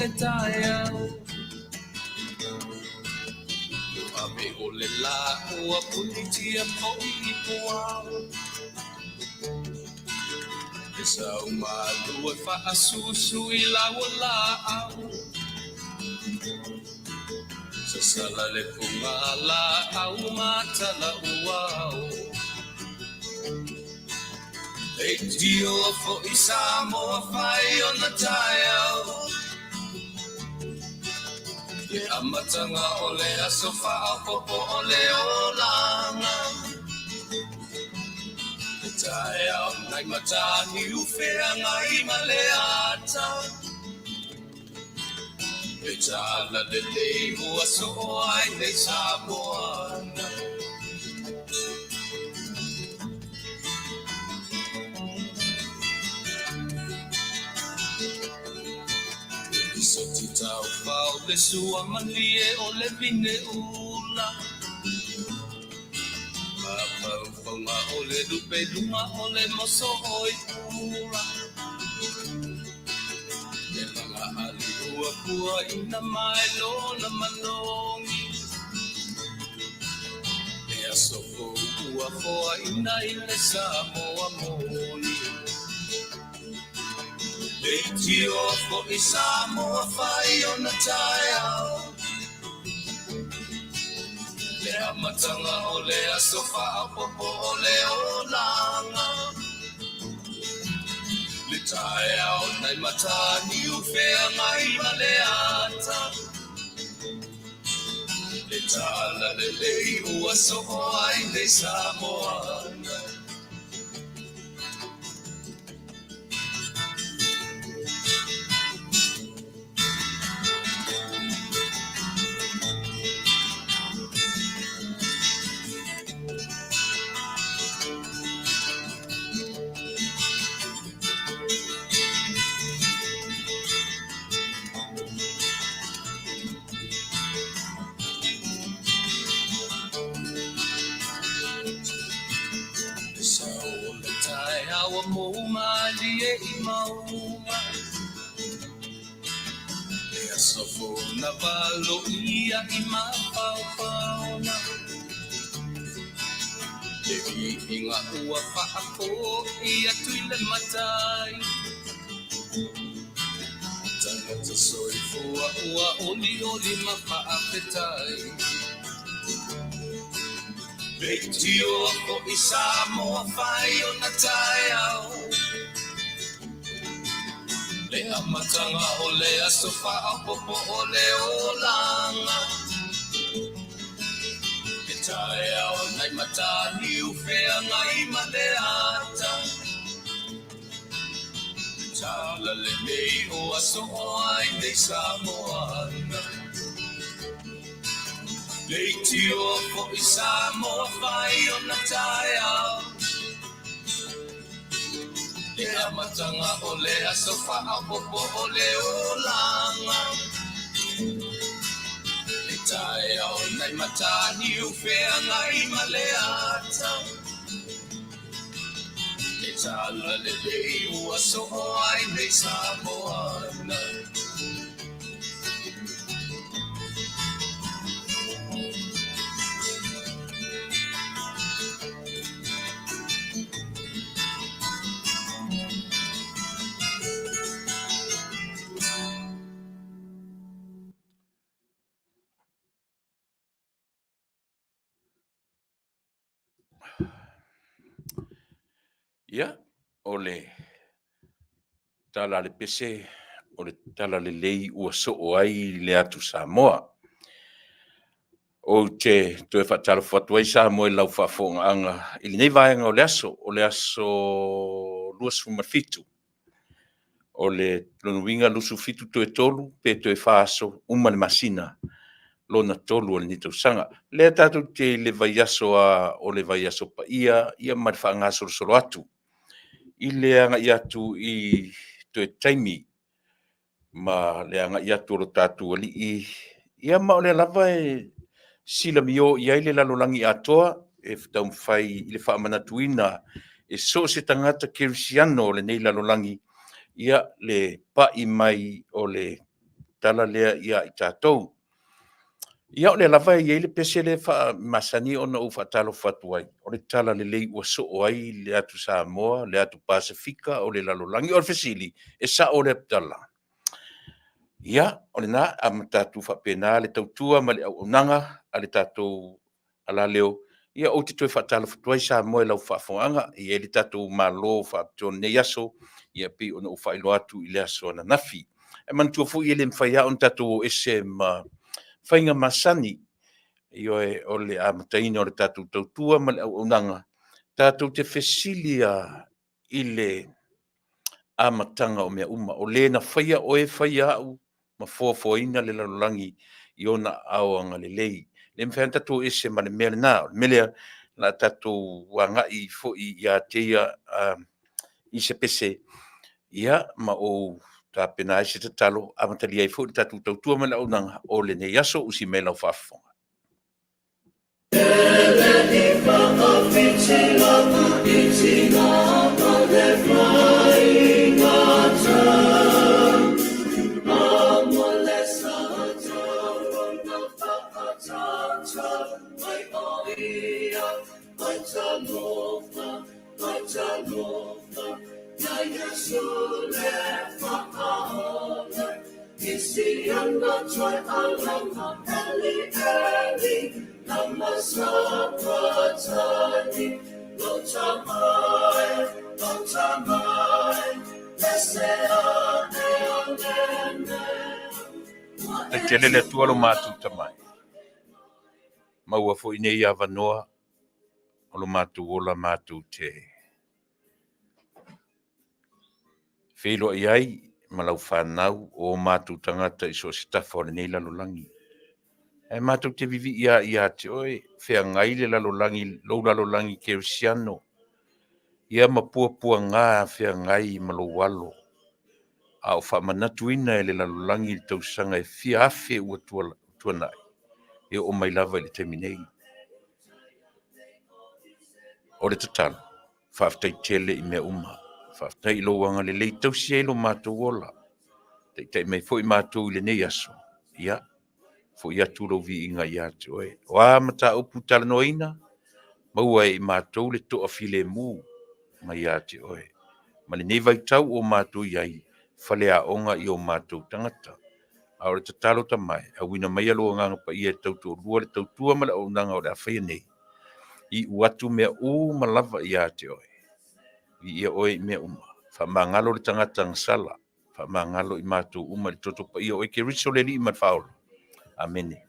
le taeao. Ave o le lā ua punitia foi i puao. E sau malu e faasusu i lau o laau. Sasala le fuga laau ma tala uao. Leitio foi Samoa fai ona taeao. Le amataga o le aso faaopoopo o le olaga. Le taeao nai Mataniu Feagai ma le ata. Le talalelei ua soo ai nei Samoa. Lisoti taufao le sua malie o le vine ula. Mafaufauga o le lupe luga o le moso oi pula. Le laga ali ua puaina mai lona malogi. Le aso fou ua foaina i le Samoa moni. Leitio foi Samoa fai ona taeao. Le amataga o le aso faaopoopo o le olaga. Le taeao nai Mataniu Feagai ma le ata. Le talalelei ua soo ai nei Samoa. Le sao o le taeao ua mou malie i mauga. Le aso fou na valoia i mafaufauga. Le viiga ua faafoi atu i le Matai. Tagata soifua ua olioli ma faafetai. Leitio foi Samoa fai ona taeao. Le amataga o le aso faaopoopo o le olaga. Le taeao nai Mataniu Feagai ma le ata. Le talalelei ua soo ai nei Samoa. Leitio foi Samoa fai ona taeao. Le amataga o le aso faaopoopo o le olaga. Le taeao nai Mataniu Feagai ma le ata. Le talalelei ua soo ai nei Samoa. Ia, o le tala a le pese, o le tala lelei ua soo ai le atu Samoa. Ou te toe faatalofa atu ai Samoa i lau faafofogaaga i lenei vaega o le aso, o le aso 27. O le lona uiga 27 toe 3 pe toe 4 aso uma le masina lona 3 o lenei tausaga. Lea tatou te i le vaiaso a, o le vaiaso paia ia ma le faagasolosolo atu i le agai atu i toe taimi ma le agai atu o lo tatou alii, ia ma o lea lava e silamio i ai le lalolagi atoa e taumafai i le faamanatuina e so o se tagata kerisiano o lenei lalolagi, ia le pai mai o le tala lea ia i tatou. Ia o lea lava e i ai le pese lea masani ona ou faatalofa atu ai, o le tala lelei ua soo ai le atu Samoa, le atu Pasefika, o le lalolagi. O le fesili, e sao lea tala? Ia, o lena, amata atu faapena le tautua ma le auaunaga a le tatou alaleo. Ia, ou te toe faatalofa atu ai Samoa i lau faafofogaaga. E i ai le tatou malo faapitoa i lenei aso, ia pei ona ou faailoa atu i le aso ananafi. Ae manatua foi e le mafai lava ona tatou o ese ma faiga masani, ioe, o le amataina o le tatou tautua ma le auaunaga, tatou te fesili lava i le amataga o mea uma. O le na faia oe faia au ma foafoaina le lalolagi i ona aao agalelei. E le mafai lava ona tatou o ese ma le mea lena. O le mea lea, o le a tatou agai foi ia te ia i se pese, ia, ma ou tapena ai se tatalo e amatalia ai foi le tatou tautua ma le auaunaga o lenei aso. Usi mai lau faafofoga. Faafetai tele le Atua lo matou tamai. Maua foi nei avanoa o lo matou ola matou te feiloai ai ma lau fanau o matou tagata i so o se tafa o lenei lalolagi. Ae matou te vivii lava ia te oe, feagai le lalolagi, lou lalolagi kerisiano, ia ma puapuaga feagai ma lou alo, a o faamanatuina e le lalolagi le tausaga e fia afe ua tuanai, e oo mai lava i le taimi nei. O le tatalo, faafetai tele i mea uma. Faafetai i lou agalelei tausi ai lo matou ola. Taitai mai foi matou i lenei aso. Ia, foi atu lou viiga ia te oe. O a mataupu talanoaina, maua e i matou le toafilemu mai ia te oe. Ma lenei vaitau ua matou i ai, faleaoga i o matou tagata. A o le tatalo tamae, auina maia lou agaga paia e tautoalua le tautua ma le auaunaga o le a faia nei. Iu atu mea uma lava ia te oe. Viia oe i mea uma. Faamagalo le tagata gasala. Faamagalo i matou uma i le toto paia o oe Keriso le Alii ma le Faaola. Amene.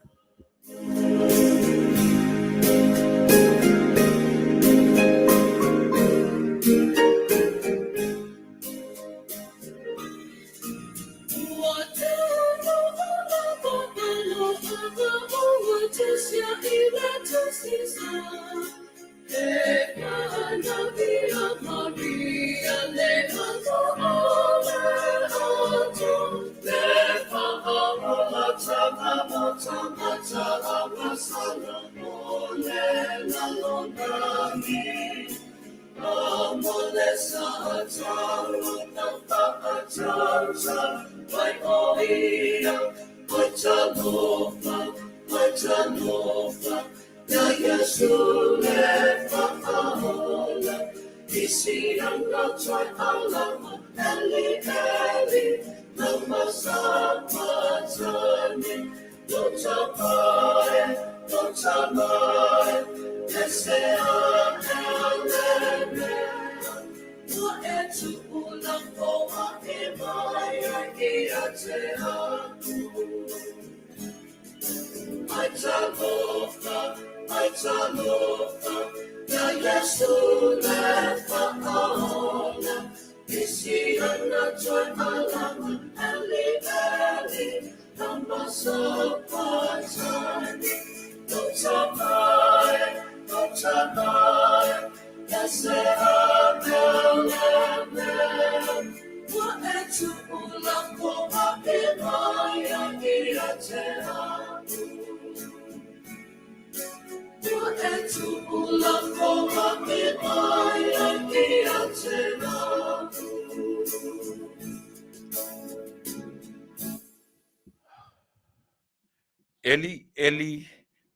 Eli, Eli,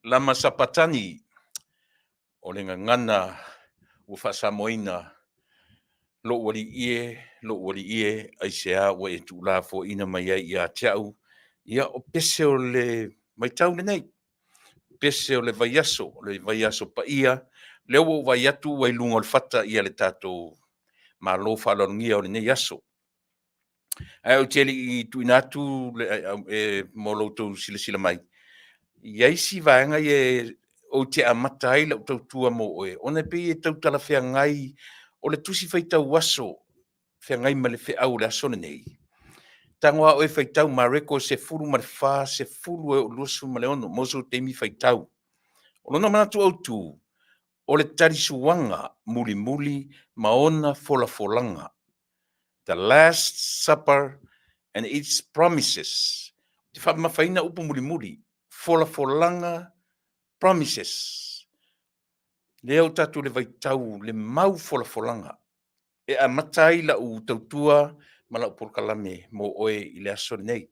lama sapatani, o le gagana ua faasamoaina lou alii e, lou alii e, aisea ua e tuulafoaiina mai ai ia te au? Ia, o pese o le vaitau lenei, pese o le vaiaso, o le vaiaso paia, lea ua ou vaai atu ua i luga o le fata ia le tatou Malo faaaloalogia o lenei aso. Ae ou te le i tuuina atu e, mo lo outou silasila mai, i ai si vaega ia ou te amata ai lau tautua mo oe, ona e pei e tau talafeagai o le tusi faitau aso, feagai ma le feau o le aso lenei. Tago a oe faitau Mareko 14, 10 e oo 26 mo sou taimi faitau. O lona manatu autu, o le talisuaga mulimuli ma ona folafolaga. The Last Supper and its Promises. Ou te faamamafaina upu mulimuli, folafolaga, promises. Lea ua tatou le vaitau le mau folafolaga e amata ai lau tautua ma lau polokalame mo oe i le aso lenei.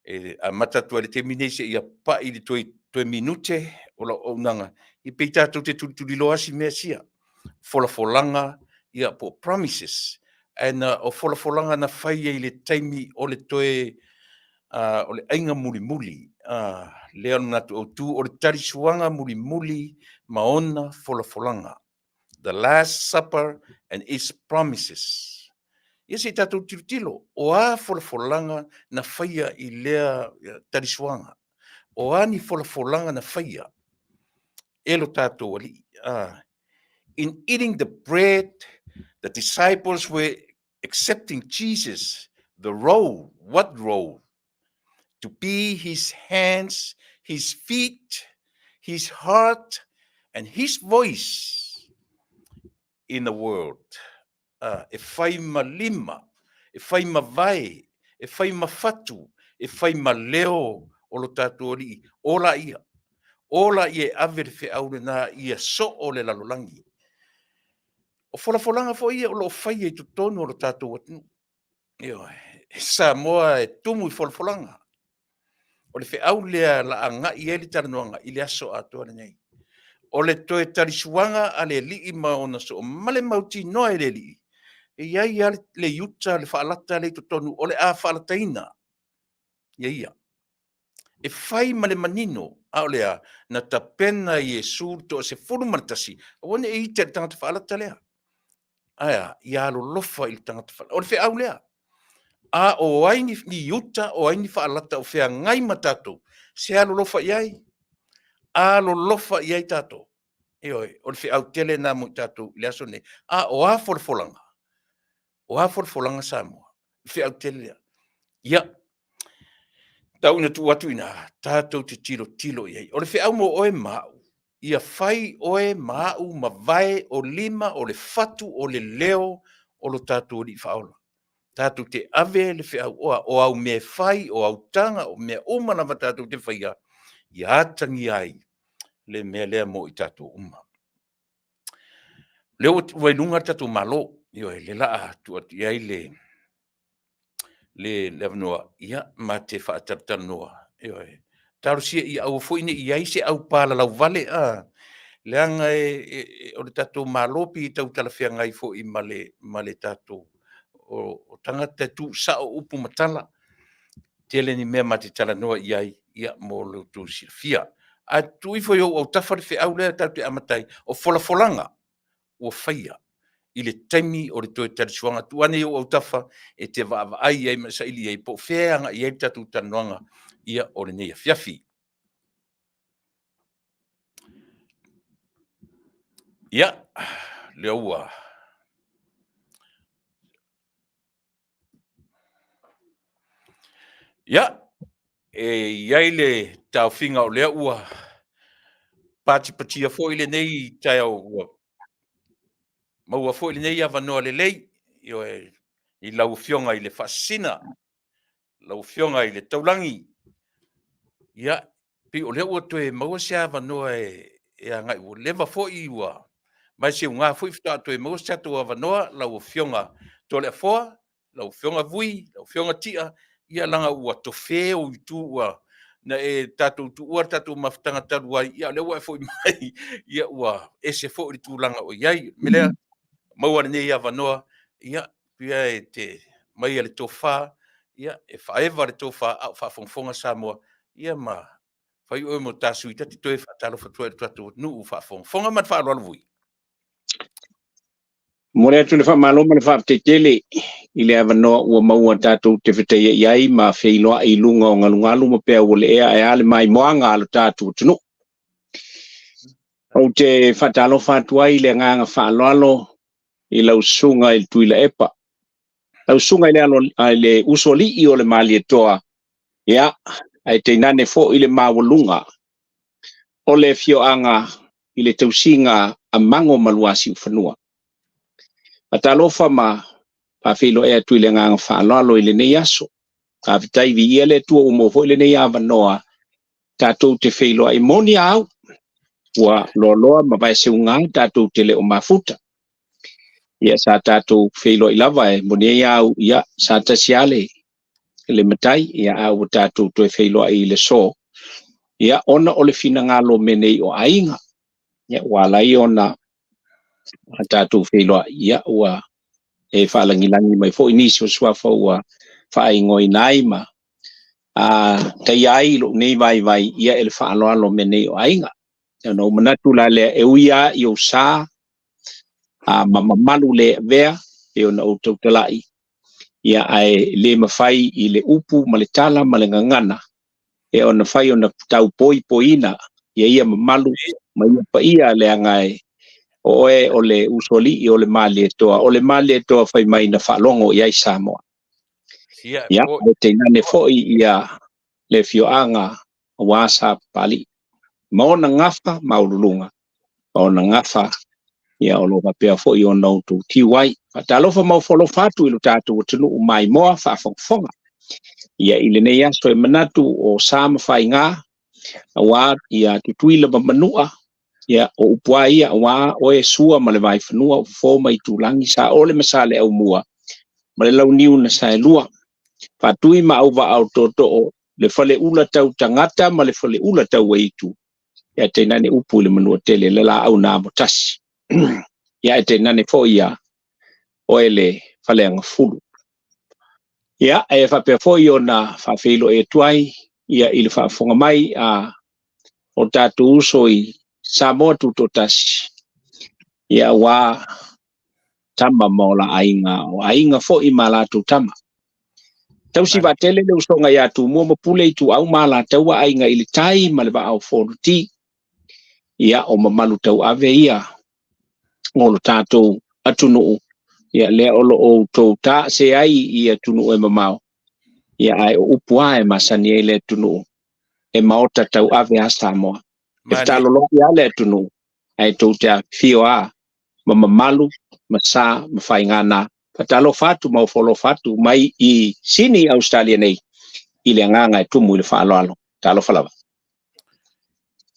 E amata atu ai le taimi nei seia pai le toe, toe minute o lau auaunaga, e pei tatou te tulituliloa si mea sia. Folafolaga, ia po o promises. Ae na, o folafolaga na fai ai i le taimi o le toe o le aiga mulimuli, lea o le manatu autu o le talisuaga mulimuli ma ona folafolaga. The Last Supper and its Promises. Ia se i tatou tilotilo, o a folafolaga na faia i lea talisuaga? O a ni folafolaga na faia e lo tatou Alii? In eating the bread, the disciples were accepting Jesus, the role, what role? To be his hands, his feet, his heart, and his voice in the world. E fai ma lima, e fai ma vae, e fai ma fatu, e fai ma leo o lo tatou Alii. Ola ia. Ola ia e ave le feau lena ia soo le lalolagi. O folafolaga foi ia o lo o faia i totonu o lo tatou atunuu. Ioe, Samoa e tumu i folafolaga. O le feau lea la agai i ai le talanoaga i le aso atoa lenei. O le toe talisuaga a le Alii ma ona soo ma le mautinoa e le Alii, e i ai lava le iuta, le faalata lea i totonu o le a faalataina ia ia. E fai ma le manino, a o le a? Na tapena e Iesu le toa-11, aua ne i ita i le tagata faalata lea. Ae a? Ia alolofa i le tagata faalata. O le feau lea. A o ai ni, ni iuta, o ai ni faalata o feagai ma tatou, se alolofa i ai. Alolofa i ai tatou. Ioe, o le feau tele lena mo i tatou i le aso lenei. A o a folafolaga? O a folafolaga Samoa? Le feau tele lea. Ia, tau ina tuu atu i ina, tatou te tilotilo i ai. O le feau mo oe ma au, ia fai oe ma au ma vae o lima o le fatu o le leo o lo tatou Alii Faaola. Tatou te ave le feau oa, o au mea e fai, o au taga, o mea uma lava tatou te faia, ia atagia ai le mea lea mo i tatou uma. Lea ua i luga le tatou Malo, ioe, le laa tuu atu i ai le, le, le avanoa, ia, ma te faatalatalanoa, ioe. Talosia ia aua foi ne i i ai se aupalalauvale, a, leaga e, e, e, o le tatou Malo pei e tau talafeagai foi ma le, ma le tatou, o, o tagata e tuusao upu ma tala. Tele ni mea ma te talanoa i ai, ia, mo lo outou silafia. Ae tuu ifo i ou autafa le feau lea tatou te amata ai, o folafolaga ua faia i le taimi o le toe talisuaga. Tuu ane i ou autafa e te vaavaai ai ma saili ai po o fea e agai i ai le tatou talanoaga ia o lenei afiafi. Ia, lea ua Ia, e i ai le taofiga o lea ua patipatia foi lenei taeao ua maua foi lenei avanoa lelei, ioe, i lau Afioga i le Faasisina, lau Afioga i le Taulagi. Ia, pei o lea ua toe maua se avanoa e, e agai, ua leva foi ua ma e seuga foi faatoa toe maua se tatou avanoa, lau Afioga Toleafoa, lau Afioga Vui, lau Afioga Tia, ia leaga ua tofe ou itu ua Na e tatou tuua le tatou mafutaga talu ai, ia o lea ua e foi mai, ia ua ese foi le tulaga o i ai. O le mea lea, maua lenei avanoa, ia, pia e te maia le tofa, ia, e faaeva le tofa a o faafogafoga Samoa, ia ma fai oe mo ta sui ta te toe faatalofa atu ai i le tatou atunuu faafogafoga ma le faaaloalo vui. Momoli atu le faamalo ma le faafetai tele i le avanoa ua maua tatou te fetaiai ai ma feiloai i luga o galugalu ma peau o le ea ae a le maimoaga a lo tatou atunuu. Ou te faatalofa atu ai i le agaga faaaloalo i lau susuga i le Tuilaepa, lau susuga i le, alo, i le usoalii o le Malietoa, ia, ae tainane foi le maualuga o le afioaga i le tausiga a Mago ma Luasiufanua. Faatalofa ma faafeiloai atu i le agaga faaaloalo i lenei aso. Faafetai viia le Atua ua maua foi lenei avanoa tatou te feiloai moni a au ua loaloa ma vaeseuga tatou te le o mafuta. Ia sa tatou feiloai lava e moni ai au, ia sa tasi lava le le matai, ia a ua tatou toe feiloai i le so, ia ona o le finagalo me nei o aiga, ia ua ala ai ona tatou feiloai, ia ua e faalagilagi mai foi nisi o suafa ua faaigoaina ai ma a taia ai lou nei vaivai, ia e le faaaloalo me nei o aiga. Ona ou manatu la lea e ui lava i ou sa a ma mamalu le avea pei ona ou tautalai, ia ae le mafai i le upu ma le tala ma le gagana e ona fai ona taupoipoiina ia ia mamalu ma ia paia leaga e o oe o le usoalii o le Malietoa, o le Malietoa fai mai na faalogo i ai Samoa. Ia, e tainane foi ia le afioaga aua Sapapalii ma ona gafa maualuluga, ma ona gafa ia o lo o faapea foi ona outou tiu ai. Faatalofa ma ofo alofa atu i lo tatou atunuu maimoa faafogafoga. Ia i lenei aso e manatu o sa ma faiga, aua ia Tutuila ma Manua, ia o upu lava ia aua oe Sua ma le Vaifanua, o Fofo ma Itulagi, Saole ma Saleaaumua ma le Launiu na Saelua, Faatui ma Auvaa o Tootoo, le faleula tau tagata ma le faleula tau aitu, ia tainane upu i le Manuatele, le laau na amotasi. Ia ae tainane foi ia oe le Faleagafulu. Ia, e faapea foi ona faafeiloai atu ai ia i le faafofoga mai a o tatou uso i Samoa Tutoatasi, ia aua tama ma o la aiga, o aiga foi ma latou tama. Tausi vaatele le usoga ia Tumua ma Pule Ituau ma Alataua Aiga i le Tai ma le Vaa o Fonoti. Ia o mamalu tauave ia o lo tatou atunuu, ia lea o lo o outou taase ai i atunuu e mamao, ia ae o upu lava e masani ai le atunuu, e maota tauave a Samoa. E fetalologi lava le atunuu, ae tou te afifio lava ma mamalu ma sa ma faiga na. Faatalofa atu ma ofo alofa atu mai i Sini, Ausetalia nei, i le agaga e tumu i le faaaloalo. Talofa lava.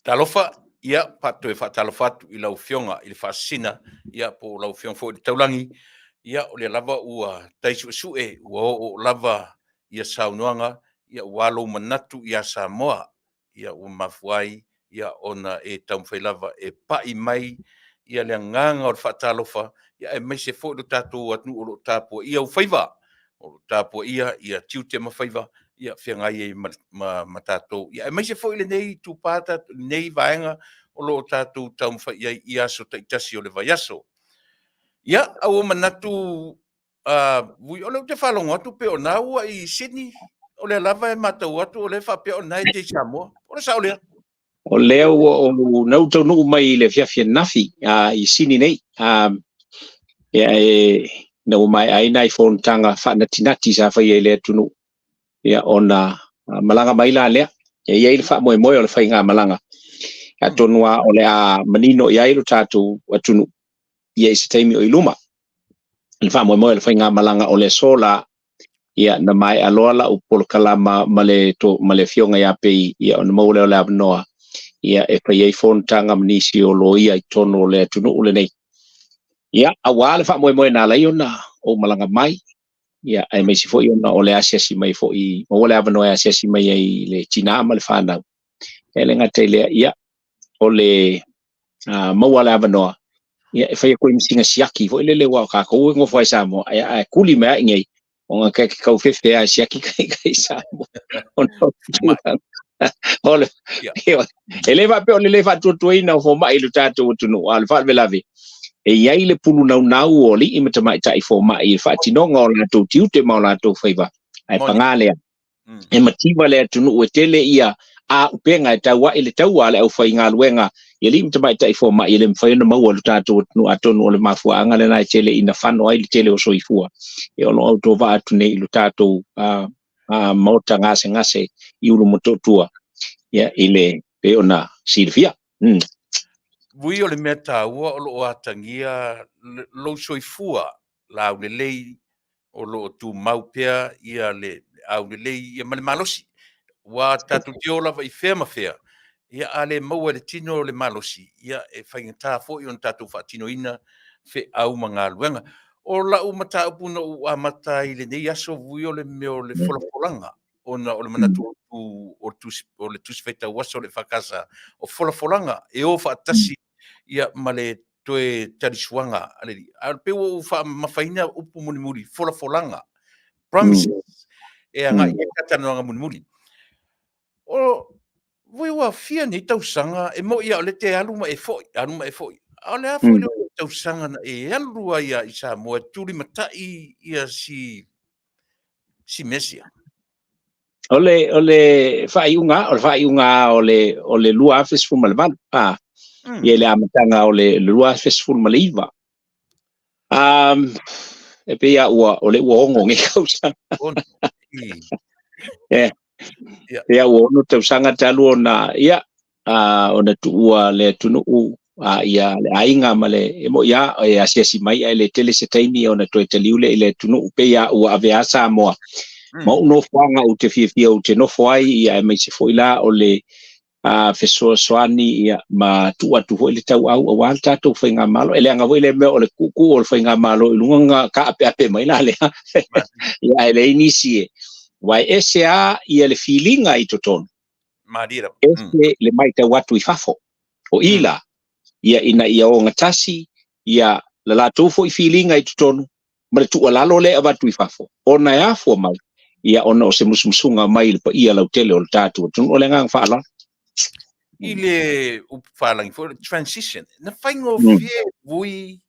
Talofa, ia, toe faatalofa atu i lau Afioga i le Faasisina, ia, po o lau Afioga foi i le Taulagi, ia, o lea lava ua tai suesue, ua oo lava ia saunoaga, ia, ua lou manatu ia Samoa, ia, ua mafua ai, ia, ona e taumafai lava e pai mai ia le agaga o le faatalofa, ia, aemaise foi lo tatou atunuu o lo o tapuaia ou faiva, o lo o tapuaia ia tiute ma faiva, ia feagai ai ma tatou, ia, aemaise foi lenei itupa, lenei vaega o lo o tatou taumafai i ai i aso taitasi o le vaiaso. Ia, a ua manatu Vui, o lea ou te faalogo atu pe o na ua i Sydney, o lea lava e matau atu o lea faapea o na e te i Samoa. O le sao lea? O lea ua ou na ou taunuu mai i le afiafi ananafi i Sydney nei. Ia e na ua maea ai nai fonotaga faanatinati sa faia i le atunuu, ia ona malaga mai la lea. E i ai le faamoemoe o le faigamalaga, atonu lava o le a manino i ai lo tatou atunuu ia i se taimi o i luma. Le faamoemoe o le faigamalaga o le aso la, ia na maea loa lau polokalama ma le to, ma le afioga ia Pei, ia ona maua lea o le avanoa ia e fai ai fonotaga ma nisi o loia i totonu o le atunuu lenei. Ia, aua le faamoemoe na ala ai ona ou malaga mai. Ia, aemaise foi ona o le asiasi mai foi, maua le avanoa e asiasi mai ai i le tinā ma le fanau. E le gata i lea, ia, o le maua le avanoa, ia, e fai atu ai ma sina siaki foi lele, aua o tatou e nofo ai i Samoa, ia, ae tuli mai lava i inei, ona ta te tau fefe lava e siaki i Samoa. Ona o le tulaga o le, e le faapea o le le faatuatuaina o fomai i lo tatou atunuu, a o le faalavelave, e i ai le pulu naunau o alii ma tamaitai fomai i le faatinoga o latou tiute ma o latou faiva, ae paga lea, e mativa le atunuu e tele ia auupega e tauai le taua a le aufaigaluega i alii ma tamaitai fomai e le mafai ona maua e lo tatou atunuu. Atonu o le mafuaaga lena e tele ina fano ai le tele o soifua e ono autovaa atu nei i lo tatou maota gasegase i Ulumotootua, ia, i le pei ona silafia. Vui o le mea taua o lo o atagia lou soifua laulelei o lo o tumau pea ia le aulelei ia ma le malosi. Ua tatou te o lava i fea ma fea, ia a le maua e le tino le malosi, ia e faigata foi ona tatou faatinoina feau ma galuega. O lau mataupu na ou amata ai i lenei aso Vui o le mea o le folafolaga, ona o le manatu o le Tusi Faitau Aso o le EFKS, o folafolaga e o faatasi ia ma le toe talisuaga a le Alii. Ae pei ua ou faamamafaina upu mulimuli, folafolaga, promises, e agai i ai le talanoaga mulimuli. O Vui ua fia nei tausaga, e moni lava o lea e te alu ma e foi, alu ma e foi. A o le a foi le tausaga na e alu ai lava i Samoa e tulimatai ia si si Mesia? O le faaiuga, o le faaiuga o le 2018, a, ia i le amataga o le 2019. E pei lava ua, o lea ua 6 nei tausaga. E, pei lava ua 6 tausaga talu ona, ia, ona tuua le atunuu, ia, le aiga ma le, e moni lava e asiasi mai ae le tele se taimi ona toe taliu lea i le atunuu, pei lava ua avea Samoa ma ou nofoaga ou te fiafia ou te nofo ai, ia, aemaise foi la o le fesoasoani, ia, ma tuu atu foi le tauau aua le tatou faigamalo. E leaga foi le mea o le tuutuu o le faigamalo i luga na taapeape mai la lea. Ia, ae leai nisi e, aua e ese lava ia le filiga i totonu, ese le matau atu i fafo. O i la, ia, ina ia ogatasi ia le latou foi filiga i totonu ma le tuualalo lea e avatu i fafo, ona e afua mai, ia, ona o se musumusuga mai i le paia lautele o le tatou atunuu. O le agaga faaaloalo. I le upu faalagi foi, transition, na faigofie Vui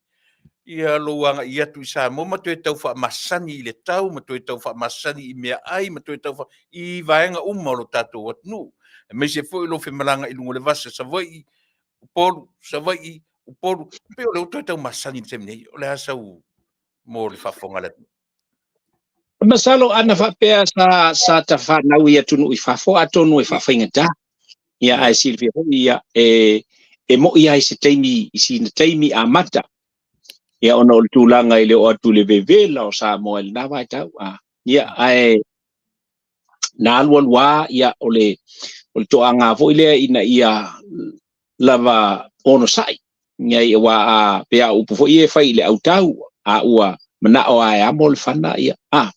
ia lou agai atu i Samoa ma toe tau faamasani i le tau, ma toe tau faamasani i meaai, ma toe tau i vaega uma o lo tatou atunuu, aemaise foi lou femalaga i luga o le vasa, Savaii, Upolu, Savaii, Upolu, pei o lea ua toe tau masani i le taimi nei. O le a sau mo le faafofoga a le atunuu? Masalo ana faapea sa tafanau i atunuu i fafo, atonu e faafaigata. Ia, ae silafia foi, ia, e moi lava i se taimi, i sina taimi amata. Ia, ona o le tulaga i le oo atu i le vevela o Samoa i lena vaitau. Ia, ae na alualu lava, ia, o le toaga foi lea ina ia lava onosai. Ia, aua a pei a upu foi ia e fai i le autau, a ua manao lava e amo le fana, ia, a,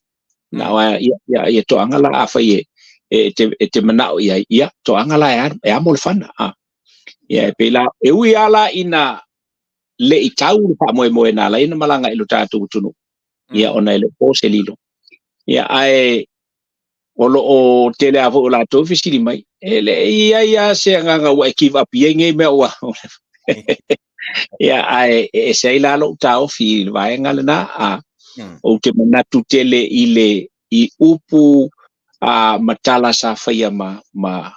manao lava, ia, ia, ia toaga la afai e te manao i ai, ia, toaga la e amo le fana, a. Ia, e pei la, e ui lava la ina le i tau le faamoemoe na ala ai ona malaga i lo tatou atunuu, ia, ona e le o po se lilo. Ia, ae o lo o tele lava foi o latou e fesili mai, e le i ai lava se agaga ua e give up i ai nei mea ua. Ia, ae e ese ai la lou taofi i le vaega lena, a ou te manatu tele i le i upu a ma tala sa faia ma ma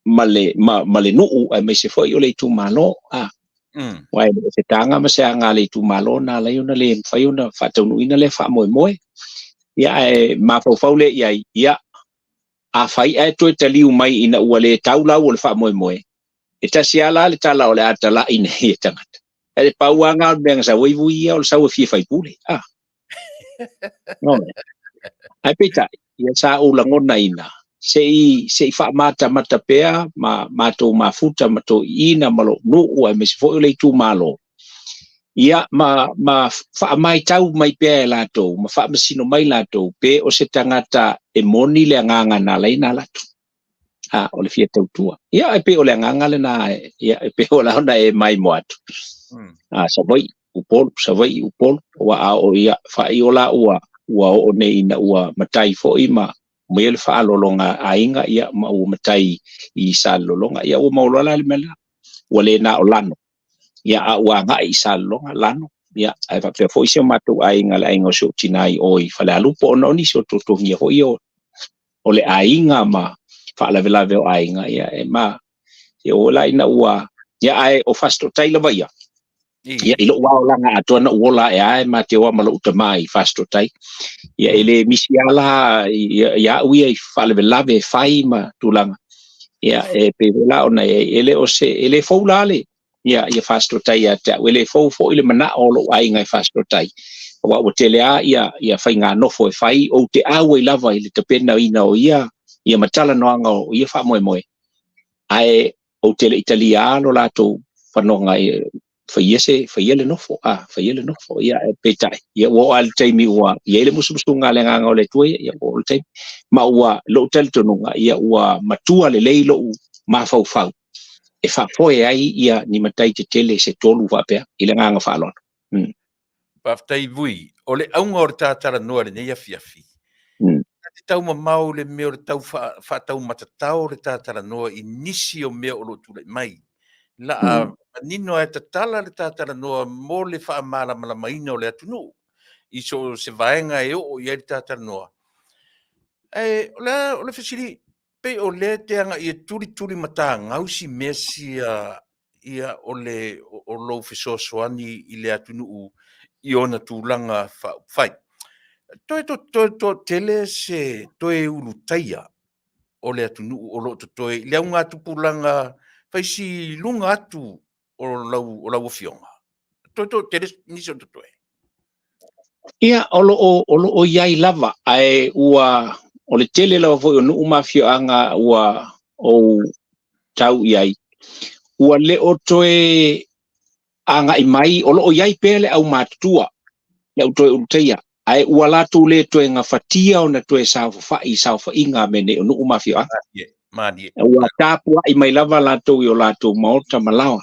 ma le ma, ma le nuu aemaise foi o le itumalo, a. Aua e le o se taga ma se aga a le itumalo na ala ai ona le mafai ona faataunuuina lea faamoemoe. Ia, ae mafaufau lea i ai, ia, afai ae toe taliu mai ina ua le tau lau o le faamoemoe, e tasi lava la le tala o le a talai nei e tagata. Ae pau lava na o le mea na sau ai Vui ia, o le sau e fia faipule. A. Ae peitai, ia sa ou lagonaina, se i, se i faamatamata pea ma matou mafuta ma toeaiina ma lou nuu aemaise foi o le itumalo. Ia, ma, ma faamaitau mai pea e latou, ma faamasino mai latou, pe o se tagata e moni le agaga na ala ai ona alu atu. A, o le fia tautua. Ia, e pei o le agaga lena, ia, e pei o la ona e maimoa atu. A, Savaii, Upolu, Savaii, Upolu, aua a oo ia, faaiu la ua, ua oo nei ina ua matai foi ma aumaia le faaaloaloga a aiga, ia, ma ua matai i Salelologa. Ia, ua maua loa la le mea lena. Ua le na o Lano, ia, a ua agai i Salelologa, Lano, ia, ae faapea foi si o matou aiga, le aiga o si ou tina i o i Falealupo, ona o nisi o tuatuagia foi o, o le aiga ma faalavelave o aiga, ia, e ma, e oo la ina ua, ia, ae o Fasitootai lava ia, ia, i lou lava olaga atoa na ou ola ae lava e ma te o ma lou tama i Fasitootai. Ia, e le misi lava la ia au ia i faalavelave e fai ma tulaga. Ia, e pei foi la ona e, e le o se, e le fou la le, ia, ia Fasitootai ia te au. E le fou foi le manao o lou aiga i Fasitootai. Aua ua tele lava ia, ia faiganofo e fai, ou te auai lava i le tapenaina o ia, ia ma talanoaga o ia faamoemoe. Ae ou te le i talia lava lo latou fanoga e faia se, faia le nofo, a, faia le nofo. Ia, peitai, ia ua oo lava i le taimi ua i ai le musumusuga a le Agaga o le Atua, ia, ua oo le taimi. Ma ua, lou talitonuga, ia ua matua lelei lou mafaufau e faafoe ai ia ni matai tetele se tolu faapea i le agaga faaaloalo. Mm. Faafetai Vui. O le auga o le ta talanoa i lenei afiafi, ta te tau mamao i le mea o le tau faataumatatao le ta talanoa i nisi o mea o lo o tulai mai. Laa manino ae tatala le ta talanoa mo le faamalamalamaina o le atunuu i so o se vaega e oo i ai le ta talanoa. Ae o le a o le fesili, pei o lea e te agai e tulituli matagausi mea sia ia o le o lou fesoasoani i le atunuu i ona tulaga faaupufai. Toe to toe toatele se toe ulutaia o le atunuu o lo o totoe i le augatupulaga faisi luga atu o lau o lau afioga. Toe toatele nisi o totoe. Ia, o lo o, o lo o i ai lava, ae ua, o le tele lava foi o nuu ma afioaga ua ou tau i ai, ua le o toe agai mai, o lo o i ai pea le aumatutua, le au toe ulutaia, ae ua latou le toe gafatia ona toe saofafai i saofaiga a mea nei o nuu ma afioaga. Malie. Ua tapuai mai lava latou i o latou maota ma laoa.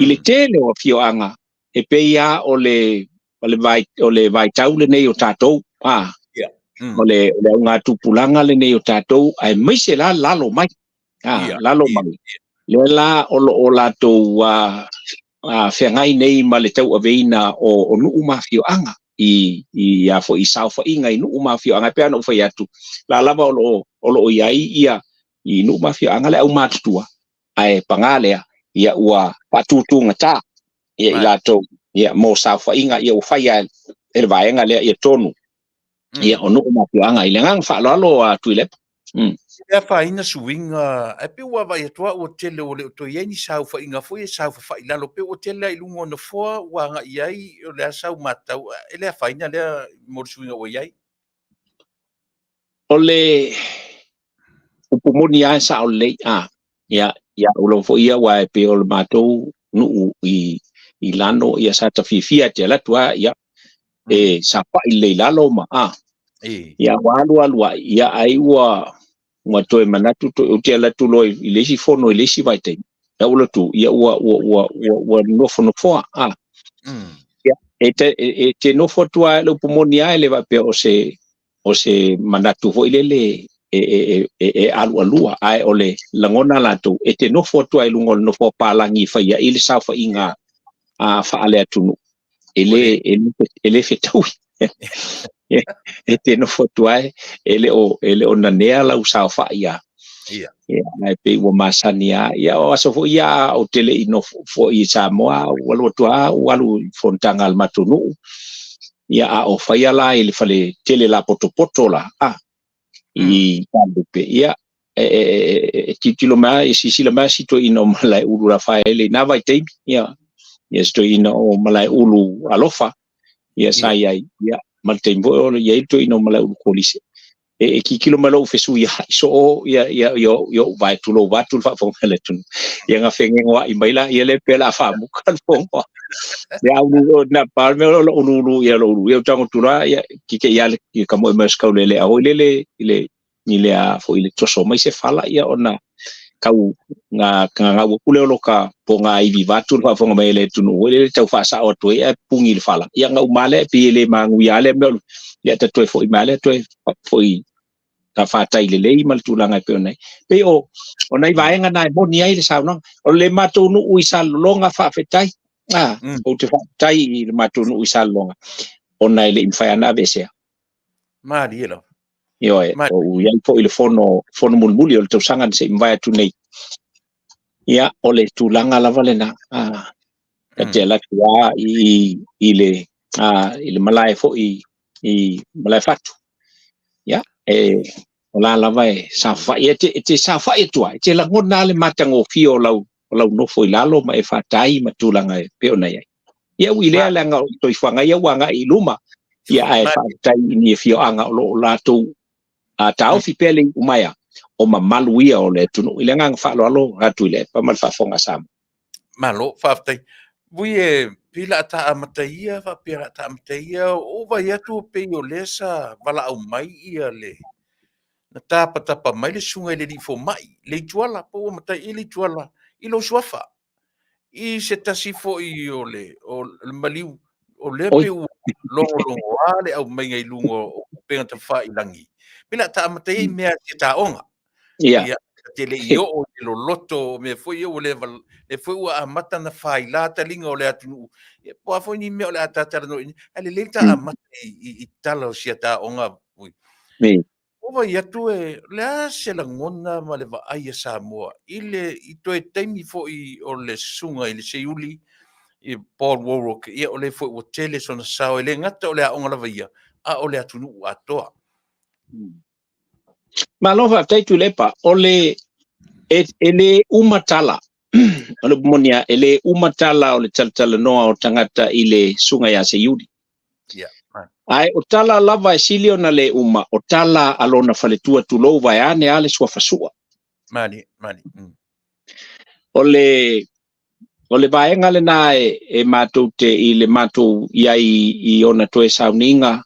I le tele o afioaga, e pei lava o le, o le, vai, o le vaitau lenei o tatou, a, Yeah. o le, o le augatupulaga lenei o tatou, aemaise la lalo mai, a, Yeah. lalo mai. Lea la o lo o latou a, a, feagai nei ma le tauaveina o, o nuu ma afioaga i, i a foi i saofaiga i nuu ma afioaga. E pei ona ou fai atu, la lava o lo o, o lo o i ai ia i nuu ma afioaga le aumatutua, ae paga lea, ia ua faatutugata ia i latou ia mo saofaiga ia ua fai lava e le vaega lea ia tonu ia o nuu ma afioaga. I le agaga faaaloalo a Tuilaepa. E afaina suiga, ae pei ua vaavaai atu lava ua tele ua le o toe i ai ni saofaiga foi e saofafai i lalo, pei ua tele lava i luga o nofoa ua agai i ai, o le a sau matau, e le afaina lea mo le suiga ua i ai? O le upu moni lava e sao lelei, a, ia, ia au lava foi ia, aua e pei o le matou nuu i, i Lano, ia sa ta fiafia e te alu atu lava, ia, e saofai lelei i lalo ma, a, ia ua alu alu ai, ia ai ua, ua toe manatu, toe, ou te alu atu loa i le isi fono i le isi vaitaimi, ia ua lotu, ia ua, ua, ua, ua, ua nofonofoa, a. Ia, e te, e, e te nofo atu lava, le upu moni lava e le faapea o se, o se manatu foi lele e, e, e, e alualua, ae o le lagona latou, e te nofo atu lava i luga o le nofoa palagi e fai ai le saofaiga a faale-atunuu, e le, e le, e le fetaui. E te nofo atu ai, e le o, e le o nanea lau saofai ia. Ia. Ia, ae pei ua masani lava. Ia, o aso foi ia ou te le i nofo foi i Samoa, ua alu atu lava, ua alu i fonotaga a le matou nuu. Ia, a o faia la i le fale tele lapotopoto la, a, i Talupe, ia, e, e, e, e tilotilo mai, e silasila mai si toeaina o Malaeulu Rafaele i na vaitaimi, ia, ia si toeaina o Malaeulu Alofa, ia sa i ai, ia, ma le taimi foi o i ai le toeaina o Malaeulu Kolise. E, e tilotilo mai loa ua fesuiai soo ia, ia, ia, ia ou vae, tulou vaeatu le faafofoga a le atunuu. Ia na fegegoai mai la, ia le pe o le a faamuta le fono. Le au na pa me o lo ulu ia lo ulu ia tango tura ia ki ke ia le ki ka mo me skau le le a hoi le le le i le a foi le toso mai se fala ia ona kau nga nga nga ua pule o lo ka po ngā ivi vatu le faafofoga mai le atunuu le tau faasao atu ai ae pugi le fala ia nga uma lea pei e le maguia lea mea ia ta toe foi mai lea toe foi ta fatai lelei ma le tulaga e pei ona i ai. Pei o o nai vaega na e moni ai le saunoaga. O le matou nuu i Salelologa faafetai. Ah, ou te faafetai i le matou nuu i Salelologa ona e le i mafai lava ona aveesea. Malie lava. Ioe, o ou i ai foi i le fono, fono mulimuli o le tausaga na se i mavae atu nei. Ia, o le tulaga lava lena. Ah, ta te alu atu lava i, i le, ah, i le malae foi i Malaefatu. Ia, e, o la lava e saofai, e te, e te saofai atu lava, e te lagona lava le matagofie o lau, o lau nofo i lalo ma e fatai ma tulaga e pei ona i ai. Ia ui lea leaga o le soifuaga ia ua agai i luma, ia ae faafetai i ni afioaga o lo o latou a taofi pea le iumaea o mamalu ia o le atunuu. I le agaga faaaloalo atu i le epa ma le faafofoga a Samoa. Malo, faafetai. Vui e pei la ta amata ia, faapea la ta amata ia, o vai atu pei o lea sa valaau mai ia le, na tapatapa mai le susuga i le alii fomai, Leituala, po ua matai ea Leituala i lou suafa. I se tasi foi o le, o le maliu, o lea pei ua logologoa le aumaiga i luga o upega tafailagi. Pei la ta amata ia i mea e taoga. Ia. Ia, te le i oo i le loloto o mea foi ia ua le, lea foi ua amata na faila taliga o le atunuu. Ia, po o a foi ni mea o le a ta talanoa i ai, ae lelei ta amata i tala o sia taoga. Ua vaai atu e, o le a se lagona ma le vaai a Samoa i le i toe taimi foi o le susuga i le Seiuli i Paul Wallwork, ia o lea foi ua tele sona sao, e le gata o le aoga lava ia, a o le atunuu atoa. Malo faafetai Tuilaepa. O le e le uma tala, o le upu moni lava, e le uma tala o le talatalanoa o tagata i le susuga ia Seiuli. Yeah. Ae o tala lava e sili ona le uma, o tala a lona faletua tulou vaeane a le suafa Sua. Mani, mani. O le o le vaega lena e, e matou te i le matou i ai i ona toe sauniga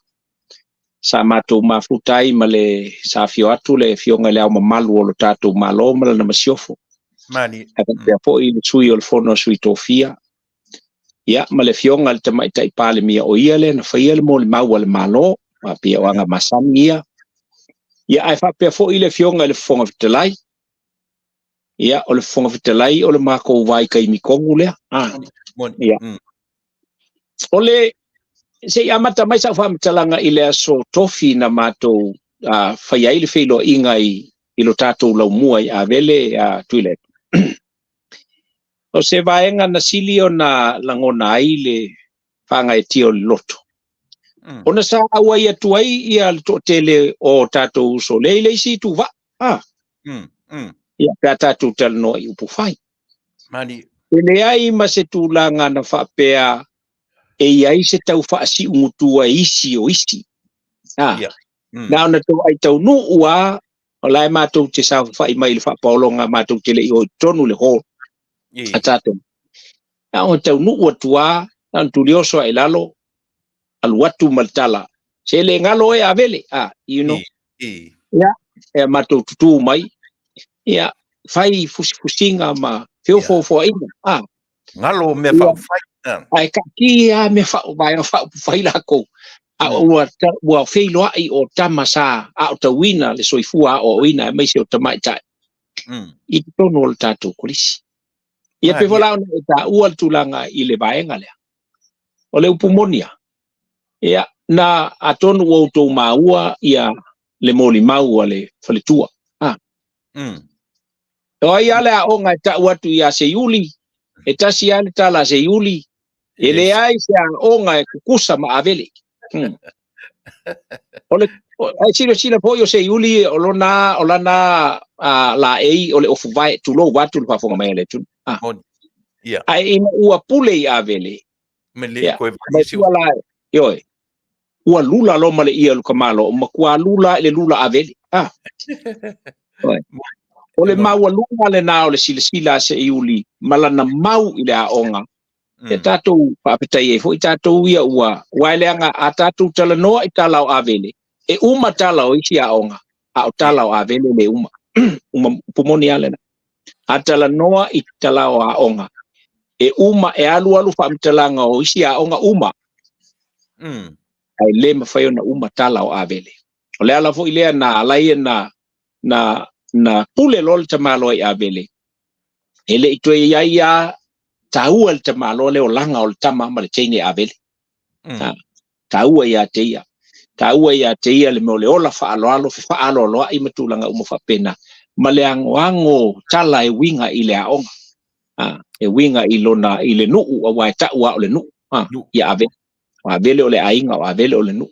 sa matou mafuta ai ma le sa afio atu le Afioga i le Ao Mamalu o lo tatou Malo ma lana Masiofo. Mani. Ae faapea foi le sui o le Fono a Sui Tofia, ia ma le Afioga i le Tamaitai Palemia o ia lea na faia le molimau a le Malo, pei o aga masani ia. Ia ae faapea foi le Afioga i le Fofoga Fetalai, ia o le Fofoga Fetalai o le makou vaitaimi tonu lea. Ah, ia. O le se i amata mai sau faamatalaga i le aso tofi na matou fai ai le feiloaiga i lo tatou laumua i Avele a Tuilaepa. O se vaega na sili ona lagona ai le faagaeetia o le loto. Ona sa auai atu ai ia le toatele o tatou uso lea i le isi ituvaa. Ah. Ia, pe a tatou talanoa i upu fai. Mani. E leai ma se tulaga na faapea e i ai se tau faasiugutu e isi o isi. Ah. Yeah. Na ona toai taunuu lava, o la e matou te saofafai mai i le faapaologa, matou te le i o i totonu le hall a tatou. Na ona taunuu atu lava, na ona tulioso lava i lalo, alu atu ma le tala, se le galo e Avele, ah, you know. Ia, e matou tutū mai, ia, fai fusifusiga ma feofoofoaiga, ah. Galo mea faaupufai. Ae kaatia lava mea vaega faaupufai lakou, a ua, ua feiloai o tama sa aotauina le soifua aoaoina aemaise o tamaitai i totonu o le tatou kolisi. Ia pei foi la ona e taua le tulaga i le vaega lea. O le upu moni lava, ia, na atonu ua outou maua ia le molimau a le faletua. Ah. O ai lava le aoga e tau atu ia Seiuli, e tasi lava le tala a Seiuli, e leai se aoga e tutusa ma Avele. O le, ae silasila foi o Seiuli, o lona, o lana laei o le ofuvae, tulou vaeatu le faafofoga mai a le atunuu. Ah. Moni. Ia. Ae ina ua pule i Avele, Me le ia, koe mai tua la, ioe, ua lula loa ma le ia o le tamaloa, ua matua lula i le lula Avele. Ah. Ioe. O le maualuga lena o le silasila a Seiuli ma lana mau i le aoga. Ia tatou faafetai ai foi tatou ia ua aua e leaga a tatou talanoa i tala o Avele, e uma tala o isi aoga, a o tala o Avele e le uma. Uma upu moni lava lena. A talanoa i tala o aoga, e uma, e alualu faamatalaga o isi aoga uma, ae le mafai ona uma tala o Avele. O le ala foi lea na ala ai na na na pule loa le tamaloa i Avele, e le i toe i ai lava taua i le tamaloa le olaga o le tama ma le teine Avele. Ha, taua ia te ia. Taua ia te ia le mea o le ola faaaloalo, fefaaloaloai ma tulaga uma faapena, ma le agoago tala e uiga i le aoga. Ha, e uiga i lona, i le nuu, aua e tau lava o le nuu, ha, ia Avele. O Avele o le aiga, o Avele o le nuu.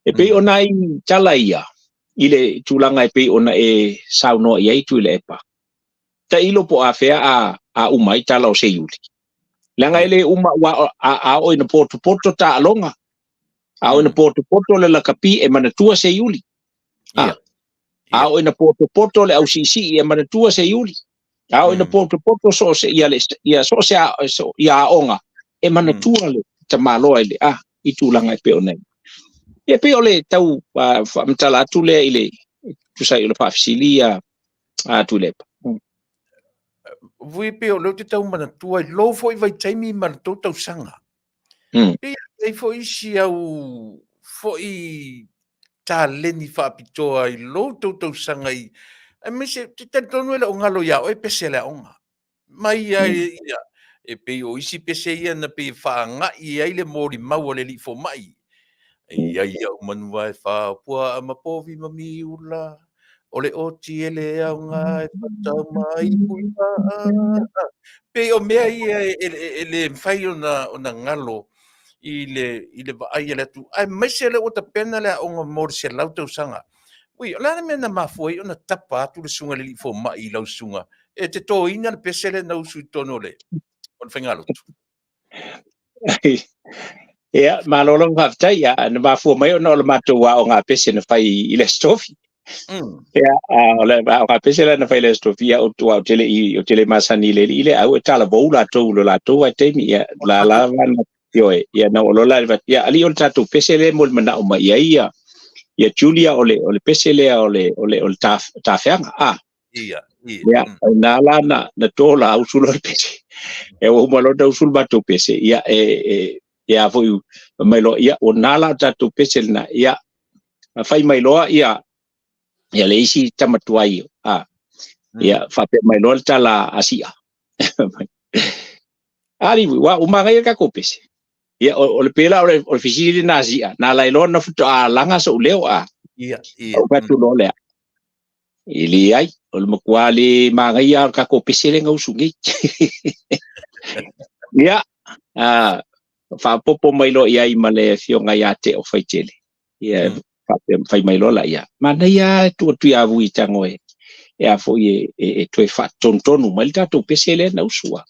E pei o nai tala ia, i le tulaga e pei ona e saunoa i ai Tuilaepa, tailo po o afea a, a uma ai tala o Seiuli. Leaga e le uma ua a, a oo ina potopoto taaloga, a oo ina potopoto le lakapi e manatua Seiuli. A, a oo ina potopoto le ausiisii e manatua Seiuli. A oo ina potopoto so o se, ia le, ia so o se a, so, ia aoga e manatua le tamaloa i le, a, i tulaga e pei ona i ai. Ia pei o le tau faamatala atu lea i le tusa ai o le faafesili a a Tuilaepa. Vui pei o lea ou te tau manatua i lou foi vaitaimi ma le tou tausaga. Pei e i ai foi isi au foi taleni faapitoa i lou tou tausaga i aemaise te talitonu e le o galo ia oe pese le aoga. Mai ai ia e pei o isi pese ia na pei e faagai ai le molimau a le alii fomai. E i ai au manu vaefa o puaa ma povi ma miula, o le oti e le aoga e fatau mai puipa. Pei o mea ia e le mafai ona galo i le vaai a le atunuu, aemaise lea ua tapena le aoga mo le 100 tausaga. Ui, o le a le mea na mafua ai ona tapa atu le susuga i le alii fomai i lau susuga e te toina le pese lea na usu i totonu o le faigalotu? Ia, malo lava faafetai. Ia, na mafua mai ona o le matou aoga pese na fai i le Aso Tofi. Ia, o le aoga pese la na fai i le Aso Tofi, ia, ou te le i, ou te le masani i le alii lea, a ua talavou latou i lo latou vaitaimi. Ia, la lava na, ioe, ia, na oo loa la i le, ia, alii o le tatou pese lea e molimanaʻo mai i ai ia, ia Julia o le, o le pese lea o le, o le, o le tafeaga, a. Ia, ia. Ia, na la na, na to la usu loa le pese. E ua uma loa na usu le matou pese, ia, e, e, e a foi, mai loa, ia, ua na la o tatou pese lena, ia, fai mai loa, ia, ia le isi tama tuai, a, ia, faapea mai loa le tala a Sia. Alii, ua, ua manaia le tatou pese. Ia, o, o le pela o le, o le fesili lena a Sia, na ala ai loa na faatoa laga soʻu leo, a. Ia, ia. Ou fai atu loa lea, E leai, o le matua le manaia o le tatou pese lea na usu nei. Ia, faaopoopo mai loa i ai ma le afioga ia Teo Faitele. Ia, faapea fai mai loa la ia, manaia lava tuu atu ia Vui tago e, e a foi e, e, e toe faatonutonu mai le tatou pese lea na usu a.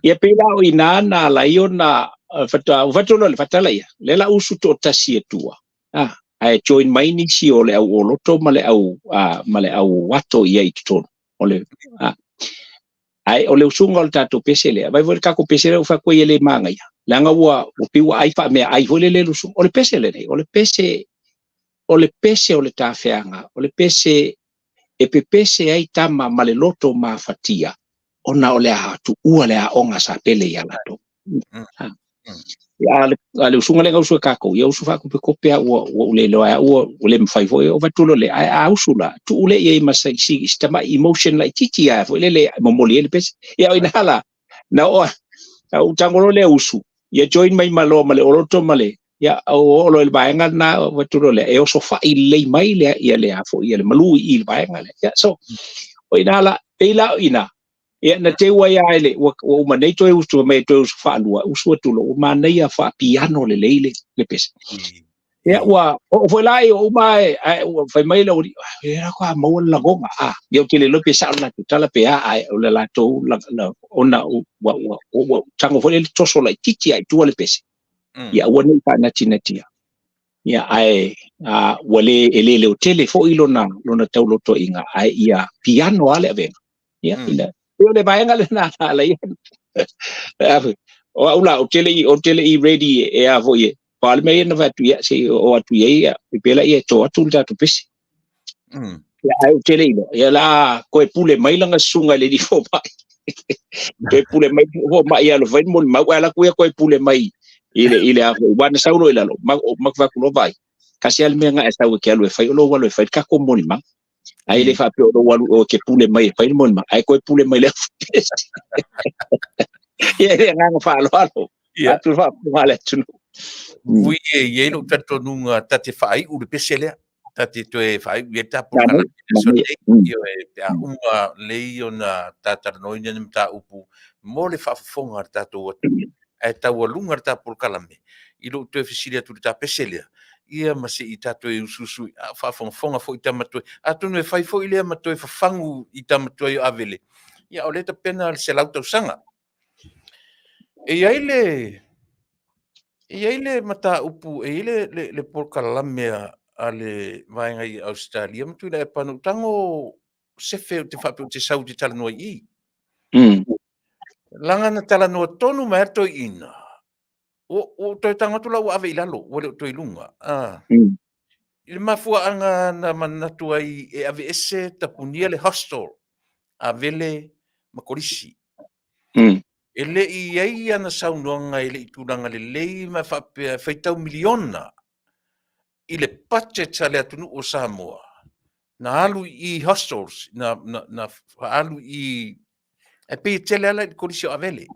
Ia pei la o i ina na ala ai ona faatoa, ua fai atu loa le fatala ia, lea la usu toatasi e tua. Ah, ae join mai nisi o le au oloto ma le au ma le au ato ia i totonu. O le ae o le usuga o le tatou pese lea, vai foi le tatou pese lea ua fai atu ai e le manaia. Leaga ua ua pei ua ai faamea ai foi lele le usuga. O le pese lenei, o le pese o le pese o le tafeaga, o le pese e pepese ai tama ma le loto mafatia ona o le a tuua le aoga sa pele ia latou. Ia, a le usuga lea na usu e tatou, ia usu faakopekope a ua ua ou le iloa ai ua ua le mafai foi o avatu loa le ae a usu la, tuu lea i ai ma si si si tamai emotion laitiiti lava foi lele e momoli ai le pese. Ia o ina la, na oo na ou tago loa lea usu, ia join mai ma loa ma le oloto ma le ia ou oo loa i le vaega lena avatu loa lea e osofai lelei mai le ia le a foi ia le malu i i le vaega lea. Ia so o ina la, pei la o ina Ia, na teu ai lava i le, ua, ua uma nei toe usu mai toe usu faalua, usu atu loa, ua manaia faapiano lelei le, le pese. Ia, ua oo foi la i o uma ae, ae ua fai mai le aualii, e la ko a maua le lagona, a, ia ou te le iloa pe sao le latou tala pe a, ae o le latou, la, la, ona ua, ua, ua, ua tago foi le toso laitiiti lava i tua le pese. Ia aua ne i faanatinatia. Ia, ae a, ua le, e le leotele foi lona, lona taulotoiga, ae ia piano lava le avega. Ia, ina, pei o le vaega lena na ala ai. O au la, ou te le i ready e a foi e, pa le mea ia na fai atu ia, se i oo atu i ai, ia, pei la ia e to atu le tatou pese. Ia, ae ou te le iloa, ia la toe pule mai lana susuga i le alii fomai. Toe pule mai fomai e alofa ai le molimau, ae alu atu ia toe pule mai i le, i le a foi, aua na sau loa i lalo, ma, ma fai atu loa, vaai, tasi lava le mea na e sau e te alu e fai, o lou alu e fai le tatou molimau. Ae le faapea o lou alu o te pule mai e fai le molimau, ae toe pule mai le pese. Ia, le agaga faaaloalo. Atu le faafofoga a le atunuu. Ui e i ai lou talitonuga ta te faaiu le pese lea. Ta te toe faaiu i ai le tatou polokalame ioe, pe a uma lelei ona ta talanoaina ni mataupu mo le faafofoga a le tatou atunuu. Ae taualuga le tatou polokalame i lou toe fesili atu i le ta pese lea, ia ma se i ta toe usuusu a o faafogafoga foi tama tuai. Atonu e fai foi lea ma toe fafagu i tama tuai o Avele, ia o lea e tapena le 100 tausaga. E i ai le e i ai le mataupu, e i ai le, le, le polokalame a le vaega i Ausetalia ma Tuilaepa na ou tago sefe ou te faapea ou te sau ou te talanoa i i. Leaga na talanoa tonu mai lava le toeaina, ua ou toe tago atu la ua ave i lalo, ua le o toe i luga. I le mafuaaga na manatu ai e aveese tapunia le hostel a Vele ma Kolisi. E le i i ai ana saunoaga e le i tulaga lelei ma e faapea e faitau miliona i le budget a le atunuu o Samoa na alu i hostels, na, na, na faaalu i e pei e tele ala i le Kolisi o Avele.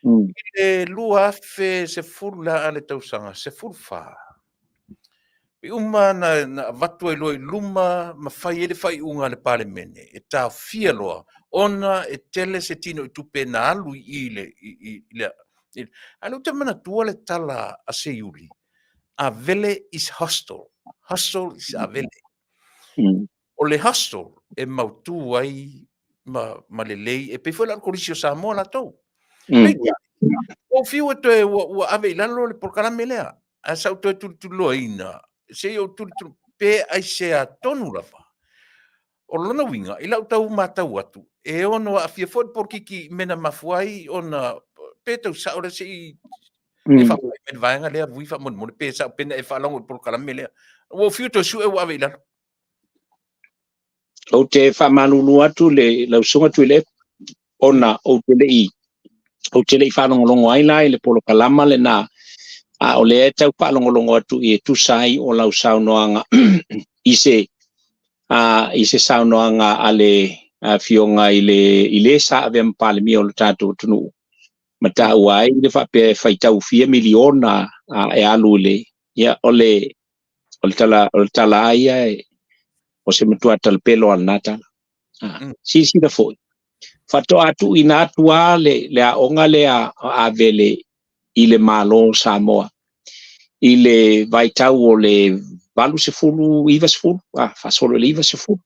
I le 2010 la a le tausaga, 14, i uma na, na avatu ai loa i luma ma fai ai le faaiuga a le Palemene e taofia loa ona e tele se tino i tupe na alu i i le, i, i, i le, i, a lea ou te manatua le tala a Seiuli, Avele is hostel, hostel is Avele. O le hostel e mautu ai ma, ma lelei, e pei foi la o le Kolisi o Samoa latou. Peitai, ua fiu e toe, ua, ua ave i lalo le polokalame lea, ae sa ou toe tulituliloaina, se i ou tulituli, pe aisea tonu lava. O lona uiga, i lau tau matau atu, e ono aafia foi le polokiki i mea na mafua ai ona, pe tau sao lea se i e faapai mai le vaega lea, Vui faamolemole, pe sao pe na e faalogo i le polokalame lea. Ua ou fiu toe sue ua ave i lalo. Ou te faamalulu atu le lau Susuga Tuilaepa, ona ou te le i ou te le i faalogologo ai la i le polokalama lena, a o lea e tau faalogologo atu i e tusa ai o lau saunoaga i se a i se saunoaga a le Afioga i le i le sa avea ma Palemia o le tatou atunuu, ma taua ai le faapea e faitau fia miliona e alu i le ia o le o le tala, o le tala a ia e, o se matua talapelo a lena tala. Ah, silasila foi, faatoa tuuina atu lava le, le aoga lea a Avele i le Malo o Samoa i le vaitau o le 80, 90, ah, faasolo i le 90.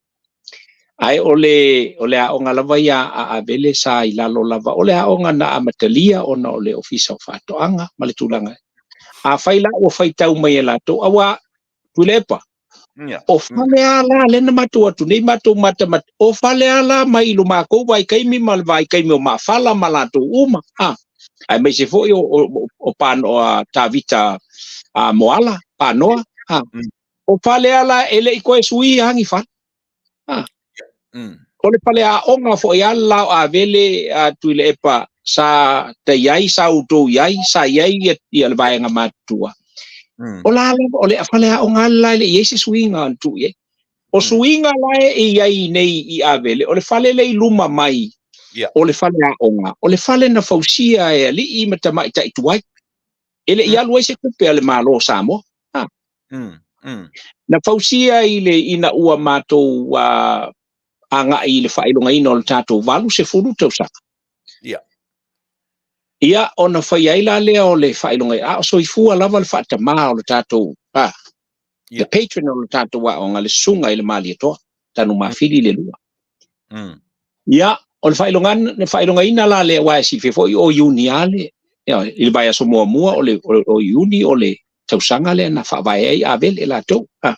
Ae o le, o le aoga lava ia a Avele sa i lalo lava o le aoga na amatalia ona o le Ofisa o Faatoaga ma le tulaga. Afai la ua faitau mai e latou, aua Tuilaepa, o Faleala lea na matou atu nei matou matamata, o Faleala mai i lo makou vaitaimi ma le vaitaimi o Mafala ma latou uma, a, aemaise foi o, o, o Panoa Tavita a Moala, Panoa, a. O Faleala e le i toe suia ni fale. A. O le faleaoga foi a le la o Avele a Tuilaepa sa tai ai, sa outou i ai, sa i ai ia, ia le vaega matutua. O la lava, o le faleaoga le la e le i ai se suiga na tuu i ai. O suiga la e i ai nei i Avele, o le fale le i luma mai o le faleaoga, o le fale na fausia e alii ma tamaitai tuai. E le i alu ai se tupe a le Malo o Samoa. Ha. Na fausia i le ina ua matou agai i le faailogaina o le tatou 80 tausaga. Ia, ona fai ai la lea o le faailoga, a o soifua lava le faatamā o le tatou, ha, the patron o le tatou aoga, le Susuga i le Malietoa, Tanumafili le lua. Ia, o le faailoga, le faailogaina la lea, aua e silafia foi o Iuni lava le, ia, i le vaiaso muamua o le, o, o Iuni o le tausaga lea na faavae ai Avele e latou. Ha.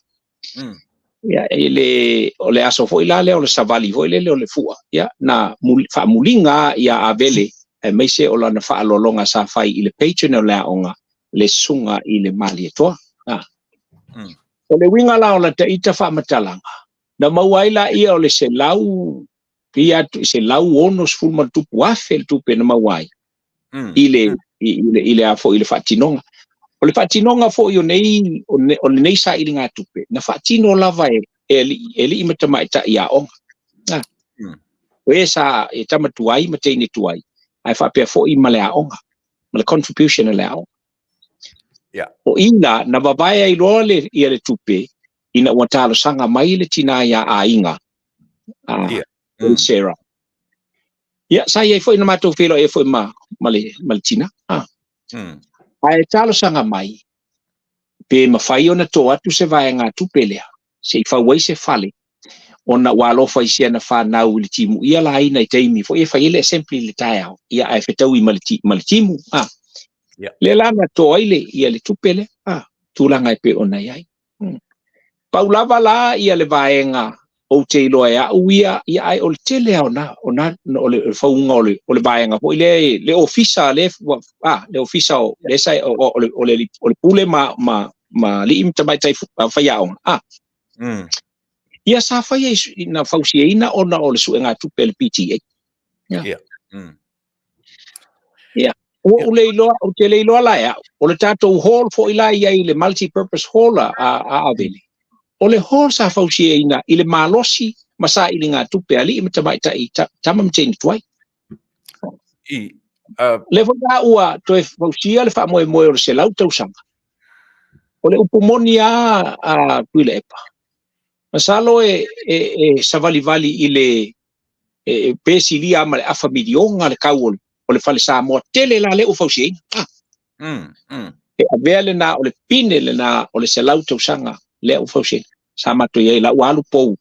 Ia, i le, o le aso foi la lea o le savali foi lele o le fua, ia, na muli, faamuliga ia Avele aemaise o lana faaaloaloga sa fai i le patron o le aoga, le Susuga i le Malietoa. O le uiga la o lata ita faamatalaga, na maua ai laia o le 100 pia atu i 160 ma le tupu afe le tupe na maua ai i le i le a foi i le faatinoga. O le faatinoga foi o nei o lenei sailigatupe, na faatino lava e alii ma tamaitai aoga. O e sa e tama tuai ma teine tuai, ae faapea foi ma le aoga, ma le contribution a le aoga. O i la, na vavae ai loa le, ia le tupe, ina ua talosaga mai le tinā iā Aiga, a Sarah. Ia, sa i ai foi na matou feiloai ai foi ma, ma, le, ma le tinā. Ae talosaga mai, pe mafai ona to atu se vaegatupe lea, se i fau ai se fale, ona ua alofa i si ana fanau i le timuia laina i taimi foi e fai ai le assembly i le taeao, ia ae fetaui ma le, ma le timu. Lea la na to ai le, ia le tupe lea, tulaga e pei ona i ai. Pau lava la ia le vaega ou te iloa e au ia, ia ae o le tele lava o na, o na, o le fauga o le, o le vaega foi lea, le ofisa le, le ofisa o, le sa, o, o, le, o le, o le pule ma, ma, ma alii ma tamaitai faiaoga. Ia sa faia i, na fausiaina ona o le suegatupe a le PTA. Ia. Ia. Ua ou le iloa, ou te le iloa la e au. O le tatou hall foi la i ai le multi-purpose hall a, a Avele. O le hall sa fausiaina i le malosi ma sailigatupe a alii ma tamaitai tama ma teine tuai. I, Lea foi la ua toe fausia le faamoemoe o le 100 tausaga. O le upu moni lava a Tuilaepa, masalo e, e, e savalivali i le e, pe silia ma le afa miliona le kau o le fale Samoa tele la lea ua fausiaina. E avea lena o le pine lena o le 100 tausaga lea ua fausiaina. Sa matou i ai la ua alu pou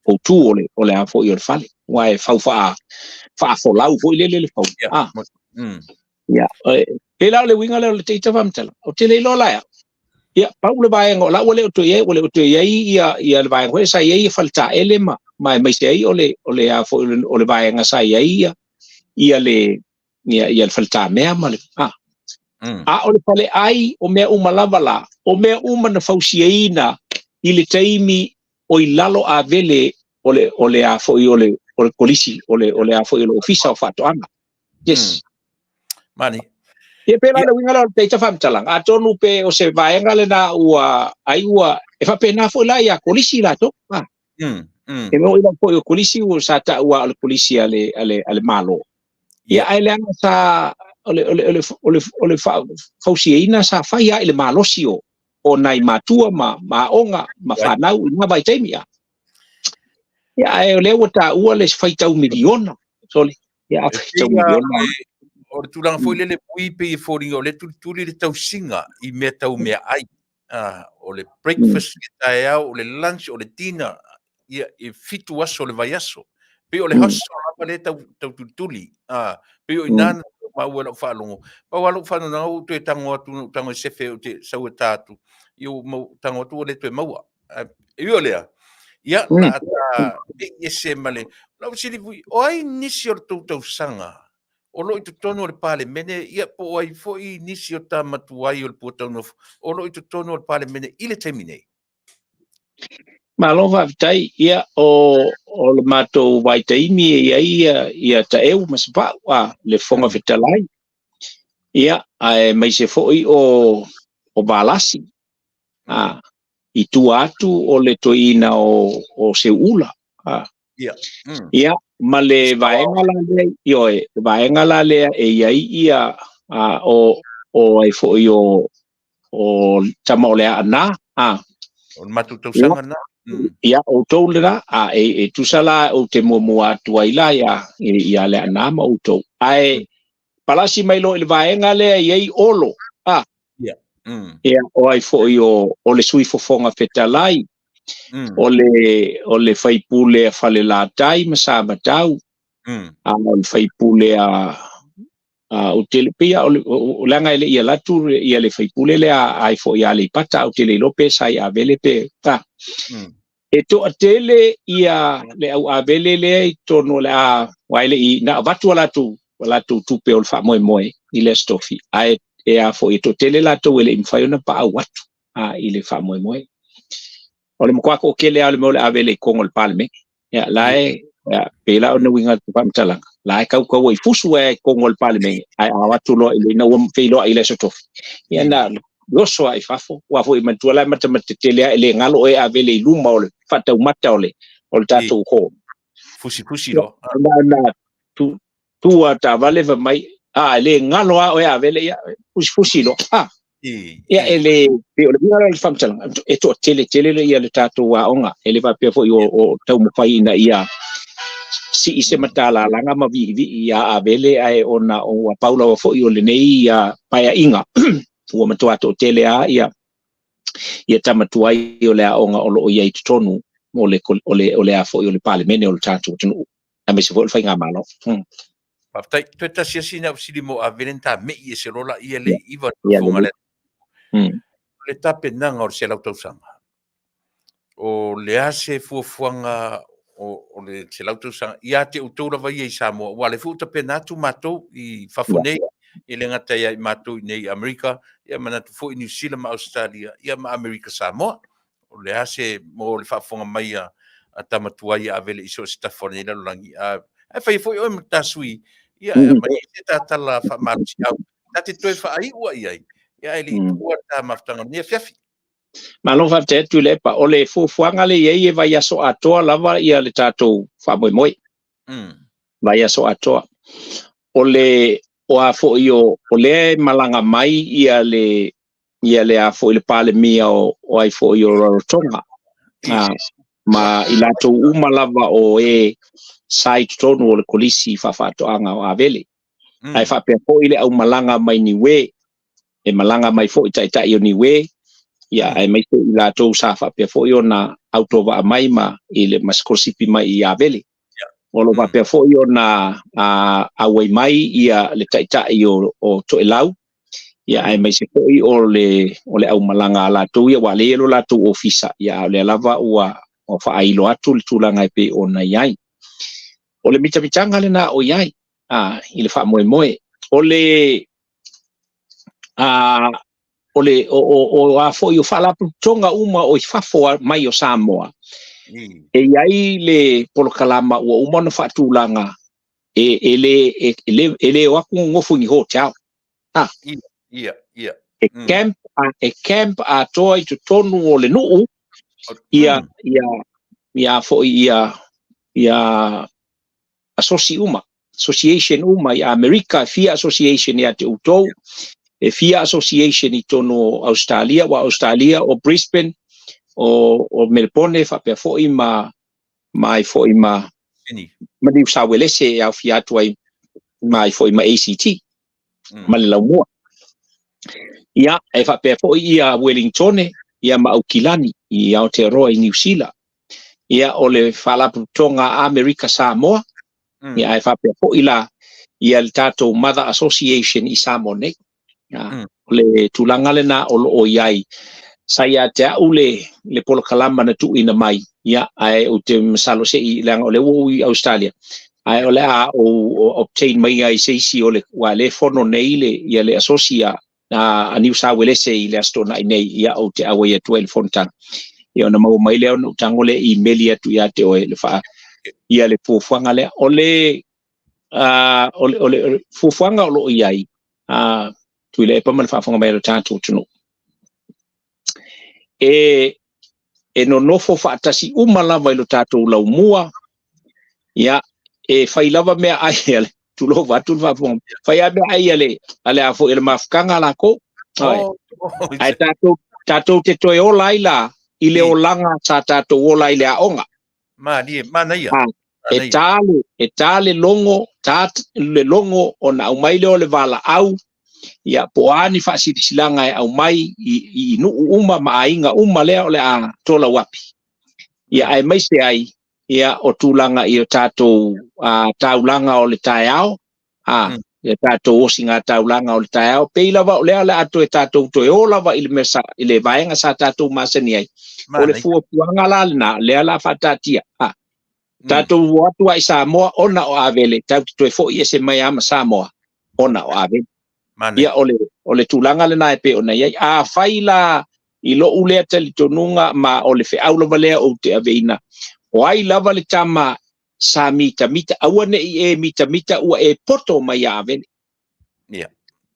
pou tu o le o le a foi o le fale. Ua e fau faa faafolau foi lele le fau. Ia, pe la o le uiga lea o le teita faamatala. Ou te le iloa la e au. Ia, pau le vaega o la ua le o toe i ai, ua le o toe i ai ia, ia le vaega foi sa i ai ia faletaele ma, ma aemaise ai o le, o le a foi o le vaega sa i ai ia, ia le, ia, ia le faletamea ma le, A o le faleai, o mea uma lava la, o mea uma na fausiaina i le taimi o i lalo Avele o le, o le a foi o le, o le kolisi, o le, o le a foi o le ofisa o faatoaga. Yes. Mani. Ia pēlā le uiga lea o le teita faamatalaga, atonu pe o se vaega lenā ua ai ua e faapena foi la ia kolisi latou. E moni lava foi o kolisi ua sa taua o le kolisi a le, a le, a le Malo. Ia ae leaga sa o le, o le, o le, o le, o le fausiaina sa fai lava i le malosi o, o nai matua ma, ma aoga ma fanau i na vaitaimi. Ia ae o lea ua taua le faitau miliona. Sole. Ia a faitau miliona. O le tulaga foi lele pui pei e foliga o lea tulituli le tausiga i mea tau meaai. O le breakfast i le taeao, o le lunch, o le dinner, ia, e 7 aso o le vaiaso. Pei o le hustle lava lea tau, tau tulituli. Pei o i ina na maua i lau faalogo. Pau lava lou faanoanoaga ua ou toe tago atu, na ou tago e sefe ou te sau e ta atu, ia ua mau, tago atu ua le toe maua. E ui o lea, ia, la a ta pei ese ma le, lau fesili foi, o ai nisi o le tou tausaga o lo o i totonu o le Palemene, ia po o ai foi nisi o tama tuai o le Puataunofo o lo o i totonu o le Palemene i le taimi nei? Malo faafetai. Ia, o, o le matou vaitaimi e i ai ia, ia Taeu ma Sapau, a, le Fofoga Fetalai. Ia, aemaise foi o, o Valasi, a, i tua atu o le toeaina o, o Seuula. A. Ia. Ia, ma le vaega la lea, ioe, le vaega la lea e i ai ia, a, o, o ai foi o, o tama o le Aana, a. O le matou tausaga lena. Ia, outou lena, a, e, e tusa la ou te muamua atu ai la ia, ia le Aana ma outou. Ae, palasi mai loa i le vaega lea e i ai Olo, a. Ia. Ia, o ai foi o, o le Sui Fofoga Fetalai, o le, o le faipule a Falelatai ma Samatau, a o le faipule a, a ou te, pei lava o le, o, leaga e le i alu atu ia le faipule lea ai foi ia Aleipata, ou te le iloa pe sa i Avele pe, a. E toatele ia le au Avele lea i totonu o le a, aua e le i, na avatu a latou latou tupe o le faamoemoe i le Aso Tofi, ae e a foi e toatele latou e le i mafai ona paau atu a i le faamoemoe. O le matua toatele lava o le mea o le avele i totonu o le Palemene. Ia, la e, ia, pei la o le uiga o le faamatalaga, la e tautau ai fusu ai i totonu o le Palemene, ae a o atu loa i le, ina ua feiloai i le Aso Tofi, ia na oso lava i fafo. Aua foi manatua la e matamata tetele lava, e le galo oe e avele i luma o le faataumata o le tatou hall. Fusifusi loa. Na tu, tu a taavale fai mai, a, e le galo lava oe avele, ia, fusifusi loa. A, ia, e le, pei o le uiga la o le faamatalaga, e toatele tele le ia le tatou aoga, e le faapea foi o taumafai ina ia sii se matalalaga ma viivii ia avele, ae ona ua pau lava foi o lenei paeaiga, ua matua toatele lava ia tama tuai o le aoga o lo o i ai i totonu o le, o le, o le a foi o le Palemene o le tatou atunuu, aemaise foi o le faigamalo. Faafetai. Toe tasi lava sina fesili mo Avele na ta me'i ese loa laia le iva le fofoga le le tapenaga o le 100 tausaga. O le a se fuafuaga o le 100 tausaga ia te outou lava ia i Samoa, aua o lea foi ua tapena atu matou i fafo nei, e le gata ia i matou i nei i Amerika, ia manatu foi i Niu Sila ma Ausetalia, ia ma Amerika Samoa. O le a se mo le faafofoga mai a tama tuai ia Avele i so o se tafa o lenei lalolagi, ae faia foi oe ma ta sui, ia aumai se ta tala faamalosiau, ta te toe faaiua i ai, ia ae le i tuua ta mafutaga o lenei afiafi. Malo faafetai atu Tuilaepa. O le fuafuaga lea e i ai e vaiaso atoa lava ia le tatou faamoemoe. Vaiaso atoa. O le o a foi o lea e malaga mai ia le ia le a foi le Palemia o ai foi o Rarotonga. Ma i latou uma lava o e sa i totonu o le Kolisi Faafaatoaga o Avele. Ae faapea foi le aumalaga mai Niue, e malaga mai foi taitai o Niue, ia aemaise i latou sa faapea foi ona autovaa mai ma i le ma sikolasipi mai i Avele. O lo o faapea foi ona auai mai ia le taitai o Toelau, ia aemaise foi o le aumalaga a latou ia, aua o lea e i ai lo latou ofisa, ia a o lea lava ua faailo atu le tulaga e pei ona i ai. O le mitamitaga lena o i ai i le faamoemoe. O le o le o a foi o faalapotopotoga uma o i fafo mai o Samoa, e i ai le polokalama ua uma ona faatulaga e le o atu nonofo i ni hotel. E camp, e camp atoa i totonu o le nuu, ia ia foi ia ia asosi uma, association uma i Amerika, e fia association ia te outou, e fia association i totonu o Australia, aua Australia o Brisbane, o Melbourne, faapea foi ma ai foi ma Niu Sauelese e aofia atu ai ma ai foi ma ACT, ma le Laumua. Ia, e faapea foi ia Wellingtone, ia ma Aukilani i Aotearoa i Niu Sila. Ia, o le Faalapotopotoga Amerika Samoa, ia, ae faapea foi la ia le tatou Mother Association i Samoa nei. O le tulaga lena o lo o i ai. Sa ia te au le polokalama na tuuina mai, ia, ae ou te masalo se i, leaga o lea ua ou i Australia, ae o le a ou obtain mai ai se isi o le, aua o lea e fono nei le, ia le asosi a Niu Sauelese i le Aso Toonai nei, ia, ou te auai atu ai i le fonotaga. Ia, ona maua mai lea ona ou tago lea imeli atu ia te oe le faa, ia le fuafuaga lea. O le, o le fuafuaga o lo o i ai, Tuilaepa ma le faafofoga mai a lo tatou atunuu, e nonofo faatasi uma lava i lo tatou laumua, ia, e fai lava mea ai a le, tulou atu le faafofoga, fai lava mea ai a le, a le a foi a le mafutaga a lakou. Ae tatou te toe ola ai la i le olaga sa tatou ola ai i le aoga. Malie, manaia. E ta le logo, ta le logo ona aumai lea o le valaau, ia, po o a ni faasilasilaga e aumai i nuu uma ma aiga uma lea o le a tolauapi. Ia, aemaise ai, ia, o tulaga i o tatou taulaga o le taeao, ia tatou osiga taulaga o le taeao, pei lava o lea o le a toe tatou toe o lava i le mea sa, i le vaega sa tatou masani ai. O le fuafuaga la lena, lea la faataatia. Tatou o atu lava i Samoa ona o Avele, tatou te toe foi ese mai lava ma Samoa ona o Avele. Ia, o le, o le tulaga lena e pei ona i ai. Afai la i lou lea talitonuga ma o le feau lava lea ou te aveina, o ai lava le tama sa mitamita, aua ne i e mitamita ua e poto mai ia Avele.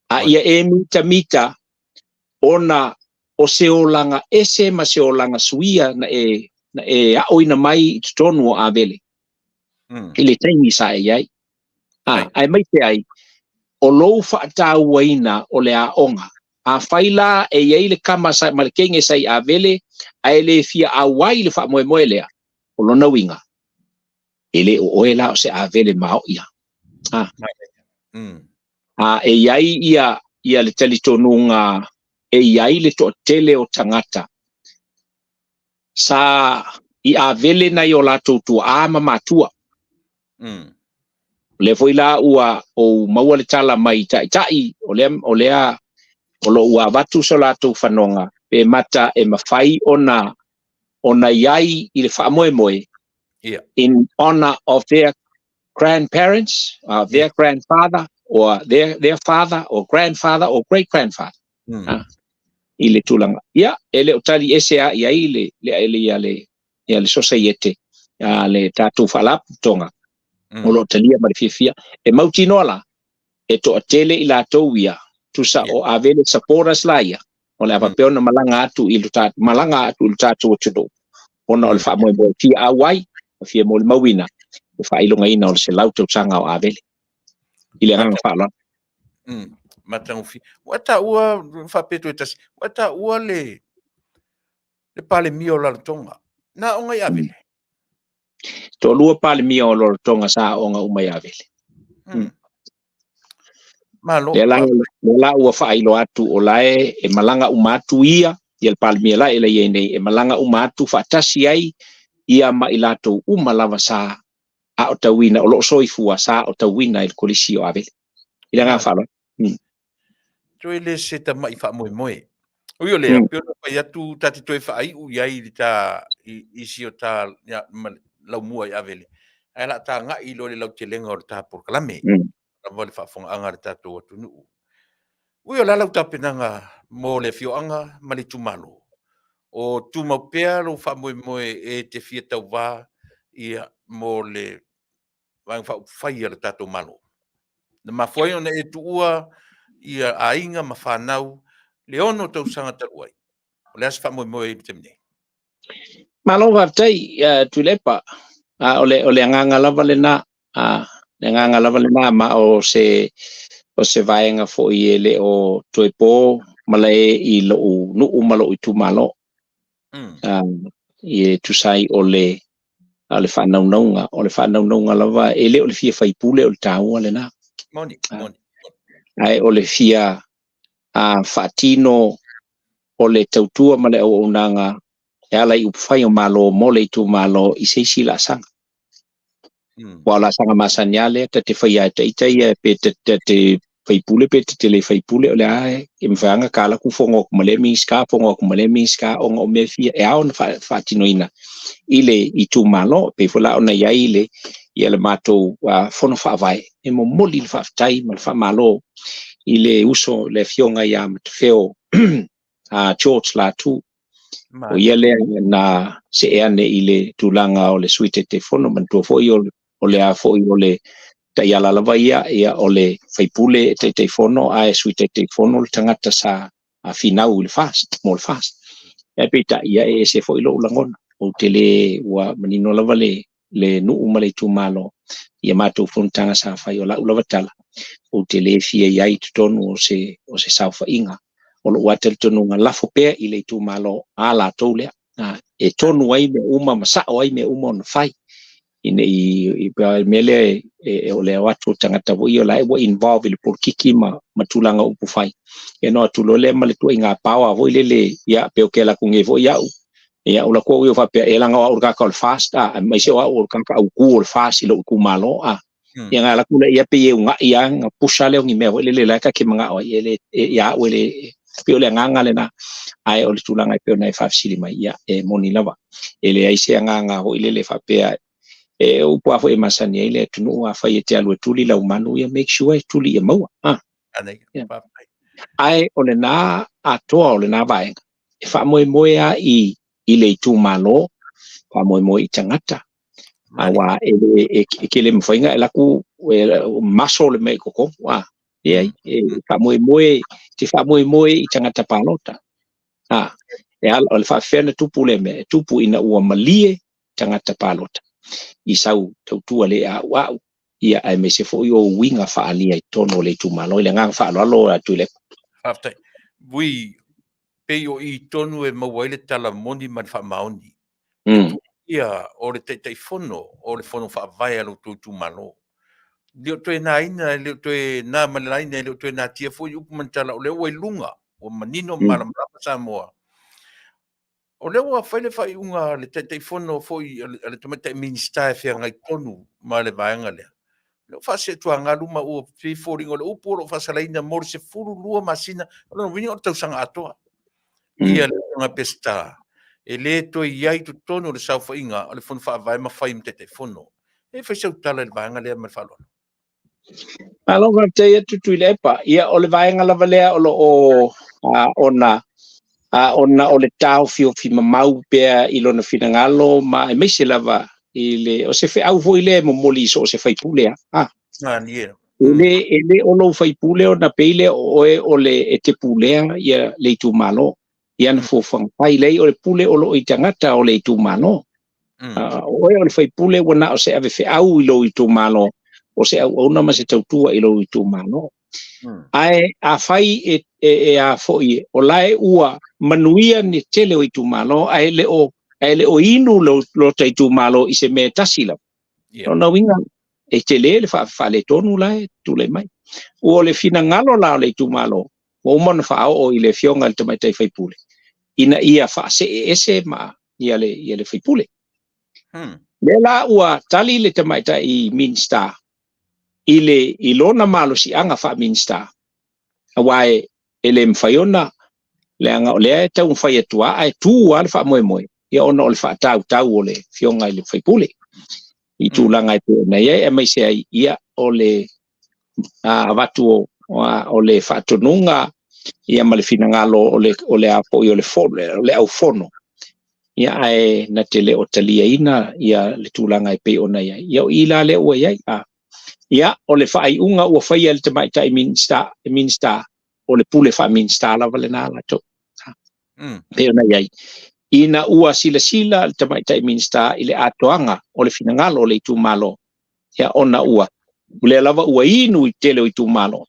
A ia e mitamita ona o se olaga ese ma se olaga suia na e, na e aoina mai i totonu o Avele i le taimi sa e i ai. A, aemaise ai, o lou faatauaina o le aoga. Afai la e i ai le kama sa, ma le teine sa i Avele ae le fia auai i le faamoemoe lea, o lona uiga, e le o oe la o se Avele maoia. A, a e i ai ia, ia le talitonuga e i ai le toatele o tagata sa i Avele nai o latou tuaa ma matua. O lea foi la ua ou maua le tala mai taitai, o lea, o lea o lo o ua avatu so latou fanoga pe mata e mafai ona ona i ai i le faamoemoe in honor of their grandparents, their grandfather or their father or grandfather or great grandfather. I le tulaga. Ia, e le o tali ese lava i ai le, le, le, ia le, ia le sosaiete, a le tatou faalapotopotoga o lo o talia ma le fiafia. E mautinoa la, e toatele i latou ia, tusa o Avele supporters la ia, o le a faapea ona malaga atu i le malaga atu i le tatou atunuu, ona o le faamoemoe fia auai, ma fia molimauina le faailogaina o le 100 tausaga o Avele. I le agaga faaaloalo. Matagofie. Ua taua, faapea toe tasi, ua taua le le Palemia o Rarotonga. Na aoga i Avele? Toalua Palemia o Rarotonga sa aoga uma i Avele. Malo. Lea la, lea la ua faailoa atu o la e, e malaga uma atu ia, ia le Palemia la e la i ai nei, e malaga uma atu faatasi ai ia ma i latou uma lava sa aotauina, o lo o soifua sa aotauina i le Kolisi o Avele. I le agaga faaaloalo. Toe le se tama'i faamoemoe. Ui o lea, pei ona fai atu ta te toe faaiu i ai i le ta i isi o ta ia, ma laumua i Avele, ae la ta agai loa i le lautelega o le ta polokalame. Lava le faafofogaaga a le tatou atunuu. Ui o le a lau tapenaga mo le afioaga ma le itumalo? O tumau pea lou faamoemoe e te fia tauvā ia mo le Vaega Faaupufai a le tatou Malo. Na mafua ai ona e tuua ia aiga ma fanau le 6 tausaga talu ai. O le a se faamoemoe i le taimi nei? Malo faafetai, Tuilaepa. O le, o le agaga lava lena, le agaga lava lena, ma o se, o se vaega foi e le o toe po malae i lou nuu ma lou itumalo. E tusa ai o le, a o le faanaunauga, o le faanaunauga lava, e le o le fia faipule o le taua lena. Moni, moni. Ae o le fia a, faatino o le tautua ma le auaunaga e ala i upufai o Malo mo le itumalo i se isi laasaga. Aua o laasaga masani lava lea ta te faia e ita ia pe ta te faipule pe ta te le faipule, o lea lava e mafai lava ona ta alu atu fono atu ma lea Minisita, fono atu ma lea Minisita ona o mea e fia e ao ona faatinoina i le itumalo. E pei foi la ona i ai le ia le matou fono faavae e momoli le faafetai ma le faamalo i le uso le afioga ia Matafeo George Latu. O ia lea na see ane i le tulaga o le Sui Taitaifono, manatua foi o le a foi o le taiala lava ia, ia o le faipule e Taitaifono ae Sui Taitaifono le tagata sa finau i le FAST, mo le FAST. Ae peitai, ia e ese foi lou lagona. Ou te le, ua manino lava le le nuu ma le itumalo i a matou fonotaga sa fai, o lau lava tala, ou te le fia i ai i totonu o se, o se saofaiga. O lou lava talitonuga, lafo pea i le itumalo a latou lea, e tonu ai mea uma ma sao ai mea uma ona fai. Ina i, le mea lea e, o le o atu o tagata foi ia o la e ua involve i le polokiki ma, ma tulaga upufai. Ia ona o atu loa lea ma le tuaiga power foi lele, ia pe ou te alu atu nei foi au, Ia, o la koʻu ia faapea, e leaga o au o le tagata o le FAST, a, aemaise o au o le tagata autū o le FAST i lou itumalo, a. Ia, na alu atu lea, ia pei e unaʻi lava, na pusa lea o ni mea foi lele la e ta te manao ai, e le, e, ia au e le, e pei o le agaga lena, ae o le tulaga e pei ona e faafesili mai, ia, e moni lava. E leai se agaga foi lele faapea E upu a foi e masani ai le atunuu, afai e te alu e tuli lau manu, ia make sure e tuli ia maua. Ah. Anei, Yeah. faafetai. Ae o lena atoa o lena vaega e faamoemoe a i le itumalo, faamoemoe i tagata. Mani. Aua e le e kele mafai ona e laku e maso le mea i totonu. Ah. Leai, e faamoemoe, te faamoemoe i tagata palota. Ah. E ala, o le faafefea ona tupu lea mea, e tupu ina ua malie tagata palota i sau tautua le a'ua'u, ia aemaise foi o uiga faaalia i totonu o le itumalo. I le agaga faaaloalo a Tuilaepa. Faafetai. Vui, pei o i tonu e maua ai le tala moni ma le faamaoni. Ia, o le Taitaifono o le Fono Faavae a lo outou itumalo. Le o toe naina, e le o toe na ma le laina, e le o toe natia foi upu ma ni tala, o lea ua i luga, ua manino ma malamalama Samoa. O lea ua fai le faaiuga a le Taitaifono foi, a le Tamaitai Minisita e feagai tonu ma le vaega lea. O lea ua faaseetuagalu ma ua pei foliga o le upu o lo o faasalaina mo le 12 masina, o lona uiga o le tausaga atoa. Ia le Afioga Peseta, e le toe i ai i totonu o le saofaiga o le Fono Faavae ma fai ma Taitaifono. E fai sau tala i le vaega lea ma le faaaloalo. Malo faafetai atu Tuilaepa. Ia o le vaega lava lea o lo o ona ona o le taofiofi mamau pea i lona finagalo ma aemaise lava i le o se feau foi lea e momoli i so o se faipule a. Ah. Malie. E le o lou faipule ona pei lea o oe o le e te pulea ia le itumalo. Ia na fuafuaga fai lei o le pule o loo i tagata o le itumalo. O oe o le faipule ua na o se ave feau i lou itumalo, o se auauna ma se tautua i lou itumalo. Ae afai e a foi o lae ua manuia ni tele o itumalo, ae le o inu lo ta itumalo i se mea e tasi lava. Lona uiga e tele le faaletonu la e tulai mai. Ua o le finagalo la o le itumalo, ua uma ona faaoo i le afioga i le tamaitai faipule, ina ia faasee ese ma ia le faipule. Lea la ua tali le tamaitai Minisita i lona malosiaga faa-Minisita, aua e le mafai ona, leaga o lea e taumafai atu a ae tu lava le faamoemoe, ia ona o le faatautau o le afioga i le faipule i tulaga e pei ona i ai, aemaise ai ia o le avatu o le faatonuga ia ma le finagalo o le a foi o le fono, le aufono ia, ae na te le o taliaina ia le tulaga e pei ona i ai. Ia o i la lea ua i ai. Ia o le faaiuga ua faia e le tamaitai Minisita, o le pule faa-Minisita lava lena latou. Pei ona i ai. Ina ua silasila le tamaitai Minisita i le atoaga o le finagalo o le itumalo, ia ona ua lea lava ua inu i tele o itumalo.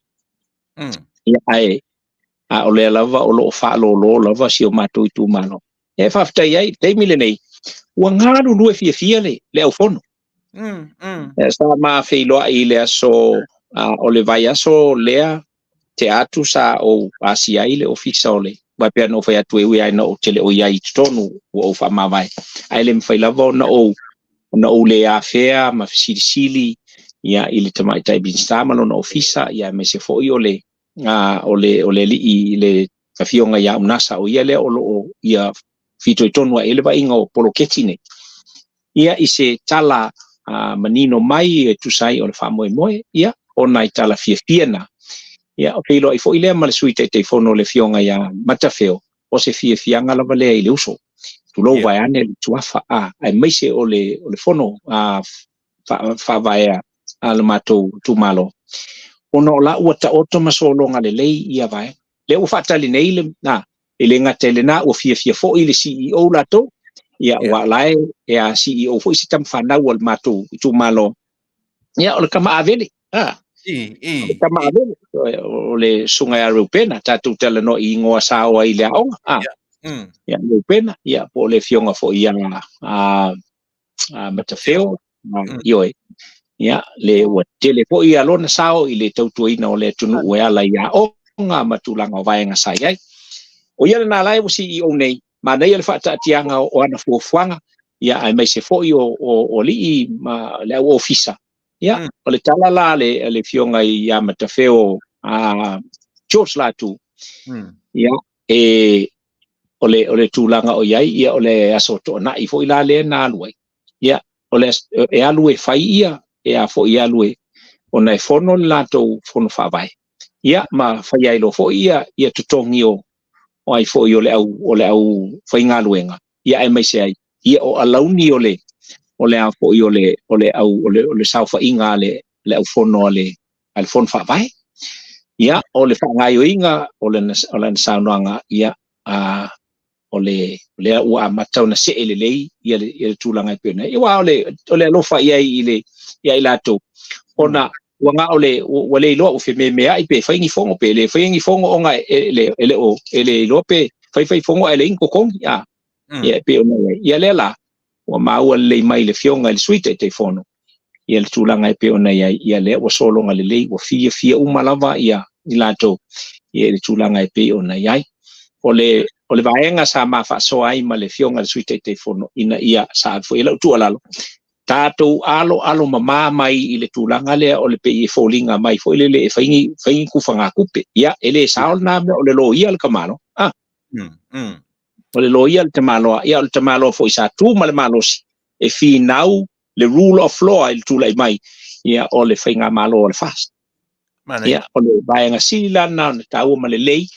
Ia ae a o lea lava o lo o faalolo lava si o matou itumalo. E faafetai ai, taimi lenei, ua galulue fiafia le aufono. Sa ma feiloai i le aso o le vaiaso lea te atu sa ou asia ai le ofisa o le aua pei ona ou fai atu e ui ai na ou tele o i ai i totonu ua ou faamavae. Ae le mafai lava ona ou le afea ma fesilisili ia i le tamaitai Minisita ma lona ofisa, ia aemaise foi o le alii le afioga ia Unasa, o ia lea o lo o ia fitoitonu ai le vaaiga o poloketi nei. Ia i se tala manino mai e tusa ai o le faamoemoe, ia ona i tala fiafia na. Ia o feiloai foi lea ma le Sui Taitaifono le afioga ia Matafeo, o se fiafiaga lava lea i le uso. Tulou vaeane le tuafa a aemaise o le fono faavaea a le matou itumalo. Ona o la ua taoto ma sologa lelei ia vaega. Lea ua faatali nei le na, e le gata i lena ua fiafia foi le CEO latou. Ia ua la e a CEO foi se tamafanau o le matou itumalo. Ia o le tama Avele. Ah, I, o le tama Avele. O le susuga ia Reupena, tatou talanoa i igoa saoa i le aoga. Ah, ia Reupena, ia po o le afioga foi ia a Matafeo, ioe. Ia, le ua tele foi ia lona sao i le tautuaina o le atunuu e ala i aoga ma tulaga o vaega sa i ai. O ia lena la e ua CEO nei, manaia le faataatiaga o ana fuafuaga, ia aemaise foi o alii ma le au ofisa. Ia, o le tala la a le afioga ia Matafeo a George Latu, ia, e o le tulaga o i ai, ia o le aso Toonai foi la lea na alu ai. Ia, o le e alu e fai ia e a foi e alu e ona e fono le latou fono faavae. Ia ma fai ai loa foi ia ia totogi o o ai foi o le au o le au faigaluega ia aemaise ai ia o alauni o le o le a foi o le o le au o le o le saofaiga a le le au fono a le a le fono faavae. Ia o le faagaoioiga o lana o lana saunoaga ia a o le lea ua amata ona see lelei ia le, ia le tulaga e pei ona i ai. Aua o le, o le alofa i ai i le, ia i latou, ona ua na o le, ua le iloa ua fememeai pe fai ni fono pe le faia ni fono ona e le, e le o, e le iloa pe fai fai fono ae leai ni totogi, a. Ia e pei ona i ai. Ia lea la, ua maua lelei mai le Afioga i le Sui Taitaifono, ia le tulaga e pei ona i ai, ia lea ua sologa lelei, ua fiafia uma lava ia i latou ia i le tulaga e pei ona i ai. O le, o le vaega sa ma faasoa ai ma le Afioga i le Sui Taitaifono ina ia sa ave foi i ai lau tuualalo, tatou aloalo mama mai i le tulaga lea o le pei e foliga mai foi lele e fai ni, fai ni tufagatupe. Ia, e le sao lena mea o le loia le tamaloa. Ah. O le loia le tamaloa, ia o le tamaloa foi sa tu ma le malosi e finau le rule of law i le tulai mai ia o le faigamalo a le FAST. Ia, o le vaega sili la lena ona taua ma lelei,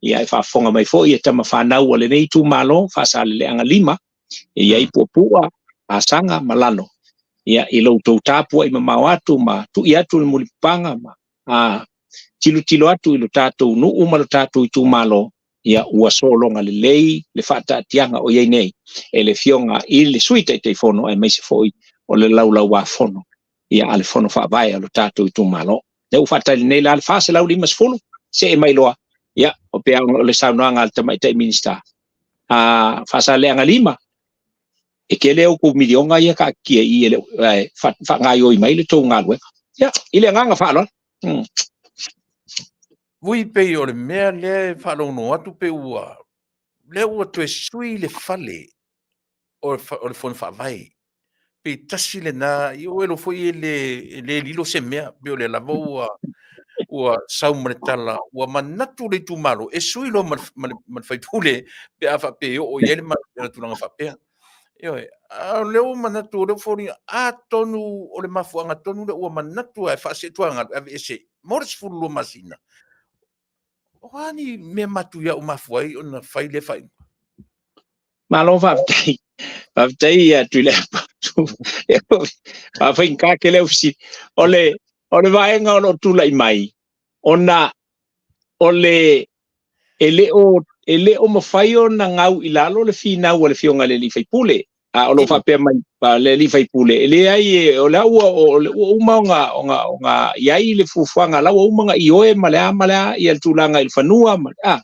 ia e faafofoga mai foi ia tama fanau a lenei itumalo, Faasaleleaga 5, e i ai Puapua, Asaga ma Lano. Ia, i lo outou tapuai mamao atu ma tui atu le mulipapaga ma a tilotilo atu i lo tatou nuu ma lo tatou itumalo, ia ua sologa lelei le faataatiaga o i ai nei e le Afioga i le Sui Taitaifono aemaise foi o le Laulauafono ia a le Fono Faavae a lo tatou itumalo. Lea ua faatali nei la le 450, see mai loa, ia, o pei o le saunoaga a le Tamaitai Minisita, a Faasaleleaga 5, e tele outou miliona ia taatitia i i e le o faagaoioi mai le tou galuega. Ia, i le agaga faaaloalo. Vui pei o le mea lea e faalogologo atu pei ua lea ua toe sui le fale o le Fono Faavae. Pei tasi lena, ia ua iloa foi e le, e le lilo se mea, pei o lea lava ua ua sau ma le tala, ua manatu le itumalo e sui loa ma le, ma le, ma le faipule pe a faapea e oo i ai le tulaga faapea. Ioe, a o lea ua manatu, o lea ua foliga, atonu o le mafuaaga tonu lea ua manatu lava e faasee tuagalu e aveese mo le 12 masina. O a ni mea matuia ua mafua ai ona fai lea faaiuga? Malo faafetai. Faafetai ia Tuilaepa. Faafaigata tele au fesili. O le, o le vaega o lo o tulai mai, ona o le e le o e le o mafai ona gau i lalo le finau a le Afioga i le alii faipule. A o lo o faapea mai le alii faipule, e leai e, o la ua o, ua uma ona ona ona i ai le fuafuaga, la ua uma ona ioe ma le a ma le a ia le tulaga i le fanua ma le a.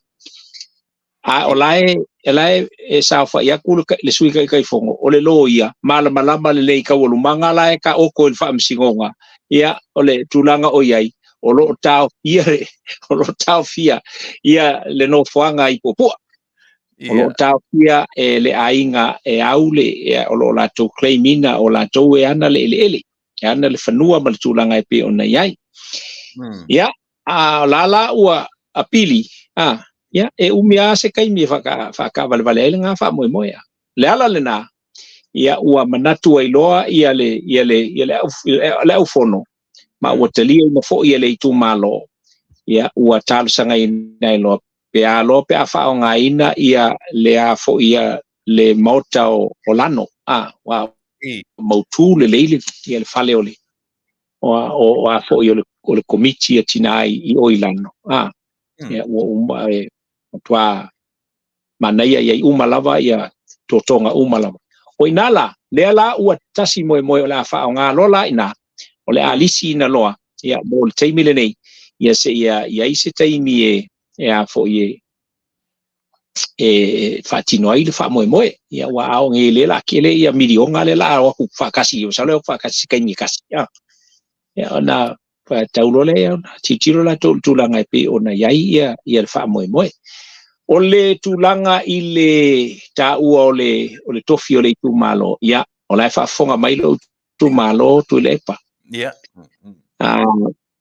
A o la e e la e, e saofai atu le, le Sui Taitaifono, o le loia, malamalama lelei i taualumaga la e taoto i le Faamasinoga, ia o le tulaga o i ai, o lo o taofia, o lo o taofia ia le nofoaga i Puapua. O lo o taofia e le aiga e au le, o lo o latou claim ina, o latou e ana le eleele, e ana le fanua ma le tulaga e pei ona i ai. Ia, a o la la ua apili, a, ia, e umi lava se taimi e faataavalevale ai lena faamoemoe. Le ala lena, ia ua manatu ai loa ia le, ia le, ia le au, le aufono, ma ua taliaina foi e le itumalo, ia ua talosagaina ai loa pe a loa pe a faaaogaina ia le a foi ia le maota o, o Lano, a, ua mautu lelei le, ia le fale o le, o, o, o a foi o le, o le komiti a tina i, i o i Lano, a, ia ua uma e matua manaia i ai uma lava ia totoga uma lava. O ina la, lea la ua tasi moemoe o le a faaaoga loa la ina, o le a lisiina loa, ia mo le taimi lenei, ia seia i ai se taimi e, e a foi e, e faatino ai le faamoemoe. Ia ua ao nei le la kele ia miliona le la o atu faakasi, o salo o faakasi se taimi e kasi. Ia, ia ona tau loa lea ona tilotilo latou i le tulaga e pei ona i ai ia, ia le faamoemoe. O le tulaga i le taua o le, o le tofi o le itumalo, ia, o la e faafofoga mai lou itumalo Tuilaepa. Ia.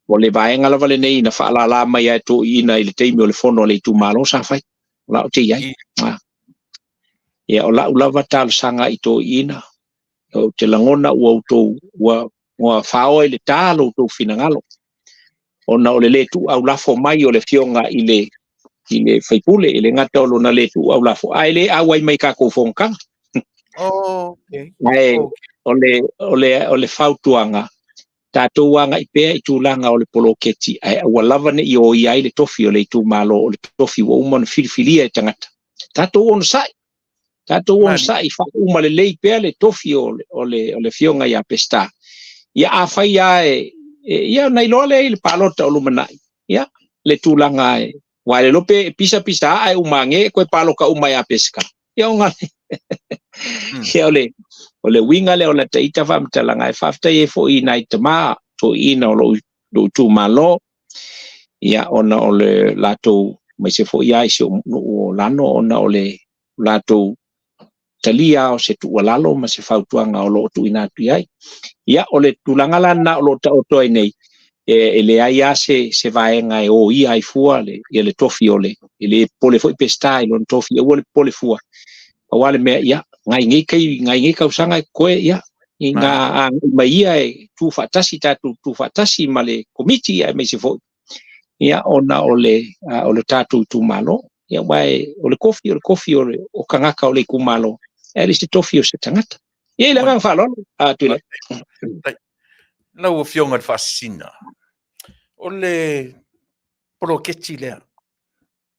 O le vaega lava lenei na faalala mai ai toeaiina i le taimi o le fono a le itumalo sa fai. O la ou te i ai. Ia, o lau lava talosaga i toeaiina, Ou te lagona ua outou ua faoa i le ta lo outou finagalo ona o le lē tuuaulafo mai o le Afioga i le sui usufono, e le gata o lona lē tuuaulafo ae le auai mai i tatou fonotaga. Ae o le fautuaga, tatou agai pea i tulaga o le poloketi, ae aua lava ne i oia ai le tofi o le itumalo, o le tofi ua uma ona filifilia e tagata. Tatou onosai, tatou onosai, faauma lelei pea le tofi o le Afioga ia Peseta. Ia afai lava ia ona iloa lea i le palota o lumanai, ia le tulaga e aua e le iloa pe pisa pisa ae uma ane toe paloka uma ia Peseta. Ia ona ia o le uiga lea o lata ita faamatalaga, e faafetai ai foi i nai tama toeaiina o lou itumalo, ia ona o le latou aemaise foi lava i si ou nuu o Lano, ona o le latou talia o se tuualalo ma se fautuaga o lo o tuuina atu i ai. Ia o le tulaga la lena o lo o taoto ai nei, e leai lava se vaega e oia ai fua le tofi o le, e le popole foi Peseta i lona tofi, aua le popole fua. Pau lava le mea, ia, nai nei tai nai nei tausaga e totoe, ia, ina agai mai ia e tu faatasi, tatou tu faatasi ma le komiti aemaise foi ia ona o le tatou itumalo. Ia aua o le tofi o le tofi o tagata o le itumalo, e le se tofi o se tagata. Ia i le agaga faaaloalo Tuilaepa. Lau Afioga i le Faasisina, o le poloketi lea,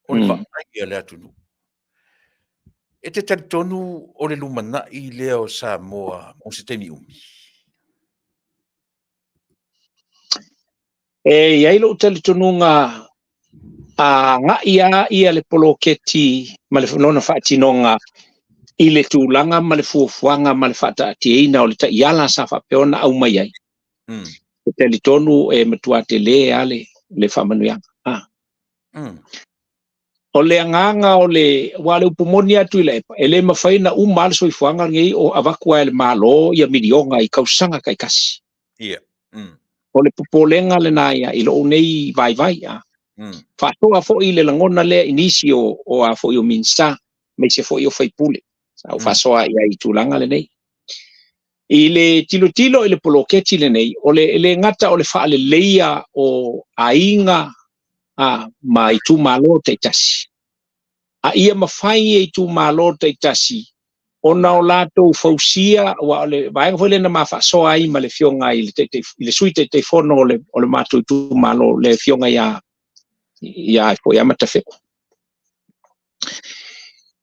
o le vaai a le atunuu. E te talitonu o le lumanai lea o Samoa mo se taimi umi? E i ai lou talitonuga a agai lava ia le poloketi ma le lona faatinoga i le tulaga ma le fuafuaga ma le faataatiaina o le taiala sa faapea ona aumai ai. E talitonu e matua tele lava le faamanuiaga. O le agaga o le aua o le upu moni atu i Tuilaepa, e le mafai ona uma lava le soifuaga lenei o avatu ai e le Malo ia miliona i tausaga taitasi. O le popolega lena ia i lou nei vaivai. Faasoa foi le lagona lea i nisi o a foi o Minisita, aemaise foi o sui usufono. Sa ou faasoa i ai i tulaga lenei. I le tilotilo i le poloketi lenei, o le e le gata o le faaleleia o aiga ma itumalo taitasi, a ia mafai e itumalo taitasi ona o latou fausia, aua o le vaega foi lea na ma faasoa ai ma le Afioga i le taitai, i le Sui Taitaifono o le matou itumalo, le Afioga ia foi ia Matafeo.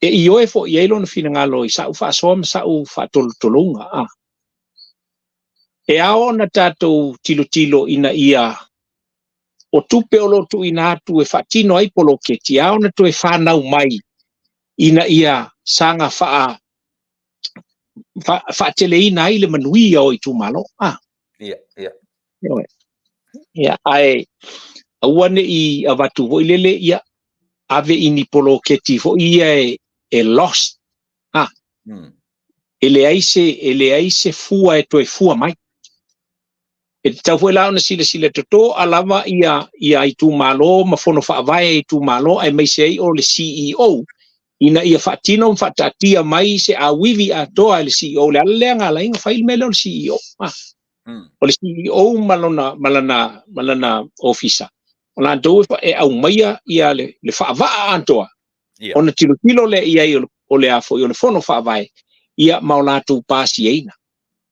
E ioe foi i ai lona finagalo i sa'u faasoa ma sa'u faatolotologa. E ao ona tatou tilotilo ina ia o tupe o lo o tuuina atu e faatino ai poloketi, e ao ona toe fanau mai ina ia saga faateleina ai le manuia o itumalo. Ia. Ia, ae aua ne i avatu foi lele, ia, ave i ni poloketi foi ia e lost. E leai se fua e toe fua mai. E tatau foi la ona silasila totoa lava ia itumalo ma fono faavae e itumalo, aemaise ai o le CEO, ina ia faatino ma faataatia mai se auivi atoa e le CEO. Le ala lea na ala ai ona fai le mea lea o le CEO. O le CEO ma lana ofisa, o latou e aumaia ia le faavaa atoa ona tilotilo lea i ai o le a foi o le fono faavae ia ma o latou pasiaina.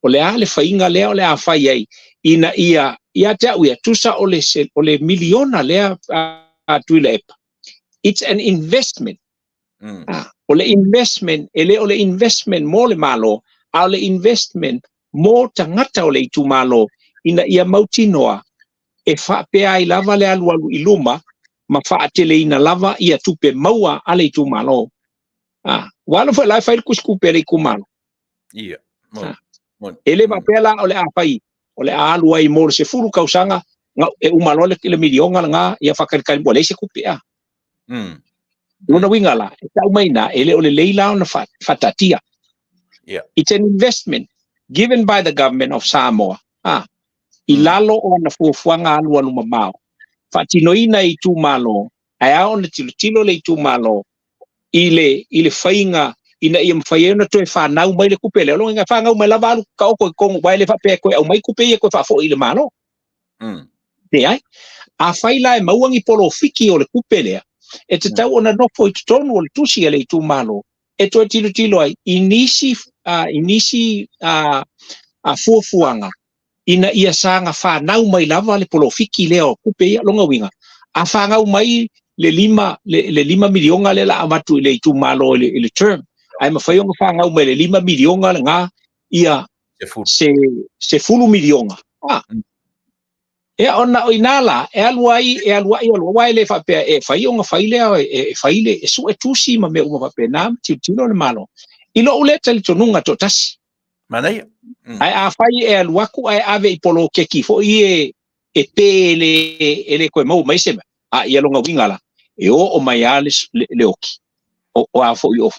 O le a le faiga lea o le a fai ai ina ia ia te au ia tusa o le miliona lea a Tuilaepa. It's an investment. O le investment, e le o le investment mo le Malo, a o le investment mo tagata o le itumalo ina ia mautinoa e faapea ai lava le alualu i luma ma faateleina lava ia tupe maua a le itumalo. Ua ala foi la e fai le tusitupe a le itumalo. Ia. Moni. Moni. E le faapea la o le a fai, o le a alu ai mo le 10 tausaga, e uma loa le miliona lena, ia faatalitali ua leai se tupe. Lona uiga la, e tau mai na, e le o lelei la ona faataatia. It's an investment given by the government of Samoa. I lalo o ana fuafuaga alualu mamao. Faatinoina e itumalo, ae ao ona tilotilo le itumalo i le faiga ina ia mafai ai ona toe fanau mai le tupe lea. O lona uiga e fanau mai lava alu taoto i totonu, aua e le faapea e toe aumai tupe ia e toe faafoi i le Malo. Leai. Afai la e maua ni polofiki o le tupe lea, e tatau ona nofo i totonu o le tusi a le itumalo e toe tilotilo ai i nisi, i nisi fuafuaga ina ia saga fanau mai lava le polofiki lea o tupe ia. Lona uiga, a fanau mai le $5 miliona lea la avatu i le itumalo i le term, ae mafai ona fanau mai le $5 miliona lena ia se $10 miliona. Ia ona o ina la, e alu ai, e alu ai, alu ai, le faapea e fai ona fai lea, e fai le, e sue tusi ma mea uma faapena, ma tilotilo le Malo. I lou lea talitonuga toatasi. Manaia. Ae afai e alu atu ae ave i poloketi foi e pe e le toe maua mai se mea, a ia lona uiga la, e oo mai lava le oki. O a foi o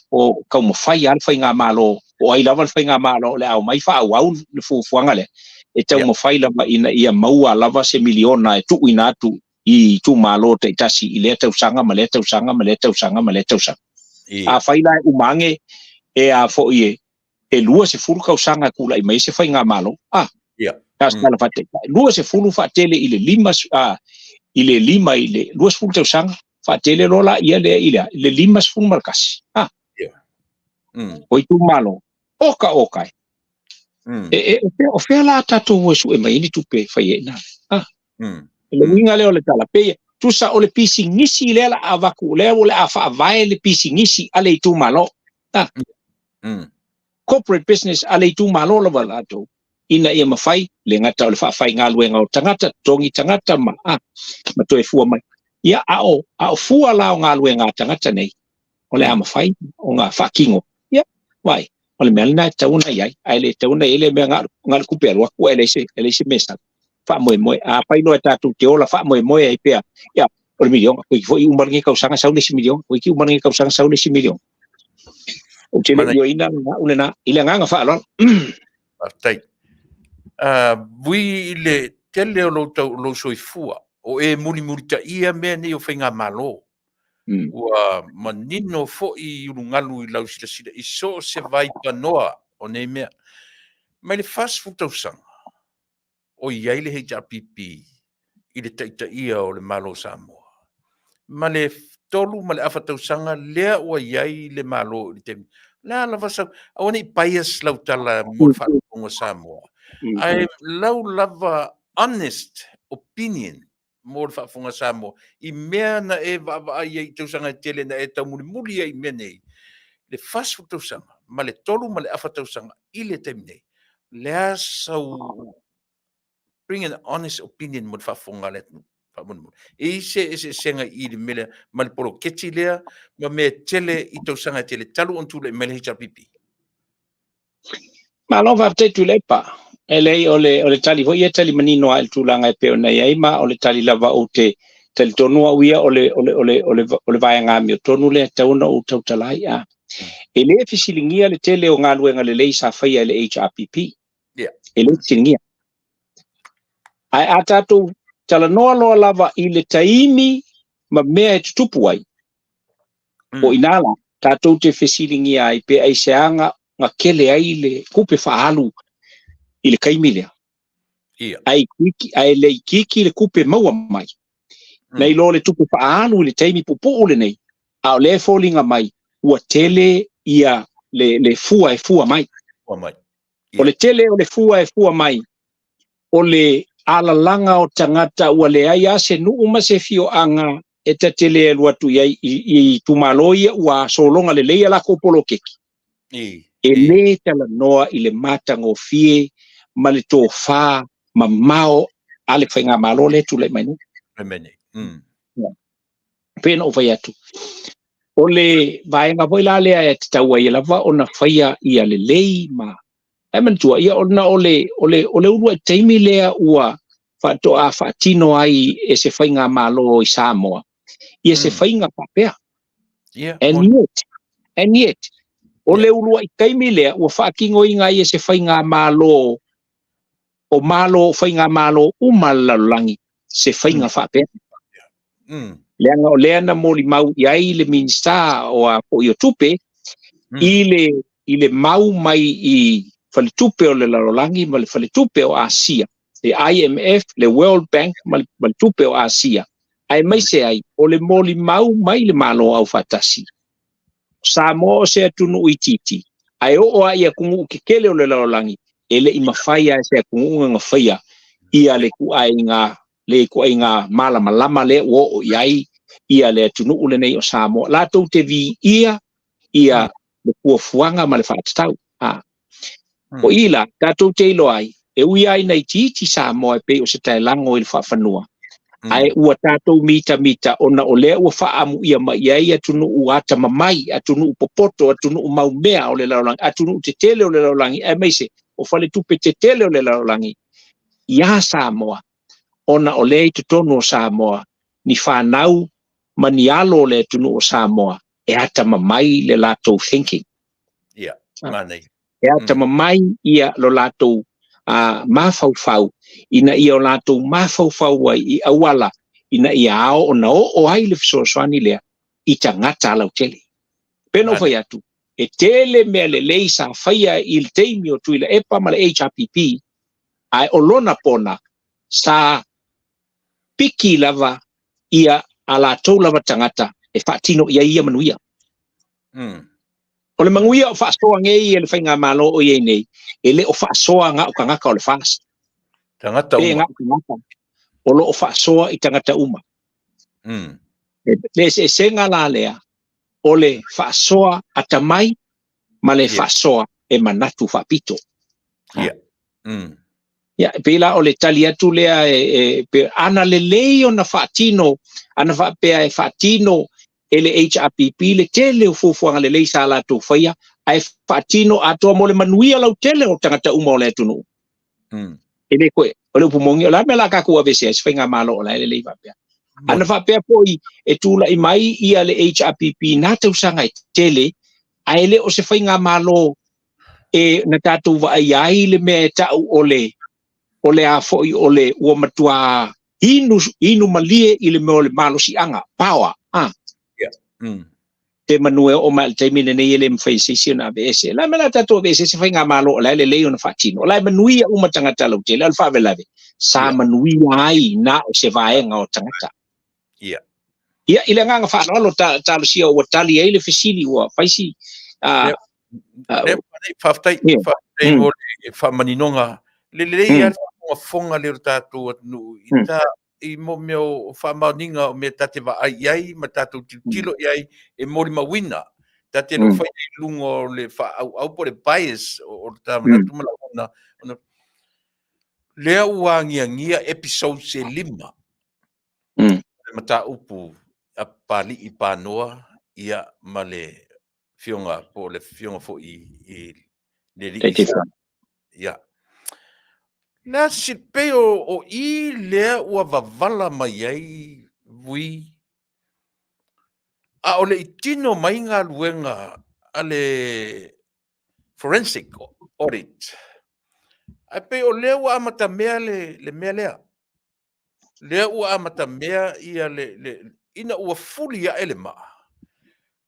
taumafai lava le faigamalo, o ai lava le faigamalo o le a omai faaauau le fuafuaga lea, e taumafai lava ina ia maua lava se miliona e tuuina atu i itumalo taitasi i lea tausaga ma lea tausaga ma lea tausaga ma lea tausaga. Afai la e uma ane e a foi e 20 tausaga e tulai mai se faigamalo, tala faataitai, 20 faatele i le 5, i le 5 i le 20 tausaga, faatele loa la ia lea i le 51. O itumalo, oka oka e. O fea la tatou e sue mai ni tupe e fai ai na. Le uiga lea o le tala, pei tusa o le pisinisi lea la avatu, lea o le a faavae le pisinisi a le itumalo. Corporate business a le itumalo lava latou, ina ia mafai le gata o le faafaigaluega o tagata, totogi tagata ma, ma toe fua mai. Ia, a o fua la o galuega a tagata nei, o le a mafai ona faatino. Ia, vai, o le mea lena e tatau ona i ai, ae le tatau ona i ai le mea na o le tupe alu atu ae leai se mea sau. Faamoemoe, afai loa e tatou te ola faamoemoe ai pea, ia, o le miliona, toeitiiti foi uma lenei tausaga sau le isi miliona, toeitiiti uma lenei tausaga sau le isi miliona. Ou te le ioeina au lena, i le agaga faaaloalo. Faafetai. Vui i le tele o lou soifua, o e mulimulitaia mea nei o faigamalo. Ua manino foi i ulugalu i lau silasila i so o se vaipanoa o nei mea. Mai le 40 tausaga, o i ai le HRPP i le taitaia o le Malo o Samoa. Ma le 3.5 tausaga lea ua i ai le Malo i le taimi. Le a lava sau, aua ne i bias lau tala mo le faalogologo a Samoa. Ae lau lava honest opinion mo le faafofoga a Samoa i mea na e vaavaai ai i tausaga e tele na e taumulimuli ai i mea nei, le 40 tausaga ma le 3.5 tausaga i le taimi nei, le a sau bring an honest opinion mo le faafofoga a le atunuu faamolemole. E i se eseesega i le mea lea ma le poloketi lea ma mea tele i tausaga e tele talu ona tulai mai le HRPP? Malo faafetai Tuilaepa. E leai o le tali foi e tali manino lava i le tulaga e pei ona i ai, ma o le tali lava ou te talitonu au ia o le vaega amiotonu lea e tatau ona ou tautala ai. E le fesiligia le tele o galuega lelei sa faia e le HRPP. E le fesiligia. Ae a tatou talanoa loa lava i le taimi ma mea e tutupu ai, o ina la, tatou te fesiligia ai pe aiseaga na kele ai le tupe faaalu i le taimi lea. Ae le itiiti le tupe maua mai. Nai lo le tupe faaalu i le taimi puupuu lenei, a o lea e foliga mai ua tele ia le fua e fua mai. Fua mai. O le tele o le fua e fua mai, o le alalaga o tagata ua leai lava se nuu ma se afioaga e ta te le alu atu i ai i itumalo ia ua sologa lelei a latou poloketi. E le talanoa i le matagofie ma le tofa mamao a le faigamalo lea e tulai mai nei. Tulai mai nei. Pei ona ou fai atu, o le vaega foi la lea e tatau ai lava ona faia ia lelei ma ae manatua ia ona o le uluai taimi lea ua faatoa faatino ai e se faigamalo i Samoa ia se faiga faapea. And yet, o le uluai taimi lea ua faatinoina ai e se faigamalo o malo o faigamalo uma le lalolagi se faiga faapea. Leaga o lea na molimau i ai le Minisita o a foi o tupe. I le i le mau mai i faletupe o le lalolagi ma le faletupe o Asia, le IMF, le World Bank ma le faletupe o Asia, aemaise ai o le molimau mai le Malo Aufaatasi. O Samoa o se atunuu itiiti, ae oo lava i atunuu tetele o le lalolagi, e le i mafai lava e se atunuu ona faia ia le ituaiga le ituaiga malamalama lea ua oo i ai ia le atunuu lenei o Samoa, latou te viia ia le fuafuaga ma le faatatau. A. O i la, tatou te iloa ai, e ui lava ina itiiti Samoa e pei o se taelago i le faafanua, ae ua tatou mitamita ona o lea ua faaamuia mai i ai atunuu atamamai, atunuu popoto, atunuu maumea o le lalolagi, atunuu tetele o le lalolagi, aemaise o faletupe tetele o le lalolagi iā Samoa, ona o lea i totonu o Samoa ni fanau ma ni alo o le atunuu o Samoa e atamamai le latou thinking. Ia, manaia. E atamamai ia lo latou mafaufau ina ia o latou mafaufau ai i auala ina ia ao ona oo ai le fesoasoani lea i tagata lautele. Pei ona ou fai atu, e tele mea lelei sa faia i le taimi o Tuilaepa ma le HRPP, ae o lona pona sa piki lava ia a latou lava tagata e faatino i ai ia manuia. O le manuia o faasoa nei e le faigamalo o i ai nei, e le o faasoa na o tagata o le FAST. Tagata uma. Pe na o tagata o lo o faasoa i tagata uma. Le eseesega la lea, o le faasoa atamai ma le faasoa e manatu faapito. Ia. Ia, e pei la o le tali atu lea e, e, pe, ana lelei ona faatino, ana faapea e faatino e le HRPP le tele o fuafuaga lelei sa latou faia, ae faatino atoa mo le manuia lautele o tagata uma o le atunuu. E le koe, o le upu moni, o le a le mea o le a tatou aveesea ai se faigamalo o la e lelei faapea. Ana faapea foi e tulai mai ia le HRPP i na tausaga e tele, ae le o se faigamalo e na tatou vaaia ai le mea e ta'u o le o le a foi o le ua matuā inu inu malie i le mea o le malosiaga, power, a. Yeah. Te manu e oo mai i le taimi lenei e le mafai e se isi ona aveese. O le a le mea o le a tatou aveese ai se faigamalo o la e lelei ona faatino, o la e manuia uma tagata lautele, a o le faalavelave, sa manuia ai na o se vaega o tagata. Ia. Ia, i le agaga faaaloalo, ta, talosia ua tali ai le fesili, ua fai si... Faafetai, faafetai mo le faamaninoga. Le lelei lava le faafogafoga lea o le tatou atunuu i ta i mo mea o faamaoniga o mea ta te vaai i ai ma tatou tilotilo i ai e molimauina. Ta te le o faia i luga o le faaauau po o le bias o le ta manatu ma lagona. Lea ua agiagia episodes e 5 le mataupu a Papalii Panoa ia ma le afioga po o le afioga foi i le alii ia. Le a se pei o i lea ua vavala mai ai Vui a o le i tino mai galuega a le forensic audit. Ae pei o lea ua amatamea le mea lea. Lea ua amatamea ia le, le, ina ua fuli ae le maa,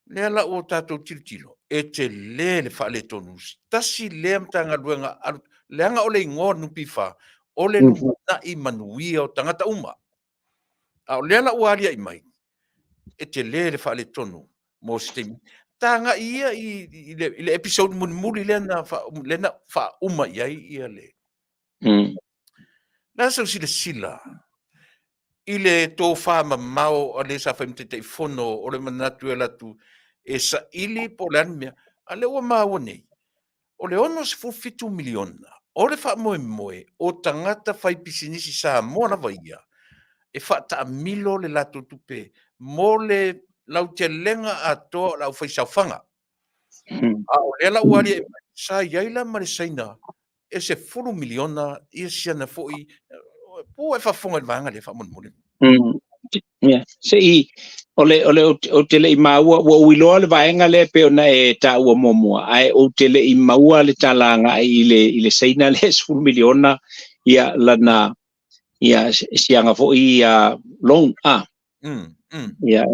lea la ua tatou tilotilo, e tele le faaletonu. Tasi lea Matagaluega, leaga o le igoa o le NPF, o le lumanai manuia o tagata uma. A o lea la ua aliae mai, e tele le faaletonu mo se taimi. Tagai ia i le episode mulimuli lea na faauma i ai ia le... Le a sau silasila i le tofa mamao a le sa fai ma Taitaifono o le manatu e alu atu e saili po o le a le mea, a lea ua maua nei, o le $67 miliona o le faamoemoe o tagata faipisinisi Samoa lava ia e faataamilo le latou tupe mo le lautelega atoa o le aufaisaofaga. A o lea la ua aliae mai, sa i ai la ma le Saina e $10 miliona ia siana foi, po ua e faafofoga i le vaega lea faamolemole? Yeah. Se i, o le, o le, ou te le i maua, ua ou iloa le vaega lea pei ona e taua muamua, ae ou te le i maua le tala agai i le, i le Saina lea $10 miliona, ia, lana, ia, siaga foi, ia, loan, ah. Ia,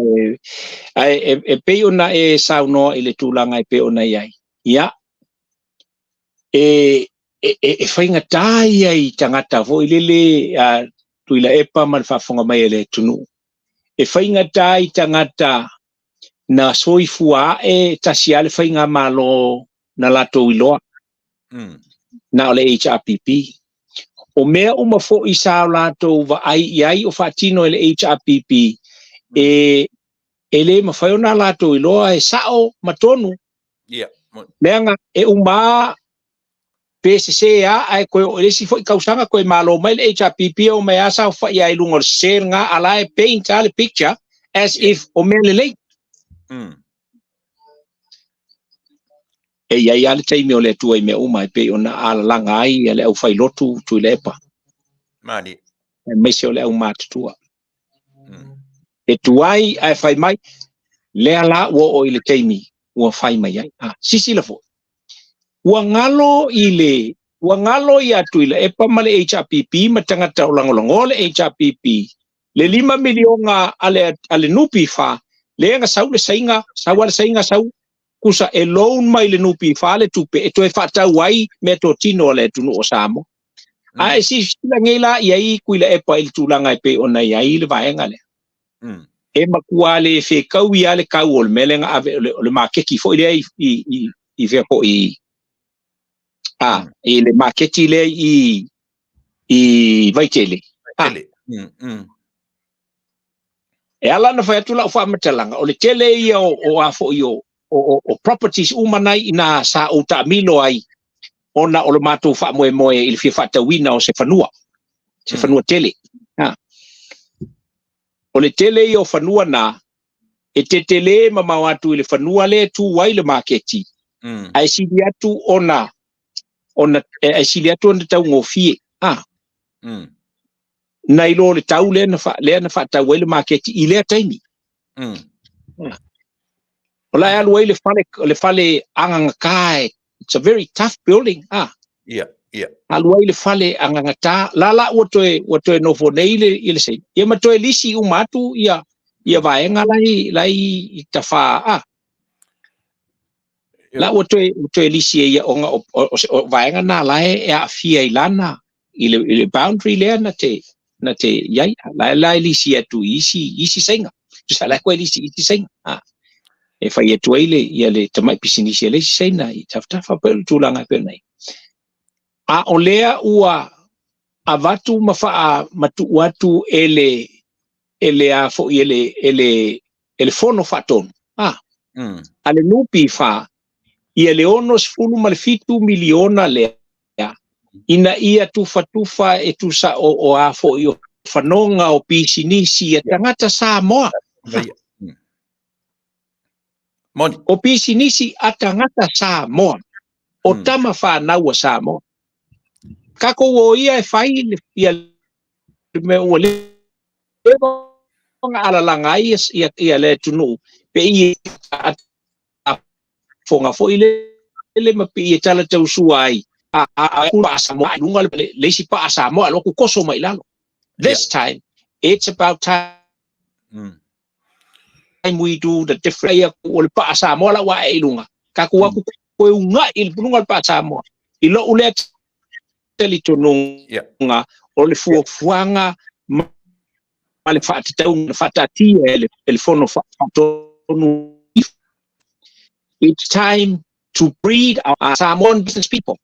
ae e pei ona e saunoa i le tulaga e pei ona i ai. Ia, e faigata ia i tagata foi lele a Tuilaepa ma le faafofoga mai a le atunuu. E faigata i tagata na soifua ae tasi lava le faigamalo na latou iloa. Na o le HRPP. O mea uma foi sa o latou vaai i ai o faatino e le HRPP, e le mafai ona latou iloa e sao ma tonu. Leaga e uma pe sese lava ae toe oo i le isi foi tausaga toe malo mai le HRPP o mai lava saofai ai i luga o le sese lena, a la e paint lava le picture as if o mea lelei. E i ai lava le taimi o le Atua i mea uma e pei ona alalaga ai le aufailotu Tuilaepa. Mani. Aemaise o le aumatutua. E tuai ae fai mai, lea la ua oo i le taimi ua fai mai ai. Silasila foi, ua galo ia Tuilaepa ma le HRPP ma tagata o lagolagoa le HRPP le 5 miliona a le NPF lea na sau le Saina, sau a le Saina sau kusa e loan mai le NPF le tupe e toe faatau ai meatotino a le atunuu o Samoa. Ae silasila nei la i ai Tuilaepa i le tulaga e pei ona i ai le vaega lea. E matua le fekaui lava le tau o le mea lea na ave o le maketi foi lea i fea foi i le maketi lea i Vaitele. Tele. E ala ona fai atu lau faamatalaga, o le tele ia o a foi o properties uma nei ina sa ou taamilo ai ona o le matou faamoemoe i le fia faatauina o se fanua, se fanua tele. O le tele ia o fanua na, e tetele mamao atu i le fanua lea e tu ai le maketi, ae sili atu ona ae sili atu ona taugofie. Nai lo le tau lea na faatau ai le maketi i lea taimi. O la e alu ai le fale agagata, it's a very tough building. Ia, ia. Alu ai le fale agagata, la ua toe nofo nei i le Saina. Ia ma toe lisi uma atu ia vaega la i tafa. La ua toe lisi e ia ona o vaega na la e aafia i lana i le boundary lea na te iai. La e lisi atu i isi Saina. Tusa la koe lisi i isi Saina. E fai atu ai le ia le tamai pisinisi a le isi Saina i tafatafa pe o le tulaga e pei ona i. A o lea ua avatu ma faamatuu atu e le a foi e le fono faatonu. A le NPF ia le 67 miliona lea ina ia tufatufa e tusa o a foi o fanoga o pisinisi a tagata Samoa. Ia. Moni. O pisinisi a tagata Samoa. O tama whanau a Samoa. Kako o ia e fai ia le mea ua leva ona alalaga ai ia le atunuu pe i a foga foi le ma pe i e tala tausua ai a ku pa Samoa i luga le isi pa Samoa lo ku koso mai lalo. This time it's about time we do the different ia o le pa Samoa la wa e i luga. Ka ku aku koe unga i luga le pa Samoa. I lou lea talitonuga o le fuafuaga ma le faatatauga na faataatia e le fono faatonu. It's time to breed our Samoan business people.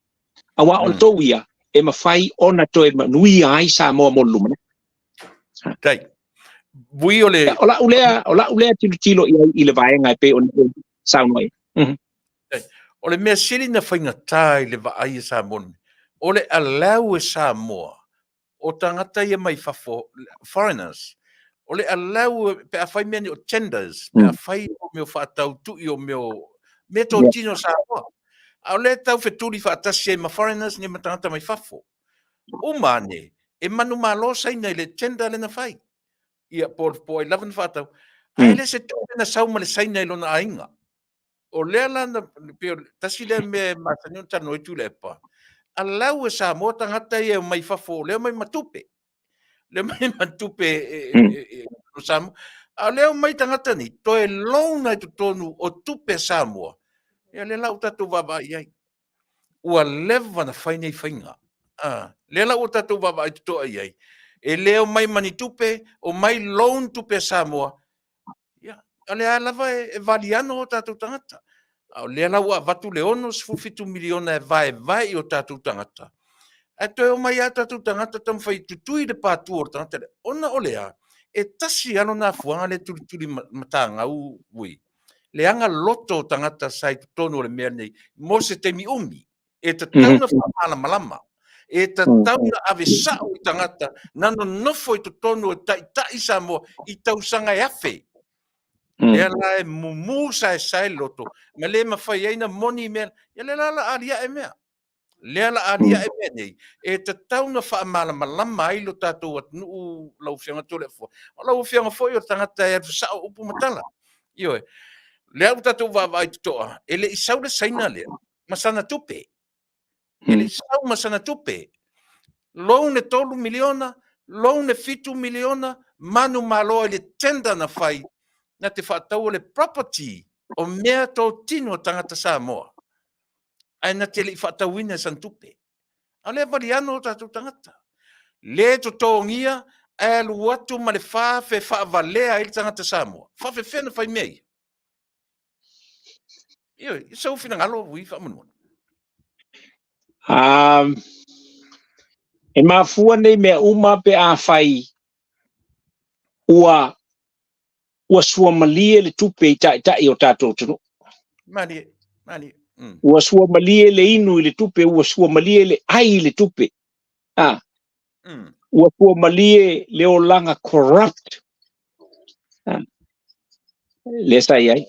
Aua o tou ia e mafai ona toe manuia ai Samoa mo le lumanai. Tai. Vui o le O lau lea tilotilo i ai i le vaega e pei ona e saunoa ai. O le mea sili na faigata i le vaai e Samoa nei, o le allow e Samoa o tagata ia mai fafo, foreigners, o le allow pe a fai mea ni o tenders, pe a fai o mea o faatautui o mea totino Samoa. A o lea tau fetuli faatasi ai ma foreigners ni ma tagata mai fafo. Uma ane, e manumalo Saina i le tender le na fai. Ia, po ai lava na faatau. Ae le se tupe na sau ma le Saina i lona aiga. O lea la na, pe tasi lea mea e masani ona talanoa ai Tuilaepa, allow e Samoa tagata ia mai fafo, lea mai ma tupe. Lea mai ma tupe e, o Samoa. A o lea omai tagata nei, toe loan ai totonu o tupe a Samoa, ia lea la ua tatou vaavaai i ai. Ua leva na fai nei faiga. A, lea la ua tatou vaavaai totoa i ai, e le omai ma ni tupe, omai loan tupe a Samoa, ia, o lea lava e valiano o tatou tagata. A o lea la ua avatu le $67 miliona e vaevae i o tatou tagata, ae toe omai lava tatou tagata taumafai e tutui le patu o le tagata lea. Ona o le a? E tasi lava lona afuaga lea e tulituli matagau ui, leaga loto o tagata sa i totonu o le mea lenei mo se taimi umi. E tatau ona faamalamalama, e tatau ona ave sao i tagata na nonofo i totonu o taitai Samoa i tausaga e afe. Lea la e mumu saesae le loto ma le mafai ai na moni mea. Ia lea la la aliae mea. Lea la aliae mea nei, e tatau ona faamalamalama ai lo tatou atunuu lau Afioga Toleafoa. O lau Afioga foi o le tagata e alu sao upu ma tala. Ioe. Lea ua tatou vaavaai totoa, e le i sau le Saina lea ma sana tupe. E le i sau ma sana tupe. Loan e 3 miliona, loan e 7 miliona, manumalo i le tender na fai, na te faataua le property o mea totino a tagata Samoa. Ae na te le i faatauina e sana tupe. A o lea e valiano o tatou tagata. Le totogia, ae alu atu ma le 4,000 faavalea ai le tagata Samoa. Faafefea na fai mea ia? Ioe, sou finagalo ui faamolemole. E mafua nei mea uma pe afai ua ua suamalie le tupe i taitai o tatou atunuu. Malie, malie. Ua suamalie le inu i le tupe, ua suamalie le ai i le tupe. Ua suamalie le olaga corrupt. Lea sa i ai.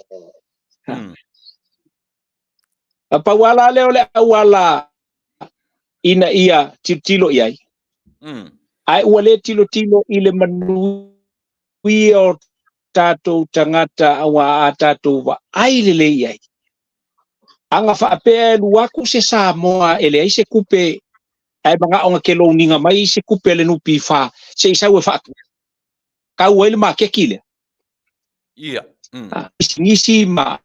A pau lava lea o le auala ina ia tilotilo i ai. Ae ua le tilotilo i le manuia o tatou tagata aua a tatou vaai lelei i ai. Aga faapea e alu atu se Samoa e leai se tupe ae manao na te loan-ina mai se tupe a le NPF se i sau e faatau ai le maketi lea. Ia. Pisinisi ma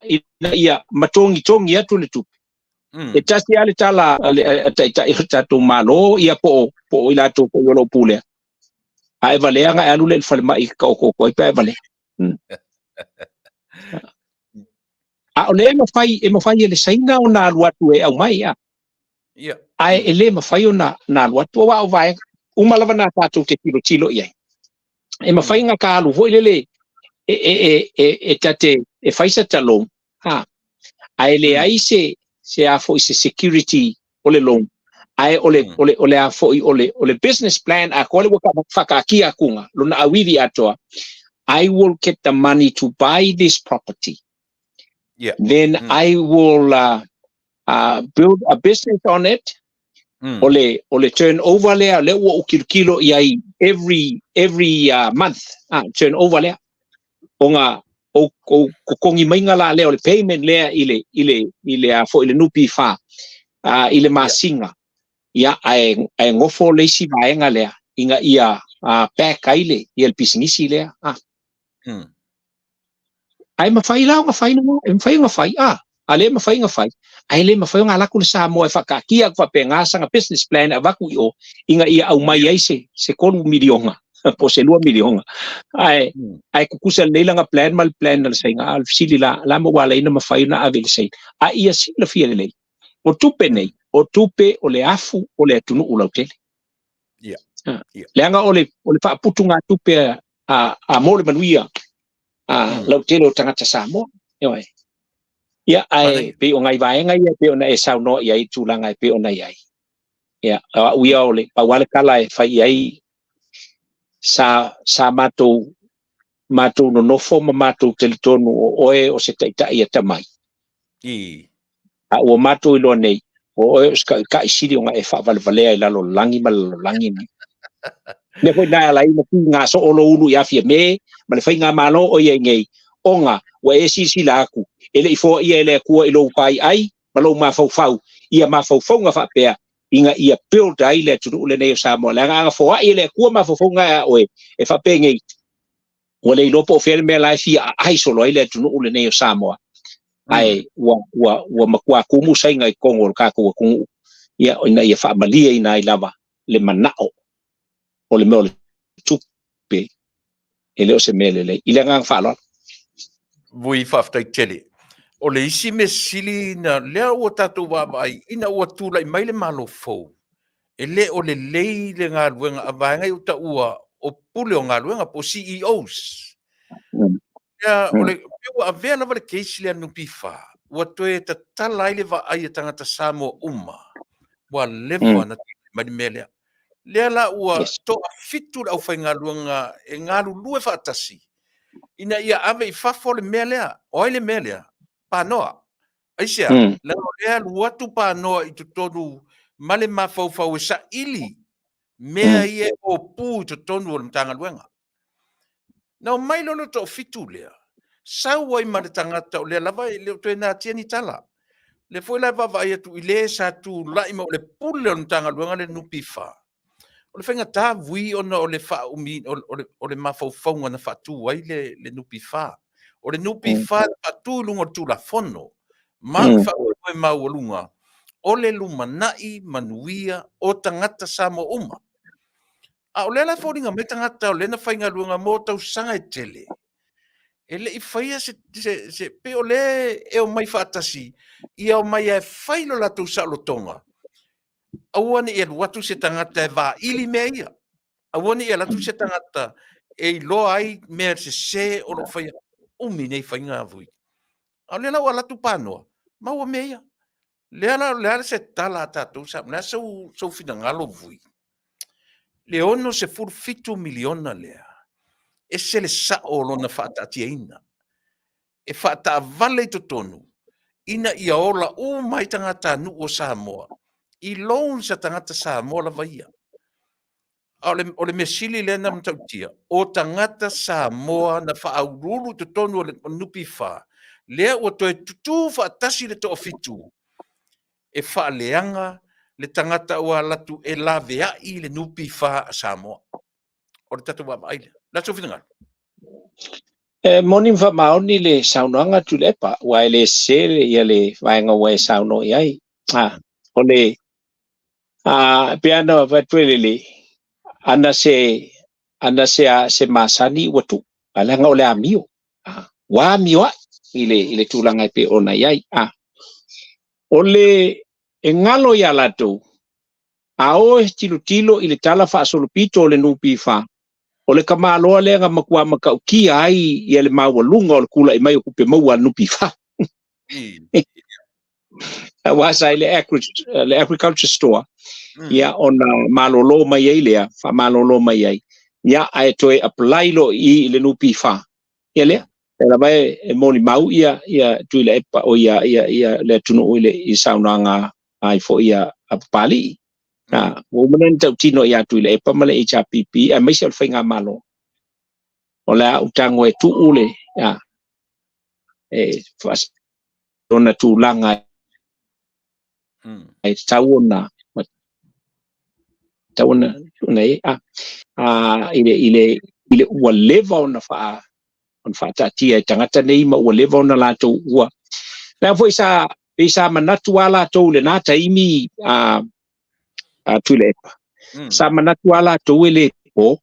ina ia matogitogi atu le tupe. E tasi lava le tala a le taitai o le tatou Malo ia po o i latou foi o lo o pulea. A e valea ona e alu lea i le falemai e taoto ai pe a e valea. A o lea e mafai, e mafai e le Saina ona alu atu e aumai, a. Ae e le mafai ona alu atu, aua o vaega uma lava na tatou te tilotilo i ai. E mafai ona ta alu foi lele e ta te e fai sata loan, ha. Ae leai se a foi se security o le loan, ae o le o le a foi o le business plan atoa le ua faataatia atuga lona auivi atoa. I will get the money to buy this property. Then I will build a business on it. O le turnover lea, lea ua ou tilotilo i ai every month, turnover lea. Ona o totogi maiga la lea o le payment lea i le i le i le a foi le NPF i le masina. Ia, ae nofo le isi vaega lea ina ia back ai le ia le pisinisi lea. Ae mafai la ona fai lena, e mafai ona fai, a le mafai ona fai, ae le mafai ona alu atu le Samoa e faataatia atu faapena sana business plan e avatu i o, ina ia aumai ai se 3 miliona, po o se 2 miliona. Ae tutusa lelei lana plan ma le plan a le Saina. A o le fesili la, la ma ua ala ai ona mafai ona ave i le Saina. A ia silafia lelei, o tupe nei, o tupe o le afu o le atunuu lautele. Leaga o le faaputugatupe a mo le manuia a lautele o tagata Samoa. Ioe. Ia, ae pei o nai vaega ia e pei ona e saunoa i ai i tulaga e pei ona i ai. Ia, o au ia o le pau lava le tala e fai i ai sa matou nonofo ma matou talitonu o oe o se taitai atamai. A ua matou iloa nei, o oe o se taitai sili ona e faavalevalea i lalo o le lagi ma le lalolagi nei. Mea foi na e ala ai ona kiga soo lou ulu ia Fiame ma le faigamalo o i ai nei, ona ua e silasila atu e le i foaia e le Atua i lou paiai ma lou mafaufau ia mafaufauga faapea ina ia build ai le atunuu lenei o Samoa. Leaga ana foai e le Atua mafaufauga a oe e faapenei. Ua le iloa po o fea le mea la e fia aai solo ai le atunuu lenei o Samoa, ae ua ua ua matua tumu saiga i totonu o le tatou atunuu, ia, ina ia faamalieina ai lava le manao o le mea o le tupe, e le o se mea lelei. I le agaga faaaloalo. Vui, faafetai tele. O le isi mea sili na lea ua tatou vaavaai ina ua tulai mai le Malo fou, e le o lelei le galuega a vaega ia ua taua o pule o galuega po o CEOs. Ia, o le, ua avea lava le case lea NPF, ua toe tatala ai le vaai a tagata Samoa uma, ua leva ona tulai mai le mea lea. Lea la ua toafitu le aufaigaluega e galulue faatasi ina ia ave i fafo le mea lea. O ai le mea lea? Panoa. Aisea? Leaga o lea e alu atu Panoa i totonu ma le mafaufau e saili mea ia e opu i totonu o le Matagaluega. Na omai loa le toafitu lea, sau ai ma le tagata o lea lava e le o toe natia ni tala. Lea foi la e vaavaai atu i le sa tulai ma o le pule o le Matagaluega le NPF. O le faigata vui ona o le faaumi o le mafaufauga na faatu ai le NPF. O le NPF na faatu i luga o le Tulafono ma le faamoemoe maualuga o le lumanai manuia o tagata Samoa uma. A o lea la e foliga mai tagata o lea na faigaluega mo tausaga e tele, e le i faia se, se, se pei o lea e omai faatasi, ia omai e fai lo latou saolotoga, aua ne i alu atu se tagata e vaili mea ia, aua ne i alu atu se tagata e iloa ai mea sese o lo o faia. Umi nei faiga vui. A o lea la ua alu atu Panoa, maua mea ia. Lea la, o le a se tala a tatou, o le a sou finagalo vui? Le $67 miliona lea, ese le sao o lona faataatiaina, e faataavale i totonu ina ia ola uma ai tagatanuu o Samoa i loans a tagata Samoa lava ia. A o le mea sili lea na matautia, o tagata Samoa na faauluulu i totonu o le NPF, lea ua toe tutu faatasi le toafitu e faaleaga le tagata ua alu atu e laveai le NPF a Samoa. O le tatou vaavaai lea. O le a sou finagalo? E moni ma faamaoni le saunoaga Tuilaepa, aua e le sese ia le vaega ua e saunoa i ai. O le pei lava ona fai atu e lelei, ana se ana se se masani ua tuu, ae leaga o le amio. Ua amio ai i le tulaga e pei ona i ai. O le e galo ia latou, a o e tilotilo i le tala faasolopito o le NPF, o le tamaloa lea na matua matautia ai ia le maualuga o le tulai mai o tupe maua a le NPF. Aua sa i le, le agriculture store, ia ona malolo mai ai lea, faamalolo mai ai, ia ae toe apply loa i i le NPF. Ia lea, lea lava e molimau ia ia Tuilaepa o ia ia ia le atunuu i le i saunoaga ai foi a Papalii. Ua uma ona tautino ia Tuilaepa ma le HRPP aemaise o le faigamalo. O le a ou tago e tuu le e ona tulaga e tatau ona tatau ona ona e a i le i le i le ua leva ona faa ona faataatia e tagata nei ma ua leva ona latou ua lea foi sa pei sa manatu a latou i lena taimi a Tuilaepa sa manatu a latou e le po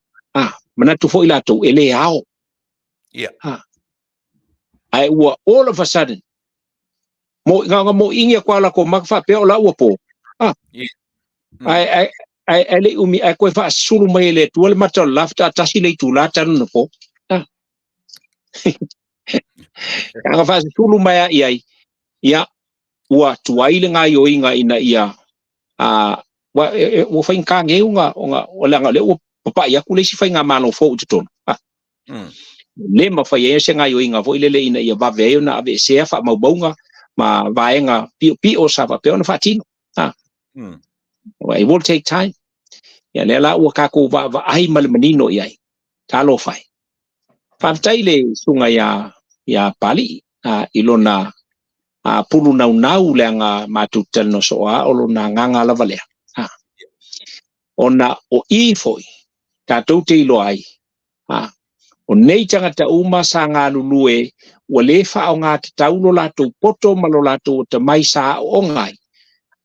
manatu foi latou e le ao. Ae ua all of a sudden mo na ona moiigi atu lava o latou maka faapea o la ua po. Ae ae ae ae le i umi ae toe faasulu mai e le Atua le mata o le la faatoa tasi le itula talu ona po. Ana faasulu mai lava i ai, ia, ua tuai le gaoioiga ina ia ua faigata nei ona leaga o lea ua papai atu le isi faigamalo fou i totonu. Le mafai ai se gaoioiga foi lele ina ia vave ai ona aveesea faamaumauga ma vaega piopio sa faapea ona faatino. It will take time. Ia lea la ua tatou vaavaai ma le manino i ai. Talofa e. Faafetai i le susuga ia Papalii i lona pulu naunau leaga matou te talanoa soo lava o lona agaga lava lea. Ona o i foi tatou te iloa ai. O nei tagata uma sa galulue ua lē faaaogā tatau lo latou poto ma lo latou atamai sa aooga ai,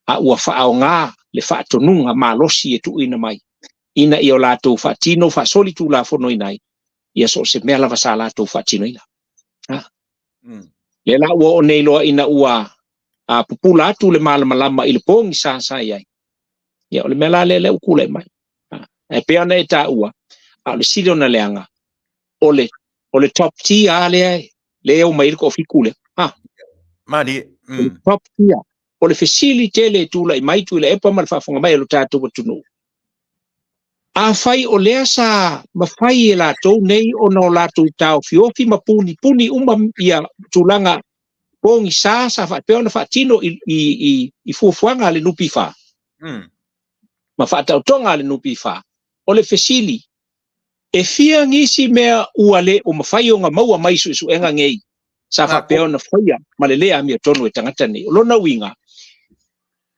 a ua faaaogā le faatonuga malosi e tuuina mai ina ia o latou faatino faasolitulafonoina ai ia so o se mea lava sa latou faatinoina. A. Lea la ua oo nei loa ina ua pupula atu le malamalama i le pogisa sa i ai, ia o le mea la lea lea ua tulai mai. Ae pei ona e taua, a o le sili ona leaga, o le top tier lava lea lea e omai ai le toafitu lea. Ha? Malie. O le top tier. O le fesili tele e tulai mai Tuilaepa ma le faafofoga mai a lo tatou atunuu, afai o lea sa mafai e latou nei ona o latou taofiofi ma punipuni uma ia tulaga pogisa sa faapea ona faatino i fuafuaga a le NPF ma faataotoga a le NPF, o le fesili, e fia nisi mea ua le o mafai ona maua mai suesuega nei sa faapea ona faia ma le lē amiotonu e tagata nei? O lona uiga,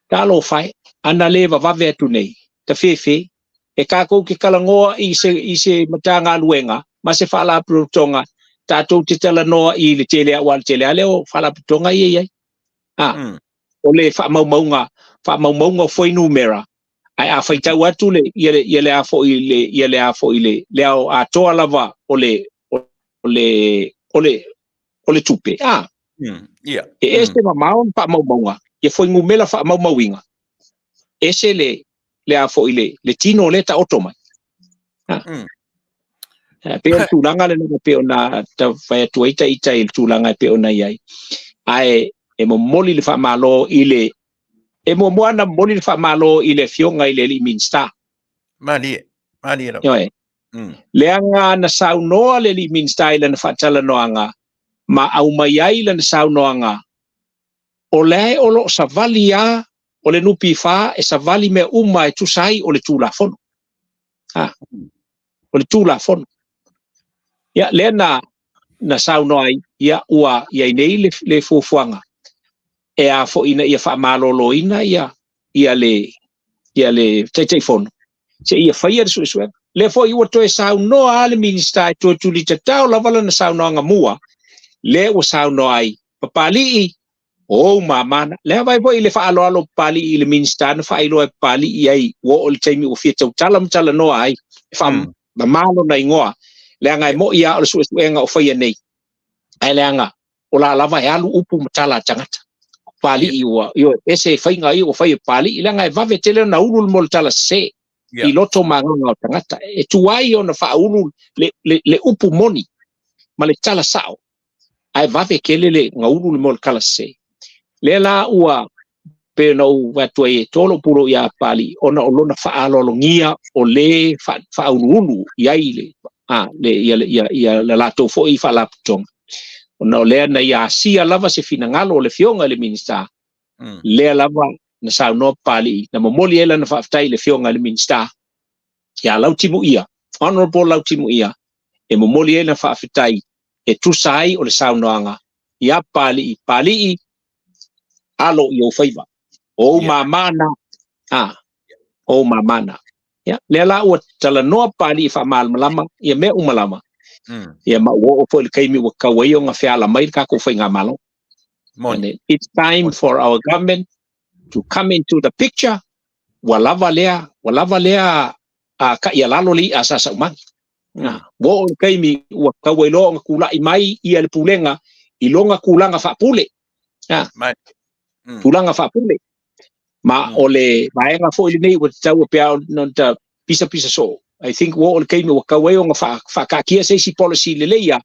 talofa e, ana lē vavave atu nei, tafefe, e tatou te talanoa i se Matagaluega ma se Faalapotopotoga, tatou te talanoa i le tele, aua o le tele lava lea o Faalapotopotoga ia e i ai. O le faamaumauga o fuainumera, ae a faitau atu le ia le ia le a foi le ia le a foi le ao atoa lava o le tupe a e ese mamao na faamaumauga ia fuainumera faamaumauina, ese le a foi le tino o lea taoto mai. Pei o le tulaga lena e pei ona taumafai atu ai ita i le tulaga e pei ona i ai. Ae e momoli le faamalo i le e muamua ona momoli le faamalo i le afioga i le alii Minisita. Malie. Malie lava. Ioe. Leaga na saunoa le alii Minisita i lana faatalanoaga ma aumai ai lana saunoaga, o lea o lo o savali a o le NPF e savali mea uma e tusa ai o le Tulafono. O le Tulafono. Ia, lea na saunoa ai, ia ua i ai nei le fuafuaga e a foi ina ia faamaloloina ia le Taitaifono seia faia le suesuega. Lea foi ua toe saunoa lava le Minisita e toe tulitatao lava lana saunoaga mua, lea ua saunoa ai, Papalii, o ou mamana. Lea vai foi le faaaloalo o Papalii i le Minisita na faailoa e Papalii ai ua oo i le taimi ua fia tautala ma talanoa ai, e faamama lona igoa, leaga e moi lava o le suesuega o faia nei. Ae leaga o la lava e alu upu ma tala a tagata. Papalii ua, ioe, ese faiga ia ua fai e Papalii, leaga e vave tele ona ulu le mo le tala sese i loto ma agaga o tagata. E tuai ona faaulu le upu moni ma le tala sao, ae vave tele le gaulu le mo le tala sese. Lea la ua pei ona ou vaai atu ai e tolo pulou ia Papalii ona o lona faaaloalogia o le faauluulu i ai le, a, le, ia, ia, ia, le latou foi faalapotopotoga. Ona o lea na ia asia lava se finagalo o le afioga i le Minisita, lea lava na saunoa Papalii, na momoli ai lana faafetai i le afioga i le Minisita, ia Lautimuia, Honorable Lautimuia, e momoli ai lana faafetai e tusa ai o le saunoaga ia Papalii, Papalii, alo i ou faiva. O ou mamā na. O ou mamā na. Ia, lea la ua talanoa Papalii faamalamalama ia mea uma lava. Ia ma ua oo foi le taimi ua tatau ai ona feala mai le tatou faigamalo. Moni. And it's time for our government to come into the picture. Ua lava lea, ua lava lea a ta'ialalo le i'a sa saumagi. Ua oo le taimi ua tatau ai loa ona tula'i mai ia le pulega i lona tulaga faapule. Tulaga faapule. Ma o le vaega foi lenei ua tatau pe a ona ta pisapisa soo. I think ua oo le taimi ua tatau ai ona faataatia se isi policy lelei a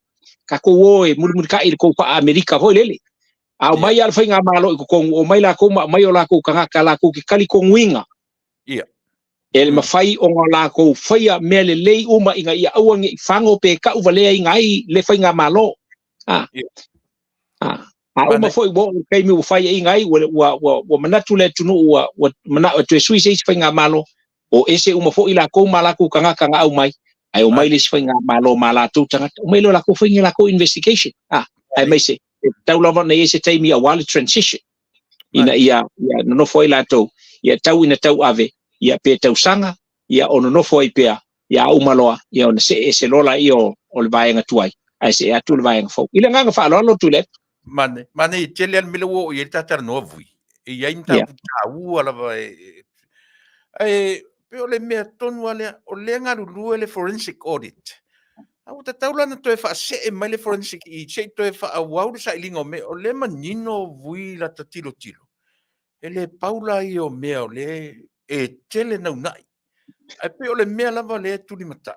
tatou o e mulimulita'i le tou faa-Amerika foi lele. A omai lava le faigamalo i totonu, omai latou ma aumai o latou tagata latou te talitonuina e le mafai ona latou faia mea lelei uma ina ia aua ne i fago pe tauvaleaina ai le faigamalo. A uma foi ua oo le taimi ua faiaina ai ua manatu le atunuu ua manao e toe sui se isi faigamalo, o ese uma foi latou ma latou tagata na aumai, ae omai le isi faigamalo ma latou tagata, omai lea o latou fai ni latou investigation. Aemaise e tatau lava ona i ai se taimi aua le transition ina ia nonofo ai latou, ia tau ina tauave ia pe tausaga ia o nonofo ai pea. Ia a uma loa, ia ona see ese loa laia o le vaega tuai, ae see atu le vaega fou. I le agaga faaaloalo Tuilaepa. Mane, mane e tele lava le mea lea ua oo i ai le ta talanoa Vui. E i ai mataupu taua lava e ae pei o le mea tonu lava lea, o lea e galulue le forensic audit. A ua tatau la ona toe faasee mai le forensic i se i toe faaauau le sailiga o mea. O lea e manino Vui i lata tilotilo, e le pau la ia o mea o lea e tele naunai. Ae pei o le mea lava lea e tulimatai,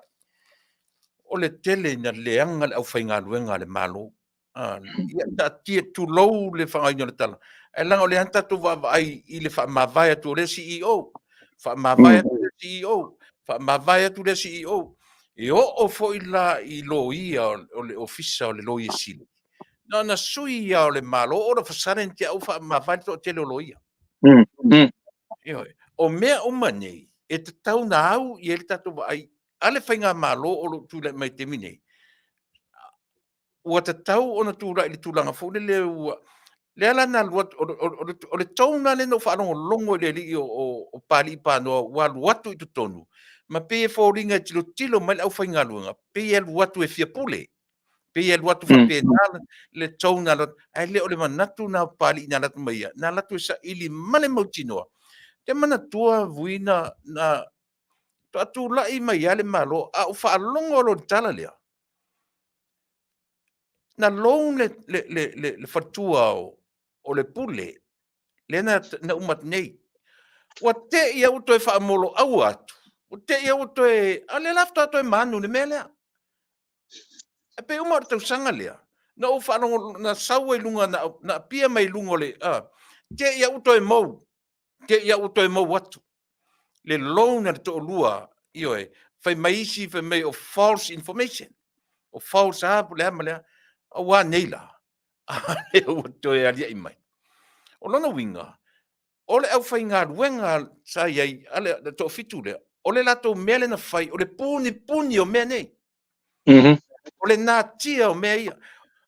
o le tele ina leaga le aufaigaluega a le Malo. Ia taatia, tulou le faaaogaina o le tala, ae leaga o lea lava na tatou vaavaai i le faamavae atu o lea CEO, faamavae atu lea CEO, faamavae atu lea CEO. E oo foi la i loia o le Ofisa o le Loia Sili, na ona sui lava o le Malo, all of a sudden te i ua faamavae le toatele o loia. Ioe. O mea uma nei, e tatau ona au i ai le tatou vaai a le faigamalo o lo o tulai mai i le taimi nei, ua tatau ona tulai i le tulaga foi lele ua lea la na alu atu, o le tone lava lea na ou faalogologo i le alii o Papalii Panoa ua alu atu i totonu, ma pei e foliga e tilotilo mai le aufaigaluega, pei e alu atu e fia pule, pei e alu atu faapena le tone na alu atu, ae le o le manatu lena o Papalii na alu atu ma ia, na alu atu e saili ma le mautinoa. Ou te manatua Vui na faatoa tulai mai lava le Malo, a ou faalogo loa i le tala lea, na loan le faletua o le Pule lea na uma atu nei. Ua te i lava ua toe faamoloaua atu, ua te i lava ua toe, a o lea la faatoa toe manu i le mea lea. E pei uma o le tausaga lea, na ou faalogo, na sau ai i luga, na appear mai luga o le, te i lava ua toe mou, te i lava ua toe mou atu le loan a le toalua, ioe, fai mai isi, fai mai o false information, o false a, po o le a ma le a. Aua nei la, a lea ua toe aliae mai. O lona uiga, o le aufaigaluega sa i ai a le toafitu lea, o le latou mea lea na fai, o le punipuni o mea nei. O le natia o mea ia.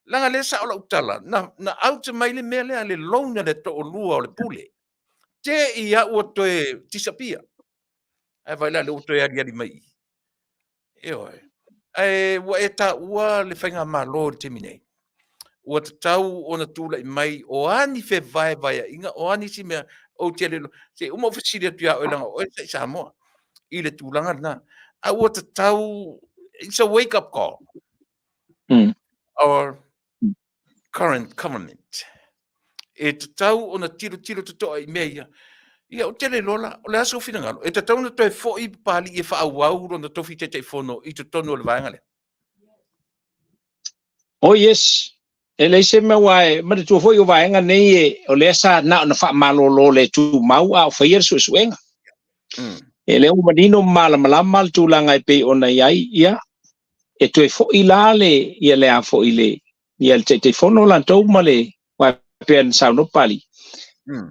Leaga lea sao lau tala, na out mai le mea lea, le loan a le toalua o le Pule. Te i lava ua toe disappear. Ae vaai la lea ua toe aliali mai i i. Ioe. Ae ua e taua le faigamalo i le taimi nei. Ua tatau ona tulai mai o a ni fevaevaeaiga, o a nisi mea, ou te le iloa. Se i uma ou fesili atu ia oe leaga o oe sa i Samoa i le tulaga lena. A ua tatau, it's a wake up call. Our current government. E tatau ona tilotilo totoa i mea ia. Ia, ou te le iloa la, o le a sou finagalo? E tatau ona toe foi Papalii e faaauau lona tofi Taitaifono i totonu o le vaega lea? Oh yes, e leai se mea aua e manatua foi o vaega nei e, o lea sa na ona faamalolo le tumau a o faia le suesuega. E lea ua manino ma malamalama le tulaga e pei ona i ai, ia, e toe foi la le, ia le a foi le, ia le Taitaifono latou ma le, aua e pei ona saunoa Papalii,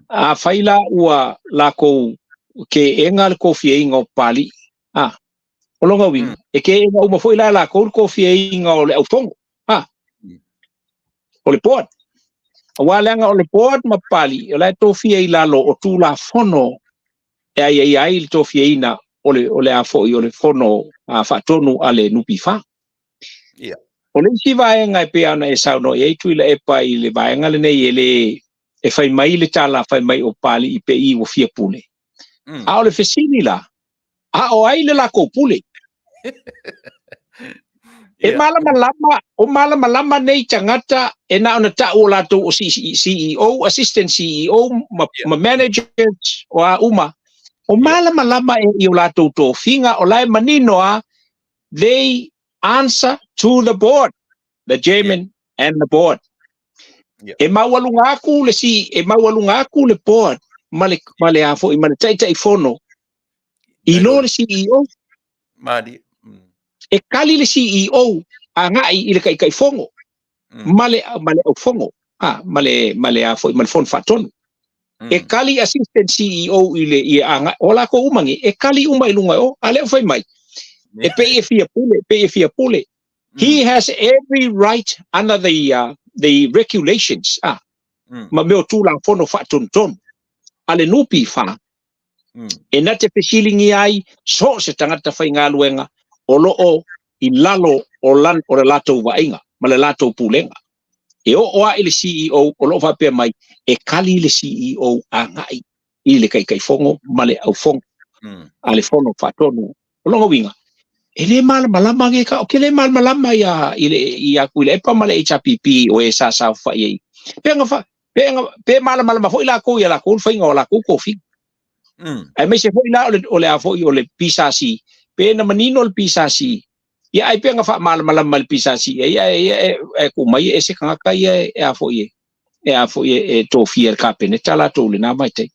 afai la ua lakou keega le tofiaina o Papalii, a, o lona uiga, e keega uma foi la e lakou le tofiaina o le aufono, a, o le board. Aua leaga o le board ma Papalii, o la e tofia i lalo o Tulafono e aiaia ai le tofiaina o le, o le a foi o le fono faatonu a le NPF. O le isi vaega e pei ona e saunoa i ai Tuilaepa i le vaega lenei e le e fai mai le tala fai mai o Papalii pei ua fia pule. A o le fesili la, a o ai le lakou pule? E malamalama, o malamalama nei tagata e na ona ta'u o latou o CEO, assistant CEO ma, ma managers o a uma. O malamalama e i o latou tofiga, o la e manino a, they answer to the board, the chairman and the board. E maualuga atu le si, e maualuga atu le board ma le, ma le a foi, ma le Taitaifono i lo le CEO. Malie. E kali le CEO agai i le Taitaifono ma le aufono, a, ma le a foi, ma le fono faatonu. E kali assistant CEO i le i agai, o lakou uma nei, e kali uma i luga o, a lea ua fai mai, e pei e fia pule, pei e fia pule. He has every right under the regulations, ah, ma mea o Tulafono faatonutonu a le NPF e na te fesiligia ai so o se tagata faigaluega. o lo o i lalo o lan, o le latou vaaiga ma le latou pulega. E oo lava i le CEO o lo o faapea mai e kali le CEO agai i le Taitaifono ma le aufono a le Fono Faatonu. O lona uiga, e le malamalama nei ta, ou te le malamalama ia i le ia Tuilaepa ma le HRPP o e sa saofai ai. Pe na fa, pe na, pe malamalama foi latou ia latou le faiga o latou tofiga. Aemaise foi la o le, o le a foi o le PSC, pe na manino le PSC, ia ai pe na faamalamalama le PSC, ia ia ia e, e tuu mai e se tagata ia e a foi e, e a foi e, e tofia e le Kapeneta latou i lena vaitaimi.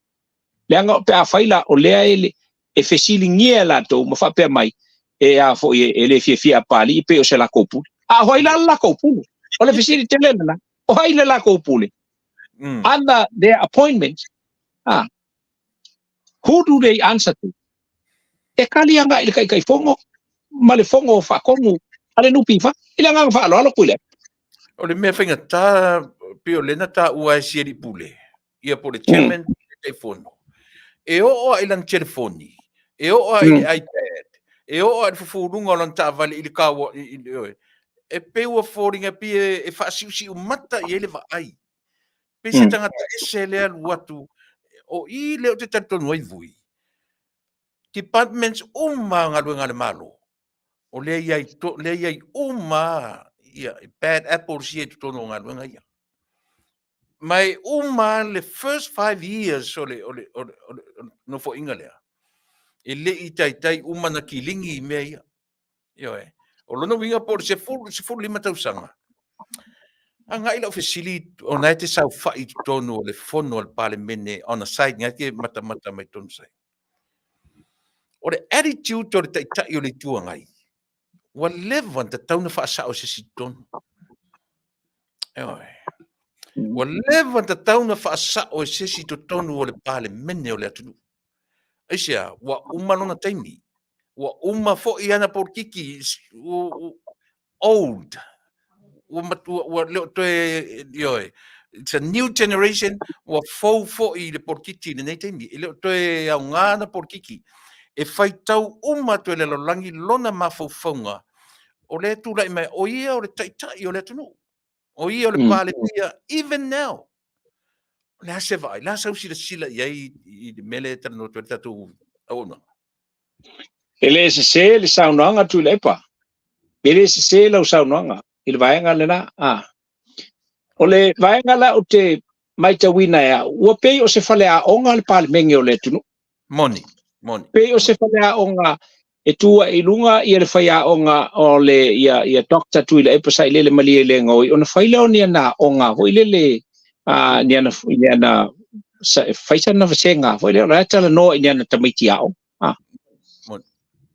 Leaga pe afai la o lea e, e fesiligia e latou ma faapea mai, e a foi e, e le fiafia a Papalii pei o se lakou pule. A o ai la le lakou pule? O le fesili tele lena. O ai le lakou pule? Under their appointment, ah, who do they answer to? E kali agai i le Taitaifono ma le Fono Faatonu a le NPF. I le agaga faaaloalo, Tuilaepa. O le mea faigata, pei o lea na taua e si alii pule, ia po o le chairman, mm. Taitaifono. E oo lava i lana telefoni, e oo lava i le iPad, e oo lava i le fufuluga o lana taavale i le kaua, i, i, i, e pei ua foliga pei e, e faasiusiu mata i ai le vaai. Pei se tagata ese lea alu atu, o i lea ou te talitonu ai Vui. Departments uma o galuega a le Malo, o lea i ai, to, lea i ai uma ia, bad apples ia i totonu o galuega ia. Ma e uma le first 5 years o le, o le, o le, o le, o le nofoaiga lea, e le i taitai uma na kiligi i mea ia. Ioe. O lona uiga po o le 10, 15 tausaga. Agai lau fesili, ona e te saofai i totonu o le fono a le Palemene on a side, ngai te matamata mai totonu sai. O le attitude o le taitai o le Itu Agai, ua leva ona tatau ona faasao e se isi totonu. Ioe. Ua leva ona tatau ona faasao e se isi totonu o le Palemene o le atunuu. Aisea, ua uma lona taimi. Ua uma foi ana polokiki, old. Ua matua, ua le o toe, ioe, it's a new generation, ua fou foi i le polokiki i lenei taimi. E le o toe aoga ana polokiki. E faitau uma atu e le lalolagi lona mafaufauga, o lea e tulai mai, o ia o le taitai o le atunuu. O ia o le Palemia, even now. O le a se vaai, le a sau silasila i ai i le mea lea e talanoa atu ai le tatou auaunaga? E le sese le saunoaga Tuilaepa. E le sese lau saunoaga i le vaega lena. Ah. O le vaega la ou te matauina e au, ua pei o se faleaoga le Palemene o le atunuu. Moni, moni. Pei o se faleaoga e tu ai i luga ia le faiaoga o le ia ia Dr. Tuilaepa Sailele Malielegaoi ona fai lea o ni ana aoga foi lele a ni ana ni ana fai sana vasega foi lea o la e talanoa i ni ana tamaiti aoga. Ah. Moni.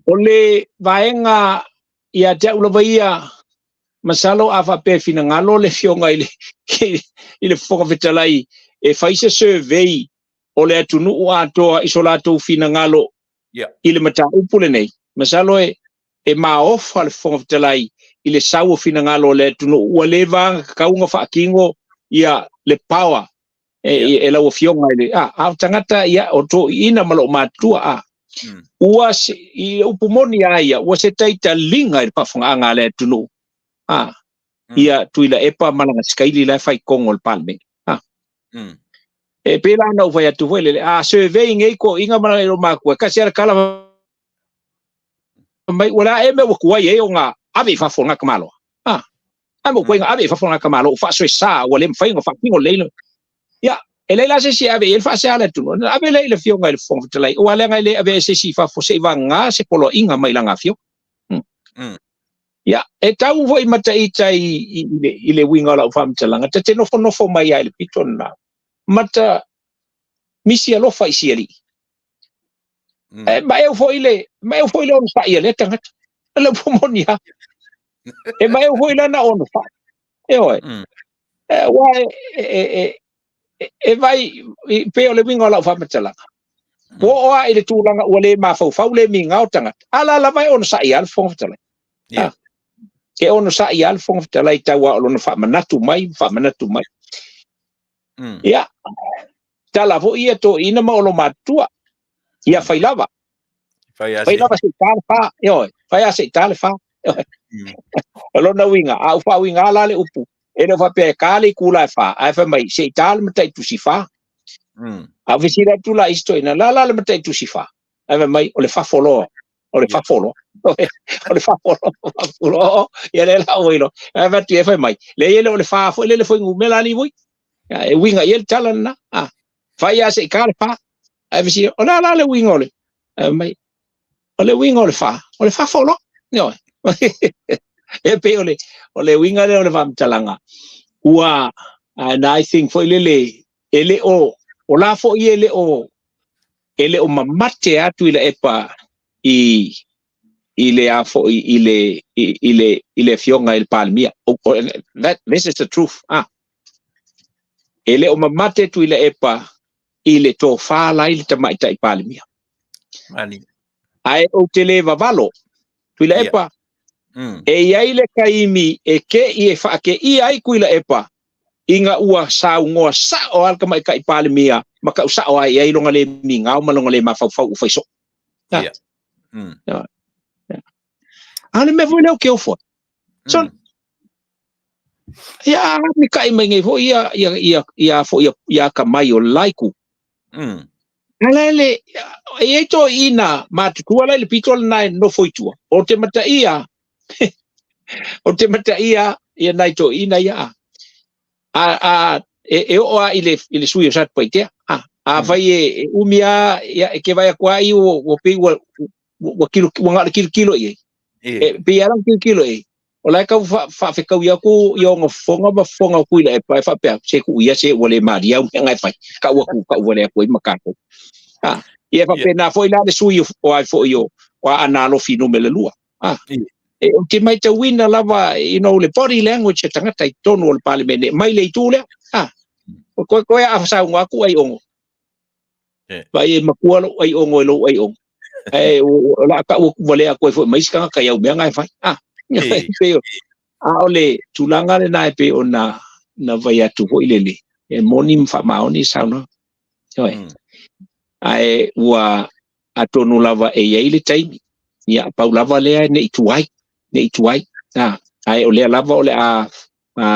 O le vaega ia te au lava ia, masalo a faapea e finagalo le afioga i le i le Fofoga Fetalai e fai se survey o le atunuu atoa i so latou finagalo i le mataupu lenei, masalo e e maofa le Fofoga Fetalai i le sau o finagalo o le atunuu ua leva ona tatau ona faatino ia le power e, e lau afioga i le a, a o tagata ia o toeaiina ma loo matutua a ua se, i le upu moni a ia ua se taitaliga i le faafofogaaga a le atunuu a ia Tuilaepa ma lana sikaili la e fai totonu o le Palemene a e pei la ona ou fai atu foi lele a survey nei toeaiina ma loo matua kasi a le tala mai ua le a e mea ua tuai ai ona ave i fafo lena tamaloa a a mo koe ave i fafo lena tamaloa ua faasoesa ua le mafai ona faatino lelei ia e leai la se isi e ave i ai le faasea a le atunuu ona ave lea i le afioga i le Fofoga Fetalai aua leaga e le avea e se isi i fafo se i vagana se poloaiga mai lana afioga. Ia, e tau foi mataita i, i, i, le, i le uiga o lau faamatalaga, ta te nofonofo mai ai i le pito lena, ma ta misi alofa i si alii. E maeu foi le, maeu foi le onosai a lea tagata. O le upu moni lava. E maeu foi lana onosai. Ioe. E, aua e, e, e, e, e vai, e pei o le uiga o lau faamatalaga. Ua oo lava i le tulaga ua le mafaufau le migao o tagata, a la lava e onosai lava le Fofoga Fetalai. Yeah. Ah, e onosai lava le Fofoga Fetalai tau lava o lona faamanatu mai, faamanatu mai. Ia, tala foi ia toeaiina ma olomatua. Ia fai lava. Fai Fai lava se i ta le fa, ioe. Fai a se i ta le fa. O lona uiga, a ou faauiga la le upu, e le o faapea e ka le itula e fa, ae fai mai, se i ta le mataitusi fa. A ou fesili atu la i isi toeaiina, la la le mataitusi fa? Ae fai mai, o le fafo loa, o le fafo loa. O le fafo loa, fafo loa, ia lea la ua iloa. Ae fai atu, fai mai, leai e le o le fa foi lele fuainumera alii voi. E uiga i ai le tala lena. Fai a se i ta le fa. Ae fesili, o le a la le uiga o le, ae fai mai, o le uiga o le fa, o le fafo loa. Ioe. E pei o le, o le uiga lea o le faamatalaga, ua, and I think foi lele, e le o, o la foi e le o, e le o mamate atu i la epa i, i le a foi i le, i, i le, i le afioga i le Palemia. Oh, oh, that, this is the truth. Ah. E le o mamate atu i la epa i le tofā la i le tamaitai Palemia. Mani. Ae ou te le vavalo, Tuilaepa, e i ai le taimi e keʻi e faakeʻia ai Tuilaepa ina ua saunoa sa'o lava le tamaitai Palemia ma tau sa'o lava i ai lona le migao ma lona le mafaufau ua fai so'o. Ia. A o le mea foi lea ou te ofo ai. So, ia a mikaʻi mai nei foi ia ia ia ia foi ia, ia akamai o le la itu. A la le e i ai toeaiina matutua la i le pito lena e nofo i tua. O te mataia o te mataia ia nai toeaiina ia a. A, a e, e oo a i le, i le sui o Satupaitea. A, a fai e, e umi a, ia, e ke vai aku a i ua, ua pei ua, ua, kilo, ua na o le kilokilo i ai. E pei lava ona kilokilo i ai. O la e tau faafetaui atu i ona fofoga ma fofoga o Tuilaepa e faapea, se tuu ia se ua le malie au mea na e fai, tau atu tau wale atu ai ma tatou. A, ia e faapena foi la le sui o ai foi o Aana Alofi numera 2. A, e, ou te matauina lava, you know, le body language a tagata i totonu o le Palemene, mai le itu lea. A, o koe koe a saunoa atu aiogo. Vai e makua lou aiogo e lou aiogo. Ae o le a tau atu valea atu ai foi ma isi tagata i au mea na e fai. A, pei o, a o le tulaga lena e pei ona na vai atu foi lele, e moni ma faamaoni le saunoaga. Ioe. Ae ua atonu lava e i ai le taimi, ia pau lava lea ne i tuai, ne i tuai. A, ae o lea lava o le a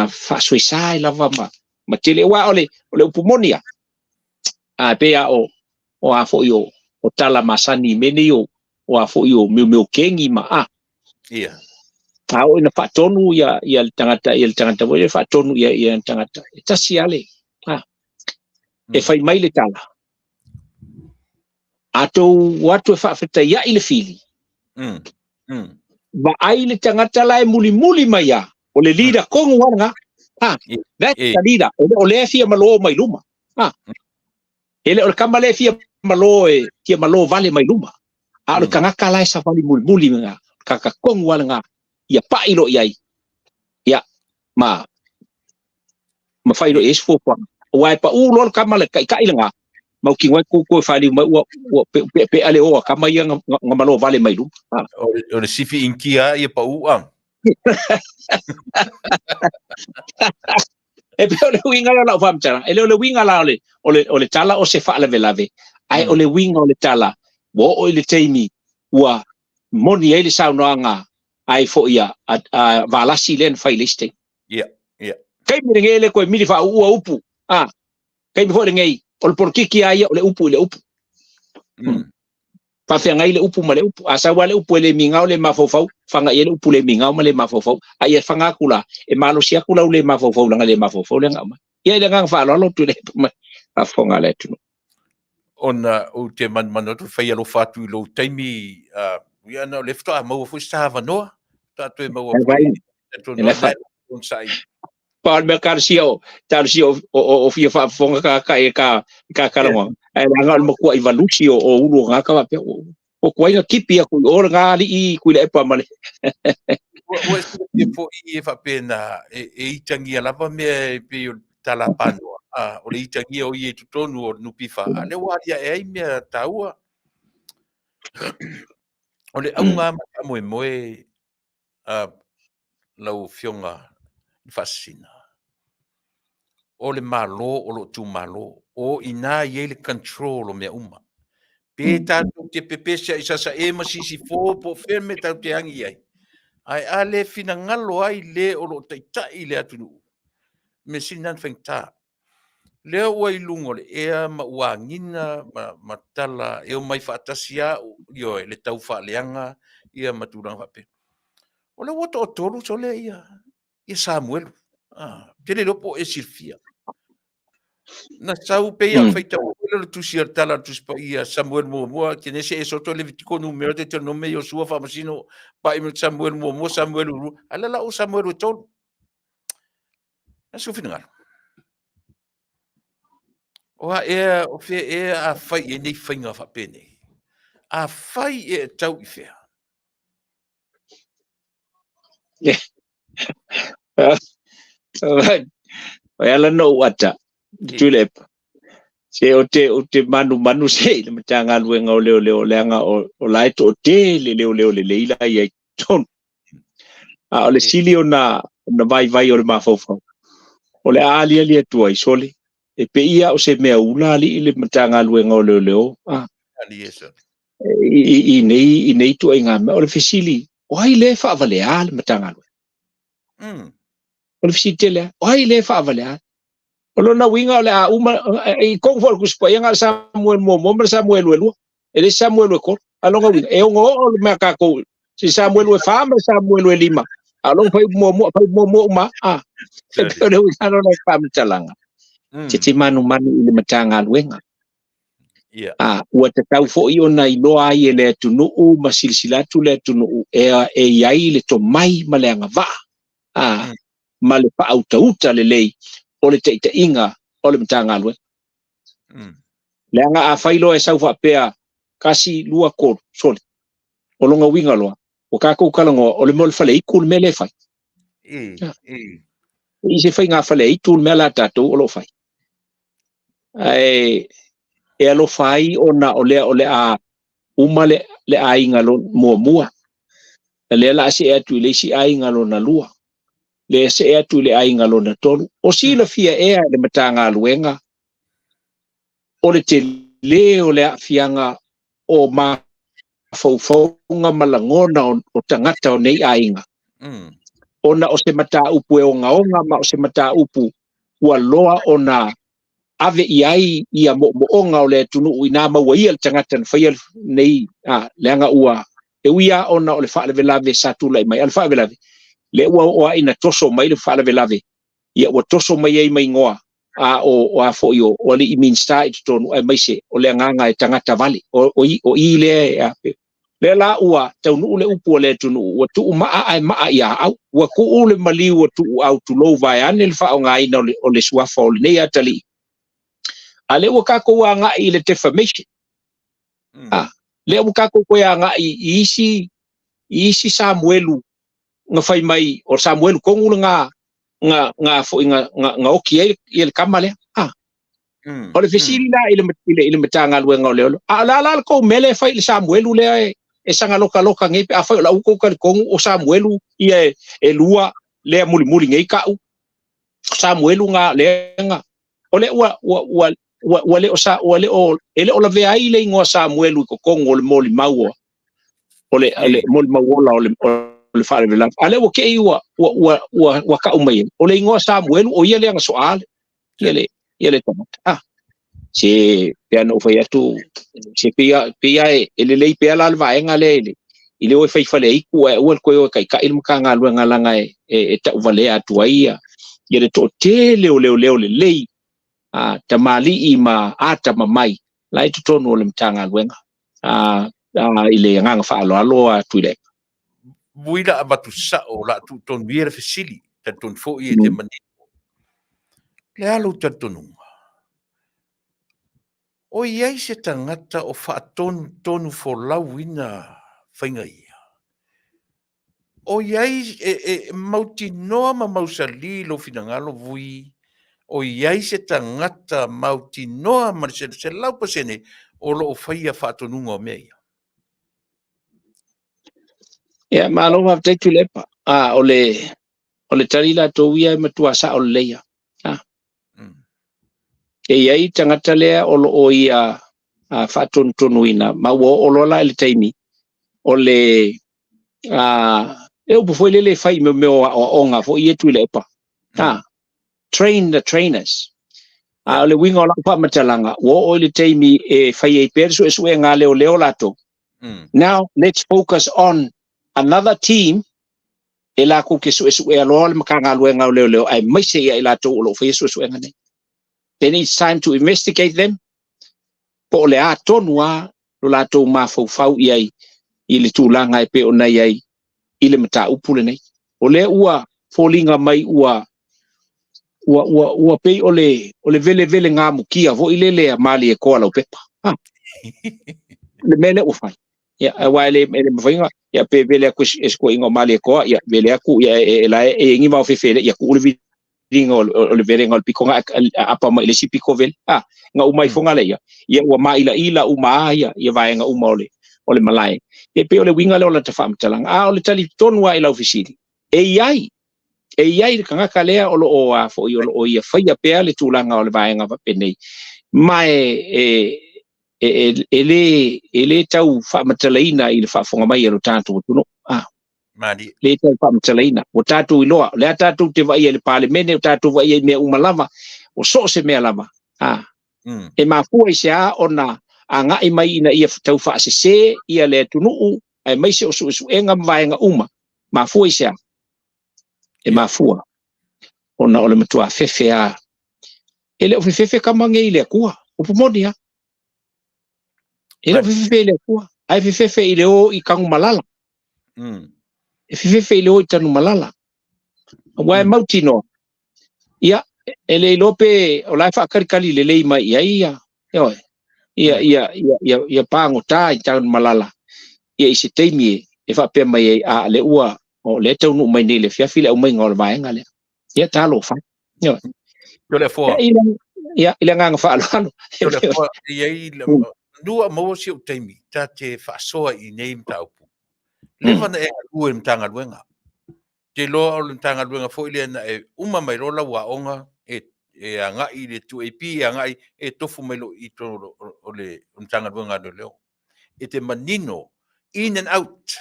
faasoesa ai lava ma, ma tele. Aua o le, o le upu moni lava, a pei a o, o a foi o, o tala masani i mea nei o, o a foi o meomeo kengi ma a. Ia. A oo ina faatonu ia, ia le tagata, ia le tagata foi lea faatonu ia, ia le tagata. E tasi lava le, a. E fai mai le tala. A tou o atu e faafetaiaʻi le fili, vaai le tagata la e mulimuli mai a, o le leader tonu lava lena. Ha, that's the leader. E le o lea e fia malo mai luma. Ha, e le o le tama lea e fia malo e fia malo vale mai luma. A o le tagata la e savali mulimuli lena, tagata tonu lava lena, ia paʻi loa i ai, ia, ma ma fai loa i ai se fuafuaga. Aua e paʻu loa le tama le taitai lena, mautinoa ai tu toe faaliu mai ua, ua peʻapeʻa le o a tama ia na, na malo vale mai luma. Ha. O le sifi inikia ia paʻu a. E pei o le uiga lea o lau faamatalaga. E le o le uiga la o le, o le, o le tala o se faalavelave, ae o le uiga o le tala, ua oo i le taimi ua moni ai le saunoaga ai foi a, a, a Valasi lea na fai i le isi taimi. Ia, ia. Taimi lenei e le toe mili faauua upu. A, taimi foi lenei, o le polokiki lava ia o le upu i le upu. Faafeagai le upu ma le upu. A sau lava le upu e le migao le mafaufau, faga i ai le upu le migao ma le mafaufau. A ia faga atu la, e malosi atu lau le mafaufau leaga le mafaufau lea na aumai. Ia i le agaga faaaloalo atu i le faafofoga a le atunuu. Ona ou te manumanu atu, fai alofa atu i lou taimi, ia na o lea faatoa maua foi se avanoa, faatoa toe maua foi. E Pau o le mea talosia o, talosia o, o, o, o fia faafofoga tagata i ka, i ka talanoaga. Ae leaga o le matuaʻi valusi o, o ulu o gata faapea, o, o tuai na tipi atu i o lena alii Tuilaepa ma le. Ua, ua e silafia foi e faapena, e, e itagia lava mea e pei o le tala panoa, a, o le itagia o ia i totonu o le NPF, a lea ua aliae ai mea taua. O le auga ma le faamoemoe a lau Afioga i le Faasisina, o le Malo o lo o tumalo, o i ina e i ai le control o mea uma. Pe tatou te pepesea'i sasae ma sisifo po o fea le mea tatou te agi i ai, ae a le finagalo ai le o lo o taitai le atunuu, mea sili lena ona faigata. Lea ua i luga o le ea ma ua agiga ma, ma tala e omai faatasi lava, ioe, le tau faaleaga ia ma tulaga faapea. O lea ua toatolu sole ia, ia Samuelu. Ah, ou te le iloa po o e silafia. Na sau pei a faitau foi lea o le tusi a le tala a le Tusi Paia Samuelu muamua, Kenese Esoto Levitiko Numera Deuteronome Iosua Faamasino Pai ma Samuelu muamua Samuelu lua. A lea la o Samuelu e tolu. A se finagalo. O a ea, o fea ea a fai i ai nei faiga faapenei? A fai e tau i fea? E ala ona ou ata, Tuilaepa, se ou te, ou te manumanu se i le Matagaluega o Leoleo, leaga o, o la e toatele leoleo lelei la i ai i totonu. A o le sili ona, ona vaivai o le mafaufau, o le a aliali atu ai, sole, e pei ia o se mea ula alii le Matagaluega o Leoleo, a. I, i, nei, i nei ituaiga mea. O le fesili, o ai lea e faavalea le Matagaluega? O le fesili tele lava, o ai lea e faavalea? O lona uiga o le a uma, i totonu foi o le Tusi Paia, na o le Samuelu muamua ma le Samuelu e lua, e le Samuelu e tolu. A o lona uiga, e ono oo le mea a tatou, si Samuelu e fa ma le Samuelu e lima, a o lona fuaiupu muamua, fuaiupu muamua uma lava. E pei o le uiga lena o le faamatalaga. E te manumanu i le Matagaluega. Yeah. A, ua tatau foi ona iloa ai e le atunuu ma silasila atu le atunuu e, e i ai le tomai ma le agavaa a, ma le faautauta lelei o le taitaiga o le Matagaluega. Leaga afai loa e sau faapea tasi, lua, tolu, sole, o lona uiga loa, ua tatou talanoa o le mea o le faleitu le mea lea e fai. I se faiga faleitu le mea la tatou o lo o fai. Ae e alofa ai ona o lea o le a uma le, le aiga lona muamua, a lea la a see atu i le isi aiga lona lua, lea see atu i le aiga lona tolu. O silafia ea e le Matagaluega o le tele o le aafiaga o mafaufauga ma lagona o, o tagata o nei aiga, ona o se mataupu e ogaoga ma o se mataupu ua loa ona ave i ai ia moomooga o le atunuu inā maua ia le tagata na faia nei, a, leaga ua, e ui lava ona o le faalavelave sa tulai mai, a o le faalavelave, lea ua oo lava ina toso mai le faalavelave, ia ua toso mai ai ma igoa a o, o a foi o, o alii Minisita i totonu, aemaise o le agaga e tagata vale, o, o, i, o i lea e, a, Lea la ua taunuu le upu a le atunuu, ua tuu maa ae maa ia au. Ua tuu le maliu ua tuu au, tulou vaeane le faaaogaina o le, o le suafa o lenei atalii. A lea ua tatou agai i le defamation. A, lea ua tatou toe agai i isi, i isi Samuelu na fai mai, o Samuelu tonu lena na, na foi na, na, na oki ai ia le tama lea. A, O le fesili la i le, i le, i le Matagaluega o Leoleo, a o le a la le tou mea lea e fai i le Samuelu lea e, e saga lokaloka nei pe afai o lau tou talitonu o Samuelu ia e, e lua lea mulimuli nei ka'u Samuelu nga lea nga o lea ua ua ua ua, ua le o sa ua le o e le o lavea ai le igoa Samuelu i totonu o le molimau o o le, o le molimau ola o le, o le faalavelave. A lea ua te i ua, ua, ua, ua, ua ka'u mai ai. O le igoa Samuelu, o ia lea na soa le, ia le, ia le tagata. Ah, se pei ona ou fai atu, se pei a, pei a e, e lelei pea la le vaega lea i le, i le o e fai faleitu ae aua le toe o e taitai le Matagaluega leaga e, e, e tauvalea atu ai ia, ia le toatele o leoleo lelei, a, tamalii ma atamamai la i totonu o le Matagaluega a, a, i le agaga faaaloalo a Tuilaepa. Vui la avatu sao la tuutonu ia le fesili, talitonu foi e te manino. Le a lou talitonuga? O i ai se tagata o faatonutonu folauina faiga ia? O i ai e, e mautinoa ma mausali lou finagalo vui, o i ai se tagata mautinoa ma le 100% o lo o faia faatonuga o mea ia? Ia, malo faafetai Tuilaepa. A, o le, o le tali latou ia e matua sao lelei lava. A. E i ai tagata lea o lo o ia faatonutonuina, ma ua oo loa la i le taimi o le e upu foi lele e fai i mea o aoaoga foi ia Tuilaepa, train the trainers. A o le uiga o lau faamatalaga, ua oo i le taimi e fai ai pea le suesuega a leoleo latou. Now let's focus on another team e latou te suesuea loa le Matagaluega o Leoleo aemaise ia i latou o lo o faia suesuega nei. Then it's time to investigate them po o le a tonu lava lo latou mafaufau i ai i le tulaga e pei ona i ai i le mataupu lenei. O lea ua foliga mai ua ua ua ua pei o le o le velevele gamutia foi lele a Malietoa Laupepa. Ha. Le mea lea ua fai. Ia, aua e le e le mafai ona ia pe vele atu e se toeaina o Malietoa, ia vele atu ia e la e i ai ni vaofefe ia tuu le viliga o le velega o le pito na aapa mai i le isi pito vele. A, na uma ifoga lea, ia ua māilaila uma a ia ia vaega uma o le o le malae. E pei o le uiga lea o lata faamatalaga. A o le tali tonu lava i lau fesili, e i ai, e i ai le tagata lea o lo o a foi o lo o ia faia pea le tulaga o le vaega faapenei, ma e e e, e, le, e le tau faamatalaina i le faafofoga mai a lo tatou atunuu. Ah. Malie. Le tau faamatalaina. Ua tatou iloa, o lea tatou te vaaia i le Palemene, o tatou vaaia i mea uma lava, o so o se mea lava. Ah. E mafua i se a ona agai mai ina ia tau faasese ia le atunuu, aemaise o suesuega ma vaega uma. Mafua i se a? E mafua ona o le matua fefe a. E le o fefefe tama nei i le Atua. Upu moni a. E le o fefefe i le Atua, ae fefefe i le o i Tanumalala. E fefefe i le o i Tanumalala. Aua e mautinoa, ia, e le iloa pe o la e faatalitali lelei mai i ai ia, ioe, ia, ia, ia, ia, ia pagota i Tanumalala, ia i se taimi e faapea mai ai, a, le ua, o lea e taunuu mai nei i le afiafi le aumaiga o le vaega lea. Ia, talofa. Ioe. Toleafoa. Ia, i le agaga faaaloalo. Toleafoa, e i ai, lua maua si ou taimi, ta te faasoa i nei mataupu. Leva na e galue i le Matagaluega. Te iloa o le Matagaluega foi lea na e uma mai loa lau aoga e, e agai i le 2AP, e agai e tofu mai loa i totonu o le Matagaluega a Leoleo. E te manino, in and out,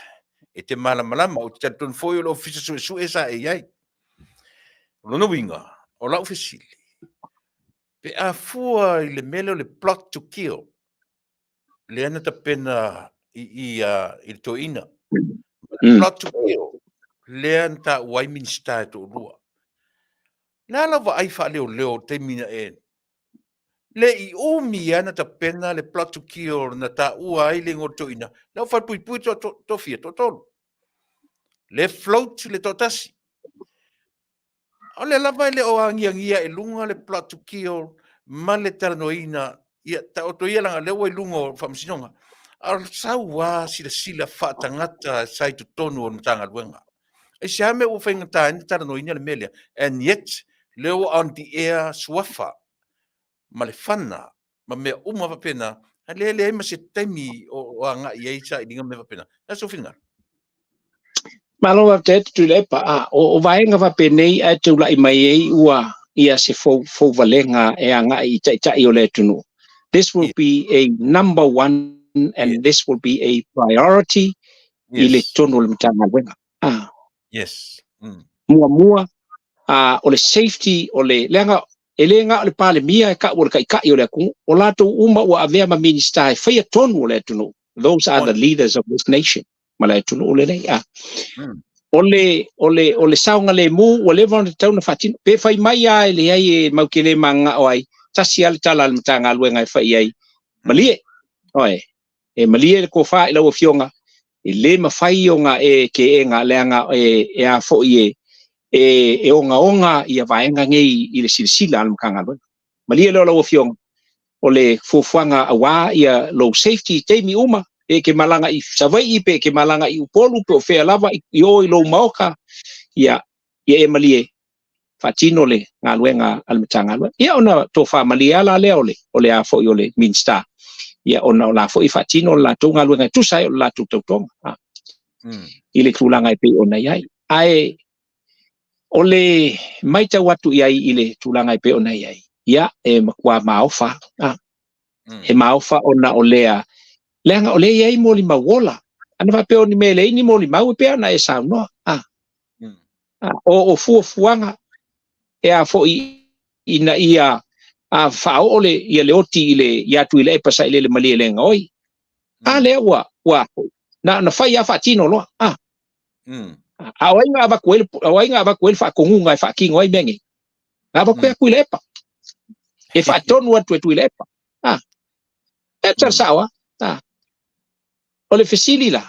e te malamalama, ou te talitonu foi o le Ofisa Suesue sa e i ai. O lona uiga, o lau fesili, pe a fua i le mea lea o le plot to kill, lea na tapena i, i, uh, i le toeaina, plot to kill, lea na taua ai Minisita e toalua. Le a lau vaai faaleoleo i le taimi na e le i umi lava na tapena le plot to kill na taua ai le igoa o le toeaina, la ua falepuipui to, to, toafia, toatolu. Le float le toatasi. O lea lava e le o agiagia i luga le plot to kill ma le talanoaina, ia taoto ia leaga o lea ua i luga o faamasinoga. A o sau lava silasila faatagata sa i totonu o le Matagaluega. Aisea mea ua faigata ai ona talanoaina le mea lea? And yet, lea ua on the air suafa ma le fana ma mea uma faapena, a lea e leai ma se taimi o agai i ai sailiga ma mea faapena. O le a sou finagalo? Malo faafetai atu Tuilaepa. A, o, o vaega faapenei ae taulai mai ai ua ia se fou, fouvalega e agai i taitai o le atunuu. This will be a number one and this will be a priority i le totonu o le Matagaluega. A. Yes. Muamua, a, o le safety o le, leaga e le na o le Palemia e tau o le taitai o le atunuu, o latou uma ua avea ma Minisita e faia tonu o le atunuu. Those are the leaders of this nation ma le atunuu lenei. A. O le, o le, o le saogalemu ua leva ona tatau ona faatino. Pe fai mai lava e leai e mau te le mananao ai, tasi lava le tala a le Matagaluega e fai i ai, malie, oe, e malie le tofa i lau Afioga, e le mafai ona e keega leaga e, e a foi e, e, e ogaoga ia vaega nei i le silasila a le Matagaluega. Malie loa lau Afioga, o le fuafuaga aua ia lou safety i taimi uma, pe e te malaga i Savaii, pe e te malaga i Upolu, pe o fea lava i o i lou maota, ia, ia e malie, faatino le galuega a le Matagaluega. Ia ona tofa malie lava la lea o le, o le a foi o le Minisita, ia ona o la foi e faatino le latou galuega e tusa ai o le latou tautoga, a, i le tulaga e pei ona i ai. Ae o le matau atu i ai i le tulaga e pei ona i ai, ia, e matua maofa, a. He maofa ona o lea, leaga o lea e i ai molimau ola. Ana faapea o ni mea e leai ni molimau e pei ona e saunoa. A. O fuafuaga e a foi ina ia faaoo le, ia le oti i le, ia Tuilaepa Sailele Malielegaoi. A lea ua, ua na ona fai lava faatino loa. A. A o ai na avatu ai, o ai na avatu ai le faatonuga e faatino ai mea nei? Na avatu e Tuilaepa. E faatonu atu e Tuilaepa. A. E tala sao lava. A. O le fesili la,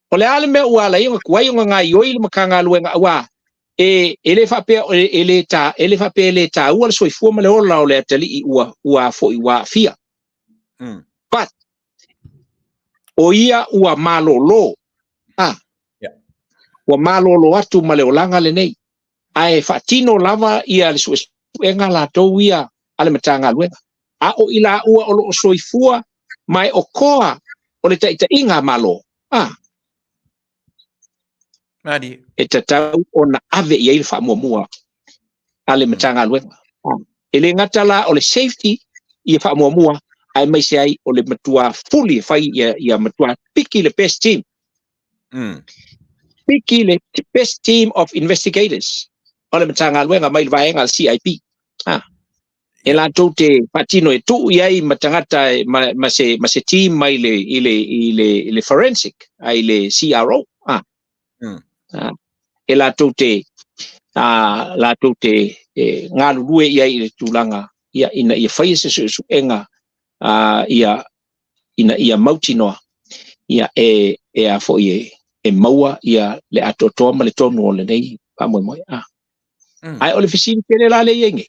o le a le mea ua ala ai ona tuai ona gaoioi le Matagaluega aua e, e le faapea e le ta, e le faapea e le taua le soifua ma le ola o le atalii ua ua foi ua aafia. But o ia ua malolo. Ah. Yeah. Ua malolo atu ma le olaga lenei. Ae faatino lava ia le suesuega latou ia a le Matagaluega. A o i laua o lo o soifua ma e okoa o le taitaiga a Malo, a. Malie. E tatau ona ave i ai le faamuamua a le Matagaluega. E le gata la o le safety ia faamuamua, aemaise ai o le matua fuli e fai ia, ia matua piki le best team. Piki le best team of investigators o le Matagaluega mai le vaega a le CIP. Ah. E latou te faatino e tuu i ai ma tagata ma, ma, se, ma se team mai le, i le, i le, i le forensic, ai le CRO. Ah. Ah. E latou te, ah, latou te e, galulue i ai i le tulaga ia, ina ia faia se suesuega ah, ia, ina ia mautinoa ia, e, e a foi e, e maua ia le atoatoa ma le tonu o lenei faamoemoe. Ah. Ae o le fesili tele la lea e i ai nei,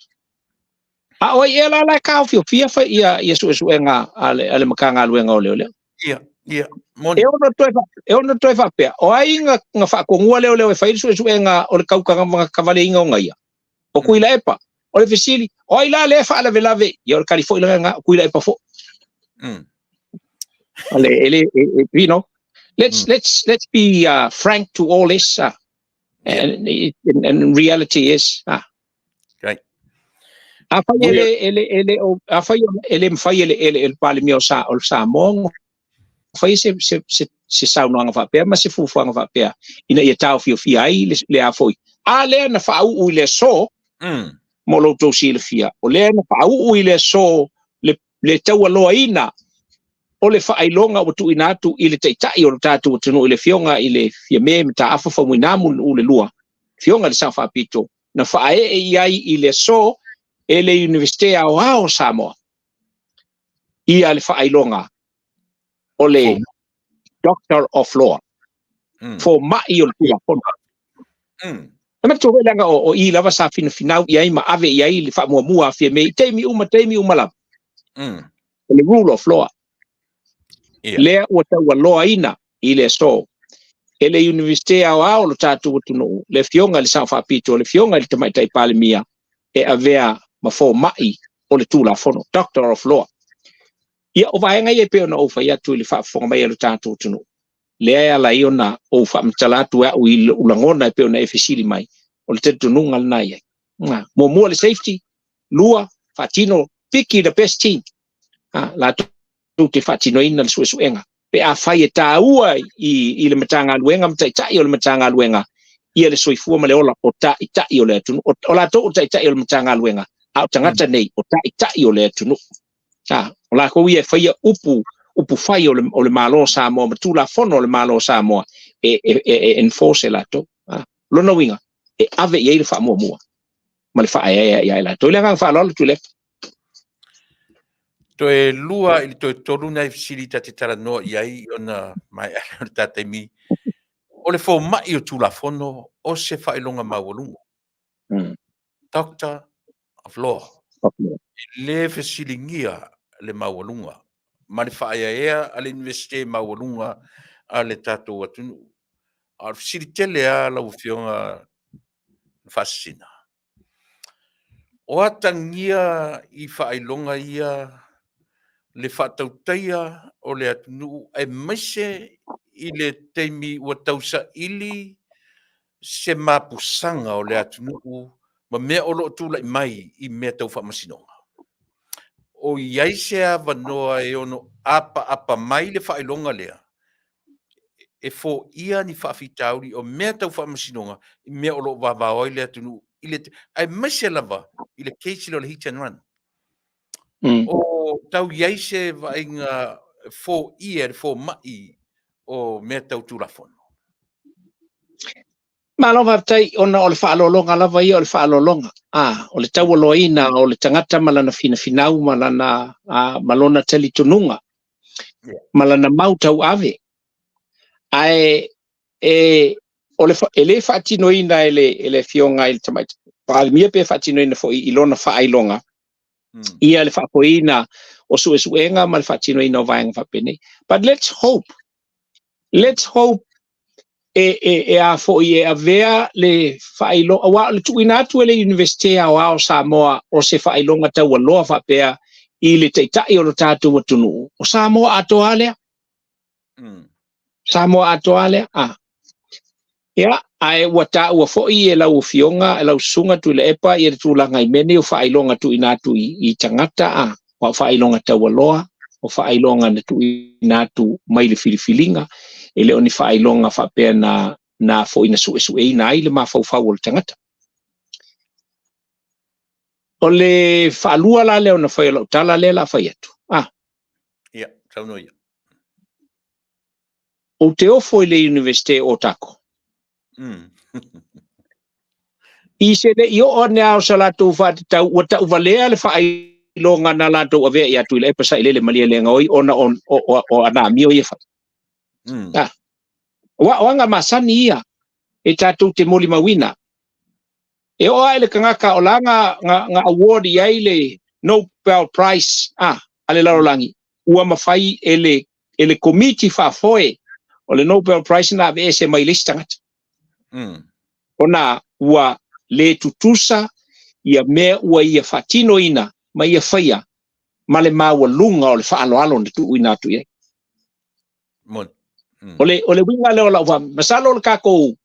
a o ai ea la la e taofiofia fai ia, ia suesuega a le, a le Matagaluega o Leoleo? Ia, ia, moni. E ono toe, e ono toe faapea, o ai na, na faatonua leoleo e fai le suesuega o le taukavaleina ona ia? O Tuilaepa. O le fesili, o ai la lea e faalavelave? Ia o le tali foi lena, o Tuilaepa foi. O le, e le, e, e, you know, let's, let's, let's be frank to all this. And, and, and reality is, ah. Right. Afai e le, e le, e le, afai e le mafai e le, e le, e le Palemia o, Sa, o Samoa fai se, se, se, se saunoaga faapea ma se fuafuaga faapea ina ia taofiofia ai le, le a foi. A lea na faauu i le aso, mo lo outou silafia, o lea na faauu i le aso le, le taualoaina o le faailoga ua tuuina atu i le Taitai o le tatou atunuu i le Afioga i le Fiame Mataafa Faumuina Mulinuu le Lua, Afioga i le Sao Faapito, na faaee i ai i le aso e le Iunivesite Aoao o Samoa ia le faailoga o le Doctor of Law, fomai o le Tulafono. E manatua foi leaga o i lava sa finafinau i ai ma ave i ai le faamuamua a Fiame i taimi uma, taimi uma lava. O le rule of law. Lea ua taualoaina i le aso e le Iunivesite Aoao o lo tatou atunuu, le Afioga i le Sao Faapito, le Afioga i le Tamaitai Palemia e avea ma fomai o le Tulafono, Doctor of Law. Ia, o vaega ia e pei ona ou fai atu i le faafofoga mai a lo tatou atunuu, lea e ala ai ona ou faamatala atu e au i lou lagona e pei ona e fesili mai, o le talitonuga lena e i ai. Muamua le safety, lua, faatino, piki the best team, latou te faatinoina le suesuega. Pe afai e taua i le Matagaluega ma taitai o le Matagaluega ia le soifua ma le ola o taitai o le atunuu. O latou o taitai o le Matagaluega, a o tagata nei o taitai o le atunuu. O latou ia e faia upu, upu fai o le, o le Malo o Samoa ma Tulafono o le Malo o Samoa e, e, e, e enforce e latou. Lona uiga, e ave i ai le faamuamua ma le faaeaea ia i latou. I le agaga faaaloalo, Tuilaepa. Toe lua i le toe tolu nai fesili ta te talanoa i ai ona maea o le ta taimi. O le fomai o Tulafono o se faailoga maualuga. Doctor of Law. E le fesiligia le maualuga ma le faaeaea a le Iunivesite maualuga a le tatou atunuu. A o le fesili tele lava lau Afioga Faasisina, O atagia i faailoga ia le faatautaia o le atunuu aemaise i le taimi ua tausaili se mapusaga o le atunuu ma mea o lo o tulai mai i mea tau faamasinoga. O i ai se avanoa e ono apaapa mai le faailoga lea e foia ni faafitauli o mea tau faamasinoga i mea o lo o vavao ai le atunuu i le aemaise lava i le case lea o le hit and run. O tau i ai se vaaiga foia e le fomai o mea tau Tulafono? Malo faafetai ona o le faaaloaloga lava ia o le faaaloaloga. A, o le taualoaina o le tagata ma lana finafinau ma lana a, ma lona talitonuga ma lana mau tauave. Ae e o le e le faatinoina e le e le Afioga i le Tamaitai Palemia pe faatinoina foi i lona faailoga ia le faafoeina o suesuega ma le faatinoina o vaega faapenei. But let's hope, let's hope e, e, e a foi e avea le faailoga, aua o le tuuina atu e le Iunivesite Aoao o Samoa o se faailoga taualoa faapea i le taitai o lo tatou atunuu, o Samoa atoa lea. Samoa atoa lea. A. Ia, ae ua taua foi e lau Afioga, e lau Susuga Tuilaepa ia le tulaga i mea nei o faailoga tuuina atu i, i tagata, a, aua o faailoga taualoa, o faailoga na tuuina atu mai le filifiliga, e le o ni faailoga faapea na, na foi na suesueina ai le mafaufau o le tagata. O le faalua la lea ona fai o lau tala lea la fai atu. A. Ia, saunoa ia. Ou te ofo i le Iunivesite o Otago. I se le i oo ane lava o sa latou faatatau, ua tauvalea le faailoga na latou avea ia Tuilaepa Sailele Malielegaoi ona o, o, o, o ana amio ia fai. Ah. Aua o aga masani ia e tatou te molimauina. E oo lava i le tagata o la na, na, na award i ai le Nobel Prize ah, a le lalolagi, ua mafai e le e le Komiti Faafoe o le Nobel Prize na aveese mai le isi tagata. Ona ua le tutusa ia mea ua ia faatinoina ma ia faia ma le maualuga o le faaaloalo na tuuina atu i ai. Moni. O le, o le uiga lea o lau faa, masalo o le tatou,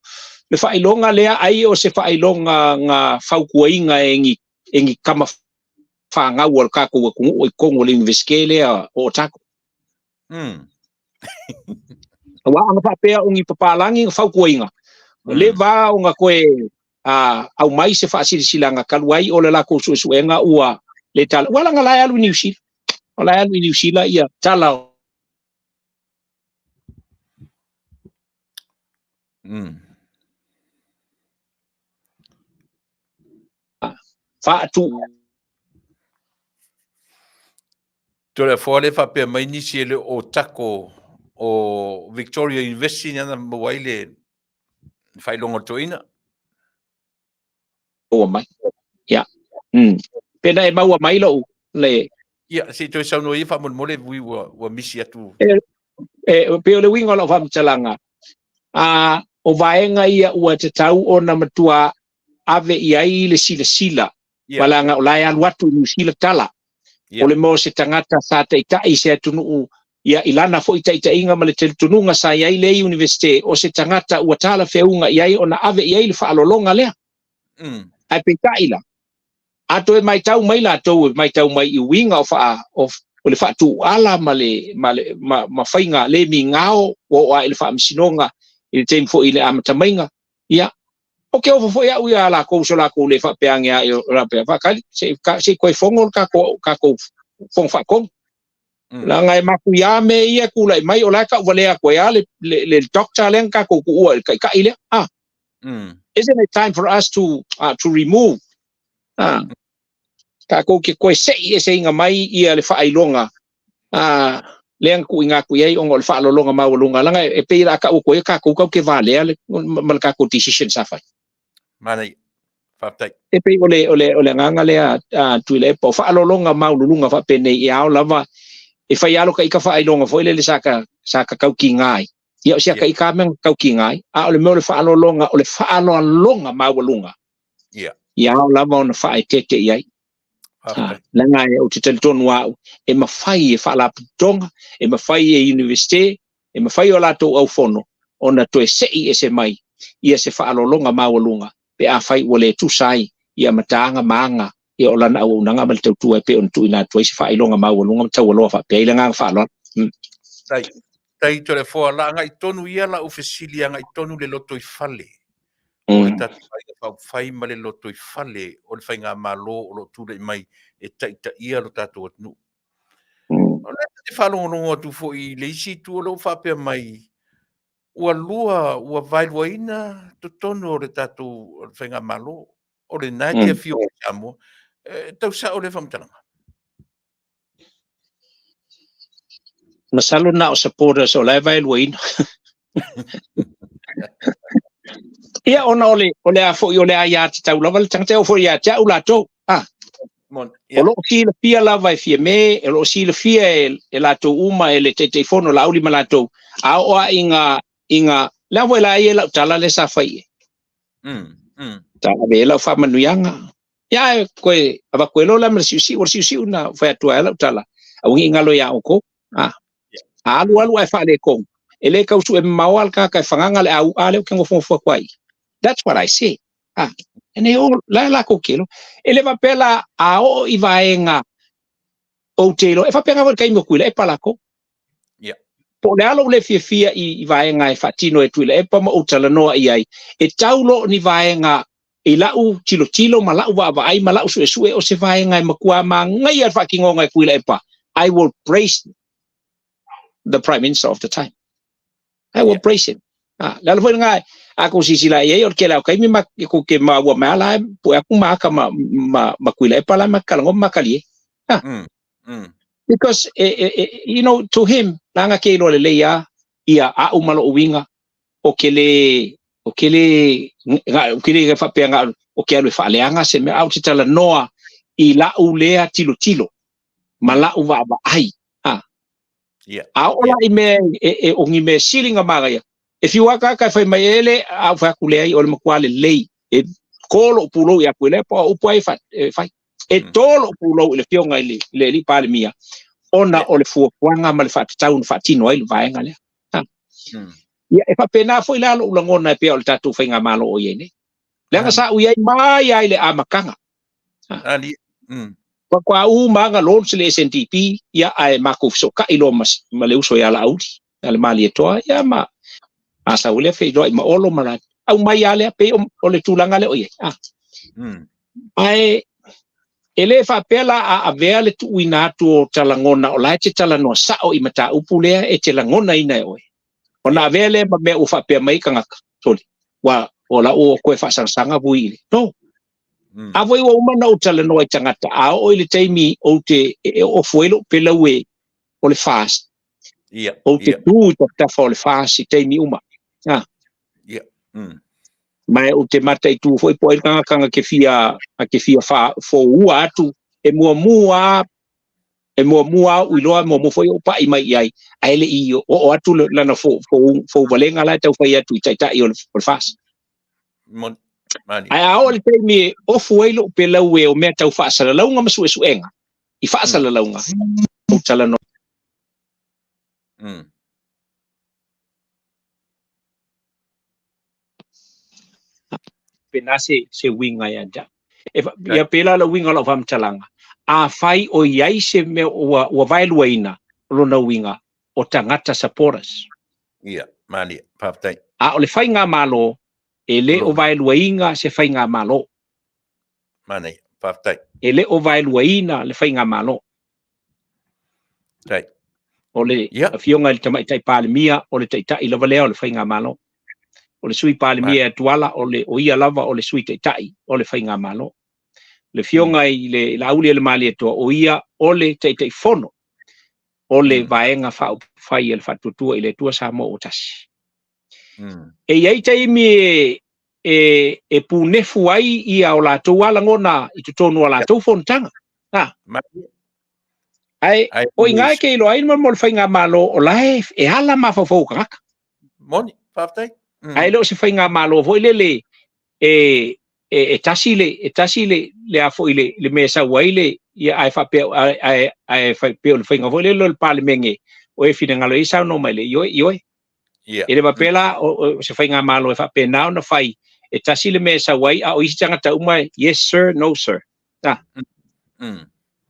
le faailoga lea ai o se faailoga na fautuaina e ni, e ni tama fanau a le tatou atunuu i totonu o le Iunivesite lea o Otago. Aua ana faapea o ni papalagi na fautuaina, ua leva ona toe aumai se faasilasilaga talu ai o le latou suesuega ua le tala. Ua leaga o la e alu i Niu Sila. O la e alu i Niu Sila ia tala faatu. Toleafoa lea faapea mai nisi e le o tako o Victoria University na maua ai le faailoga o le toeaina. Maua mai. Ia. Pe na e maua mai lou le. Ia, se i toe saunoa ia faamolemole ui ua, ua misi atu. E, e, pei o le uiga o lau faamatalaga, a, o vaega ia ua tatau ona matua ave i ai le silasila, yeah. Leaga o la e alu atu i Niu Sila tala. Yeah. O le mea o se tagata sa taitai i se atunuu, ia, i lana foi taitaiga ma le talitonuga sa i ai le Iunivesite, o se tagata ua talafeauga i ai ona ave i ai le faaaloaloga lea. Ae peitai la, a toe matau mai latou e matau mai i uiga o, faa, o, o le faatuuala ma le, ma le ma, ma faiga le migao ua oo ae i le faamasinoga i le taimi foi i le amatamaiga, ia, Ou te ofo foi au ia lakou so lakou le faapea ane ai o faapea faatali se i se i toe fono le tatou tatou fono faatonu. Leaga e matuia mea ia e tulai mai o la e tauvalea atu ai lava le le le doctor lea na tatou tuua i le taitai lea. Ah. Isn't it time for us to to remove ah tatou te toe sei eseina mai ia le faailoga a lea na tuuina atu i ai ona o le faaaloaloga maualuga leaga e pei o le a tau atu ai tatou tatou te valea le ma le tatou decision sa fai. Manaia. Faafetai. E pei o le o le o le agaga lea a Tuilaepa o faaaloaloga maualuluga faapenei e ao lava e fai lava lo ta ita faailoga foi lele sa ta sa ta taukiga ai. Ia o si ata ita mea na taukiga ai, a o le mea o le faaaloaloga o le faaaloaloga maualuga. Ia. Ia ao lava ona faaeteete i ai. Faafetai. Leaga e, ou te talitonu au, e mafai e faalapotopotoga, e mafai e Iunivesite, e mafai o latou aufono ona toe sei ese mai ia se faaaloaloga maualuga pe afai ua le tusa ai ia mataaga ma aga Ia, o lana auaunaga ma le tautua e pei ona tuuina atu ai se faailoga maualuga ma taualoa faapea i le agaga faaaloalo. Tai, tai Toleafoa, la agai tonu ia lau fesili agai tonu le lotoifale o le tatou Aiga Faaupufai ma le lotoifale o le faigamalo o lo o tulai mai e taitaia lo tatou atunuu. O lea ta te faalogologo atu foi i le isi itu o lo o faapea mai ua lua, ua vaeluaina totonu o le tatou faigamalo. O lena e te afio i Samoa. E tau sao lea faamatalaga? Masalo na o supporters o la e vaeluaina. Ia, ona o le, o le a foi o le aiatatau lava le tagata, e oo foi ia te au latou. Ah, o lo o silafia lava e Fiame, o lo o silafia e latou uma, e le Taitaifono Laauli ma latou, a oo lava i ga, le a foi la ia lau tala lea sa fai i ai. Sa ave ai lau faamanuiaga. Ia, ae koe avatu ai loa la ma le siusiu, o le siusiu na fai atu ai lau tala, aua ne i galo ia outou. A alu alu ae faaletonu, e le tau sue mamao lava le tagata e fagaga le au a lea ou te nofonofo atu ai. That's what I say. Ah, and they all, la latou te iloa. E le faapea la a oo i vaega ou te iloa, e faapena foi i le taimi o Tuilaepa latou. Po o le a lou le fiafia i vaega e faatino e Tuilaepa ma ou talanoa i ai, e tau loa ni vaega i lau tilotilo ma lau vaavaai ma lau suesue o se vaega e matua manaia le faatinoga e Tuilaepa, I will praise the Prime Minister of the time. I will praise him. Ah, le ala foi lena, a kou silasila i ai, o le tele lava o taimi ma kou te maua mai lava la e pue atu ma aka ma Tuilaepa la ma talanoa ma matalie. Ah. Because, you know, to him, leaga ke iloa lelei lava ia au ma lou uiga, o ke le, o ke le, o ke le faapea na o ke alu e faaleaga se mea, a ou te talanoa i lau lea tilotilo ma lau vaavaai. Ha. A oo la i mea o ni mea sili ona manaia, e fiu lava tagata e fai mai e le, a ou fai atu leai, o le matua lelei, e to lou pulou ia Tuilaepa, o upu ai e fai. E to lou pulou i le afioga i le alii Palemia, ona o le fuafuaga ma le faatatau na faatino ai le vaega lea. Ia, e faapena foi la lou lagona e pei o le tatou faigamalo o i ai nei. Leaga sa ou i ai mai lava i le amataga. Faatoa uma lava ona launch le SNDP, ia, ae matou fesootai loa ma le uso ia Laauli, ia le Malietoa, ia ma Asau lea feiloai ma Olo ma latou. Aumai lava lea, pei o le tulaga lea o i ai. Ae e le faapea la a avea le tuuina atu o ta lagona o la e te talanoa sao i mataupu lea e te lagonaina e oe. Ona avea lea ma mea ua faapea mai tagata, sole, ua o la ua toe faasagasaga vui i le. No. A foi ua uma ona ou talanoa i tagata, a oo i le taimi ou te e ofu ai lou pelau e o le FAST, ou te tu i tafatafa o le FAST i taimi uma. Ma ou te mataitu foi po o ai le tagata na te fia, na te fia foua atu, e muamua lava, e muamua lava ou iloa, e muamua foi ou pai mai i ai, ae le i oo atu lana fouvalega la e taufai atu i taitai o le FAST. Ae a oo i le taimi e ofu ai lou pelau e o mea tau faasalalauga ma suesuega, i faasalalauga, ou talanoa. Pena se uiga ia te au. E ia pēlā le uiga o lau faamatalaga, afai o i ai se mea ua vaeluaina, o lona uiga, o tagata supporters. Ia, malie, faafetai. A o le faigamalo, e le o vaeluaina se faigamalo. Manaia, faafetai. E le o vaeluaina le faigamalo. Faafetai. O le Afioga i le Tamaitai Palemia, o le Taitai lava lea o le faigamalo. O le Sui Palemia e Tuala, o le o ia lava o le Sui Taitai o le faigamalo. Le Afioga i le Laaulialemalietoa, o ia o le Taitaifono o le Vaega Faaupufai a le Faatuatua i le Atua Samoa ua Tasi. E i ai taimi e punefu ai ia o latou lava lagona i totonu o a latou fonotaga. Ae o i ina e te iloa ai mo le faigamalo o la e ala mafaufau o tagata. Moni, faafetai. Ae le o se faigamalo foi lele e tasi le e tasi le le a foi le mea e sau ai le ia ae faapea ae faapea o le faiga foi lele o le Palemene o e finagalo ai saunoa mai le ioe ioe. E le faapea la o se faigamalo e faapena ona fai e tasi le mea e sau ai a o isi tagata uma yes sir no sir. A.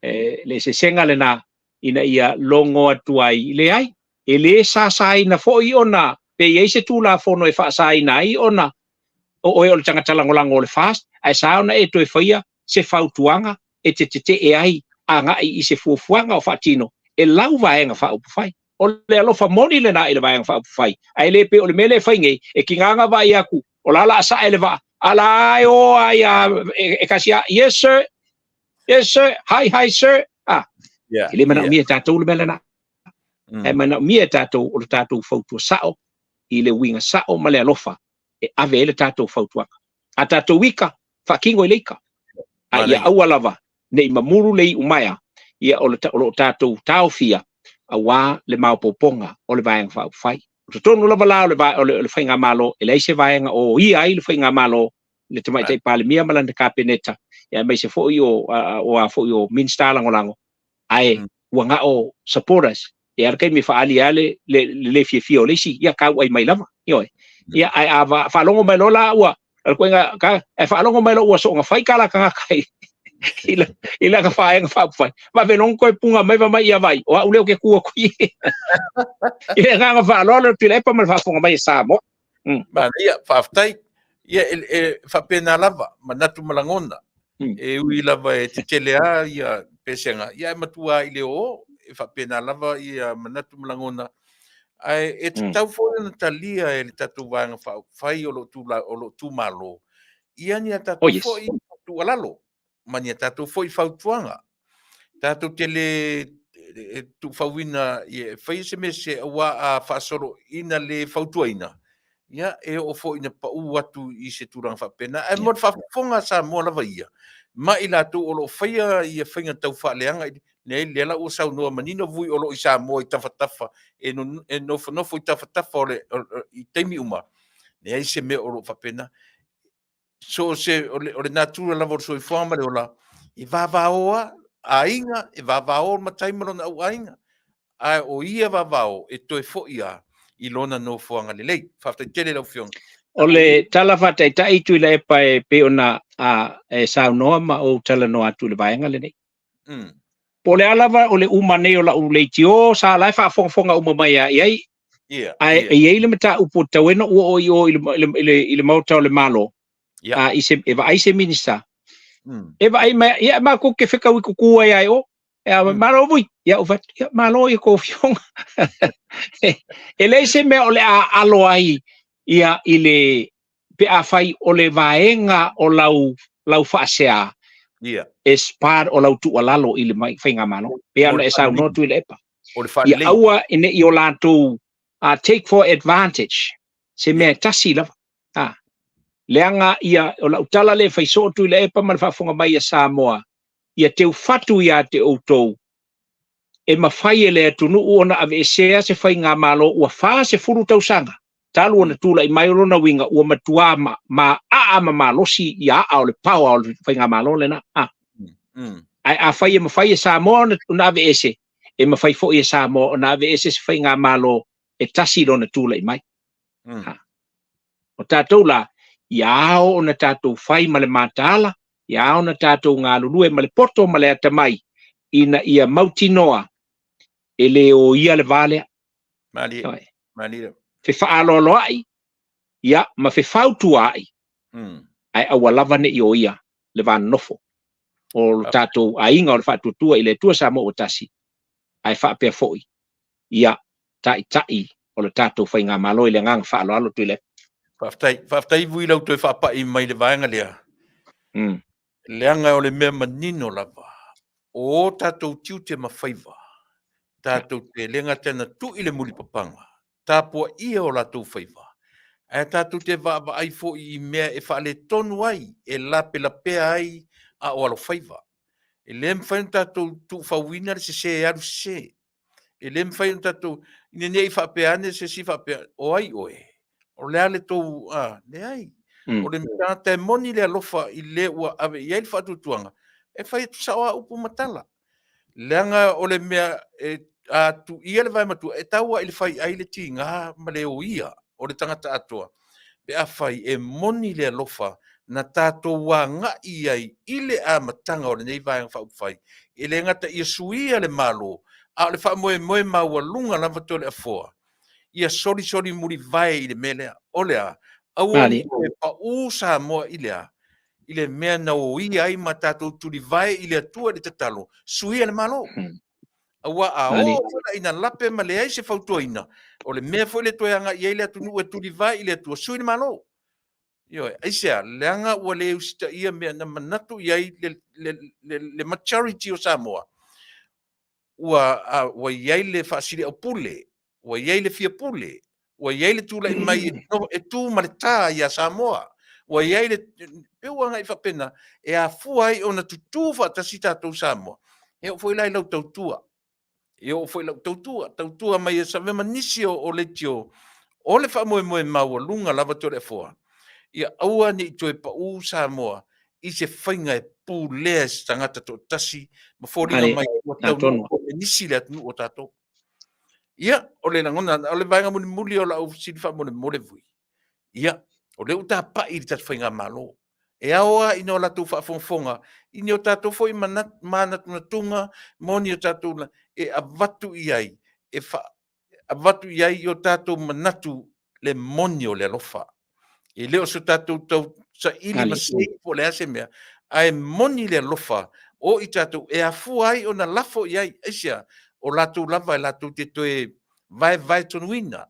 E, le eseesega lena ina ia logo atu ai, leai, e le sasaina foi ona pe i ai se Tulafono e faasaina ai ona o oe o le tagata lagolago o le FAST, ae sa ona e toe faia se fautuaga e te tetee ai agai i se fuafuaga o faatino e lau Vaega Faaupufai. O le alofa moni lena i le Vaega Faaupufai, ae le pei o le mea lea e fai nei, e tiga na vaai atu o la o le a sae le vaa, a o la e o lava ia e tasi lava, yes sir, yes sir, hi hi sir, a. E le manaomia e tatou le mea lena. Ae manaomia e tatou o le tatou fautua sao i le uiga sao ma le alofa e ave ai le tatou fautuaga. A tatou ika, faatino i le ika. A ia aua lava ne i mamulu le iumaea, ia o, le, o lo o tatou taofia aua le maopoopoga o le Vaega Faaupufai. O totonu lava la o le, o le, o le Faigamalo, e leai se vaega o ia ai le Faigamalo, le Tamaitai Palemia ma lana Kapeneta, ia aemaise foi o, o a foi o Minista Lagolago, ae ua na o supporters, e a le taimi e faaali ai le, le, le le fiafia o le isi, ia tauai mai lava, ioe. Ia, ae a faalogo mai loa la ua, o le koiga, ka, ae faalogo mai loa ua soona fai ka la tagata i, i, la, i lana Vaega Faaupufai, vave loa ona toe puga mai fai mai ia vai, o au lea ou te tu atu i i le agaga faaaloalo Tuilaepa ma le faafofoga mai a Samoa. Manaia, faafetai. Ia, e, e faapena lava, manatu ma lagona. E ui lava e tetele lava ia pesega, ia ae matua i le oo, e faapena lava ia manatu ma lagona. Ae e tatau foi ona talia e le tatou Vaega Faaupufai o lo o lo o tumalo, ia ni a tatou foi tuualalo ma ni a tatou foi fautuaga. Tatou te le tuufauina e faia se mea sese, aua a faasoloina le fautuaina, ia e oo foi ina pau atu i se tulaga faapena. Ae mo le faafofoga a Samoa lava ia, ma i latou o lo o faia ia faiga taufaaleaga i nei, lea la ua saunoa manino Vui o lo o i Samoa i tafatafa, e nofonofo i tafatafa o le, i taimi uma, leai se mea o lo o faapena. So se, o le, o le natura lava o le soifuaga ma le ola, e vavao lava aiga, e vavao le matai ma lona auaiga. Ae o ia vavao e toe foi lava i lona nofoaga lelei. Faafetai tele lau Afioga. O le tala faataitai Tuilaepa e pei ona e saunoa ma ou talanoa atu i le vaega lenei. Po o le a lava o le uma nei o lau leitio, sa la e faafogafoga uma mai lava i ai. Ae e i ai le mataupu e tatau ai ona ou oo i o i le, i le, i le Maota o le Malo, a, i se, e vaai se Minista. E vaai mai, ia matou te fetaui tutu ai lava i o. Ia, malo Vui. Ia, ou fai atu, ia, malo i a outou afioga. E leai se mea o le a alo ai ia i le, pe afai o le vaega o lau, lau faasea is part o lau tuualalo i le Faigamalo. Pei ona e saunoa Tuilaepa. Ia aua ne i o latou take for advantage se mea e tasi lava. A, leaga ia, o lau tala lea e fai soo Tuilaepa ma le faafofoga mai a Samoa, ia teufatu ia te outou, e mafai e le atunuu ona aveesea se faigamalo ua 40 tausaga talu ona tulai mai, o lona uiga ua matua maaa ma malosi ia aa o le power o le faigamalo lena. A. Ae afai e mafai e Samoa ona aveese, e mafai foi e Samoa ona aveese se faigamalo e tasi lona tulai mai. A. O tatou la, ia ao ona tatou fai ma le mataala, ia ao ona tatou galulue ma le poto ma le atamai, ina ia mautinoa e le oia le va lea. Malie, malie. Fefaaloaloai, ia, ma fefautuaai, ae aua lava ne i oia le va nonofo o lo tatou aiga o le Faatuatua i le Atua Samoa ua Tasi, ae faapea foi, ia, taitai o le tatou Faigamalo i le agaga faaaloalo Tuilaepa. Faafetai, faafetai Vui i lau toe faapai mai i le vaega lea. Leaga o le mea manino lava, o o tatou tiute ma faiva, tatou te le gata ina tui le mulipapaga, tapuaia o latou faiva, ae tatou te vaavaai foi i mea e faaletonu ai, e lapelapea ai a o alofaiva. E le mafai ona tatou tuufauina le sese e alu sese. E le mafai ona tatou, ina ne i faapea ane se isi faapea, o ai oe? O le a le tou, a, leai. O le tagata e moni le alofa i le ua ave i ai le faatuatuaga, e fai atu sao lava upu ma tala. Leaga o le mea e a tuia le vae matua, e tau lava i le fai ai le tiga ma le oia o le tagata atoa, pe afai e moni le alofa na tatou agai ai i le amataga o lenei Vaega Faaupufai, e le gata ia suia le Malo, a o le faamoemoe maualuga lava toe o le afoa, ia solisoli mulivae i le mea lea. O le a? Aua ne i toe pau Samoa i le a? I le mea na oia ai ma tatou tulivae i le Atua i le tatalo, suia le Malo. Aua a oo foi la ina lape ma leai se fautuaina, o le mea foi lea e toe agai i ai le atunuu e tulivae i le Atua, sui le Malo. Ioe, aisea? Leaga ua le usitaia mea na manatu i ai le majority o Samoa, ua i ai le faasiliaupule, ua i ai le fia pule, ua i ai le tulai mai e tu ma le ta ia Samoa, ua i ai le pei ua agai faapena e afua ai ona tutū faatasi tatou Samoa. E oo foi la i lau tautua, e oo foi i lau tautua, tautua mai e Savea ma nisi o leitio, o le faamoemoe maualuga lava Toleafoa, ia aua ne i toe pau Samoa i se faiga e pulea e se tagata toatasi ma foliga mai ua taunuu komenisi le atunuu o tatou. Ia, o le lagona, o le vaega mulimuli o lau fesili faamolemole Vui. Ia, o lea ua tapai le tatou faigamalo. E ao lava ina o latou faafogafoga i ni o tatou foi manatunatuga mo ni o tatou e avatu i ai, e avatu i ai i o tatou manatu le moni o le alofa. E le o se tatou tau saili ma sei po o le a se mea, ae moni le alofa o i tatou e afua ai ona lafo i ai. Aisea? O latou lava e latou te toe vaevaetonuina.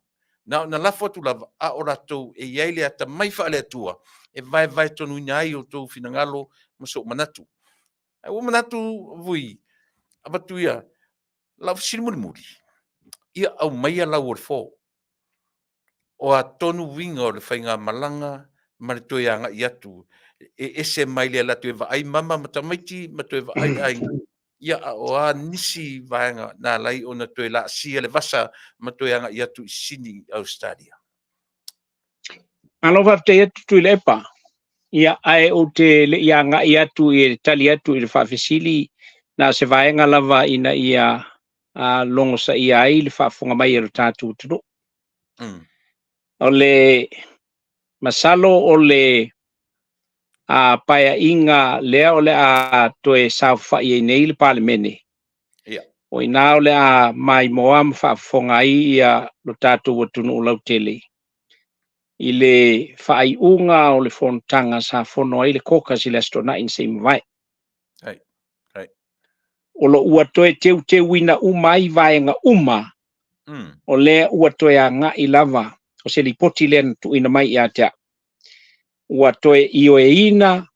Na ona lafo atu lava, a o latou e i ai le atamai faale-Atua e vaevaetonuina ai outou finagalo ma sou manatu. Ae ua manatu, Vui, avatu ia lau fesili mulimuli, ia aumaia lau o le fo. O a tonu uiga o le faigamalaga ma le toe agai atu e ese mai le alu atu e vaai mama ma tamaiti ma toe vaai aiga, ia a o a nisi vaega na ala ai ona toe laasia le vasa ma toe agai atu i Sini, Ausetalia? Malo faafetai atu Tuilaepa. Ia, ae ou te le i agai atu i le tali atu i le faafesili, na o se vaega lava ina ia logosaia ai le faafofoga mai a lo tatou atunuu. O le masalo o le paeaiga lea o le a toe saofai ai nei le Palemene, o i ina o le a maimoa ma faafofoga ai ia lo tatou atunuu lautele i le faaiuga o le fonotaga sa fono ai le Caucus i le Aso Toonai na se i mavae. O lo ua toe teuteuina uma ai vaega uma, o lea ua toe agai lava, o se lipoti lea na tuuina mai ia te au, ua toe ioeina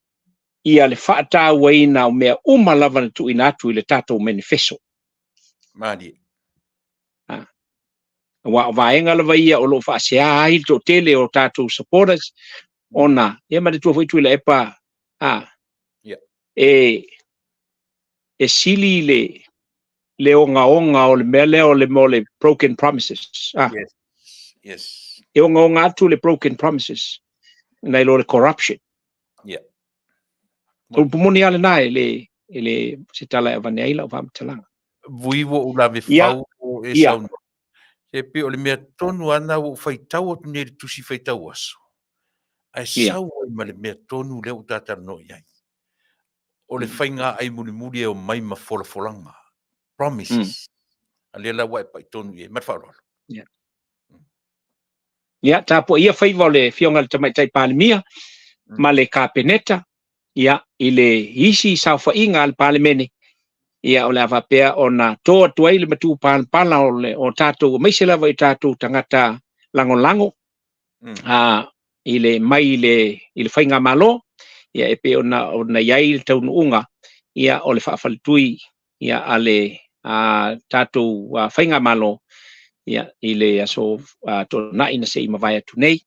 ia le faatauaina o mea uma lava na tuuina atu i le tatou menifeso. Malie. Aua o vaega lava ia o lo o faasea ai le toatele o tatou supporters, ona, ia manatua foi Tuilaepa, e sili le ogaoga o le mea lea o le mea o le broken promises. Yes. Yes. E ogaoga atu le broken promises nai lo le corruption. O upu moni lava lena e le, e le se tala e avane ai lau faamatalaga. Vui ua ou lave fau o e saunoa. E pei o le mea tonu lava lena ua ou faitau atu nei i le tusi faitau aso, ae sau ai ma le mea tonu lea ua ta talanoa i ai. O le faiga ai mulimuli e omai ma folafolaga, promises. A lea la ua e pai tonu i ai. Ma le faaaloalo. Ia, tapuaia faiva o le Afioga i le Tamaitai Palemia ma le Kapeneta, ia, i le isi saofaiga a le Palemene, ia, o le a faapea ona to atu ai le matupalapala o le, o tatou, aemaise lava i tatou tagata lagolago, i le mai i le, i le faigamalo, ia, e pei ona, ona i ai le taunuuga, ia, o le faafaletui, ia, a le tatou faigamalo, ia, i le aso Toonai na se i mavae atu nei,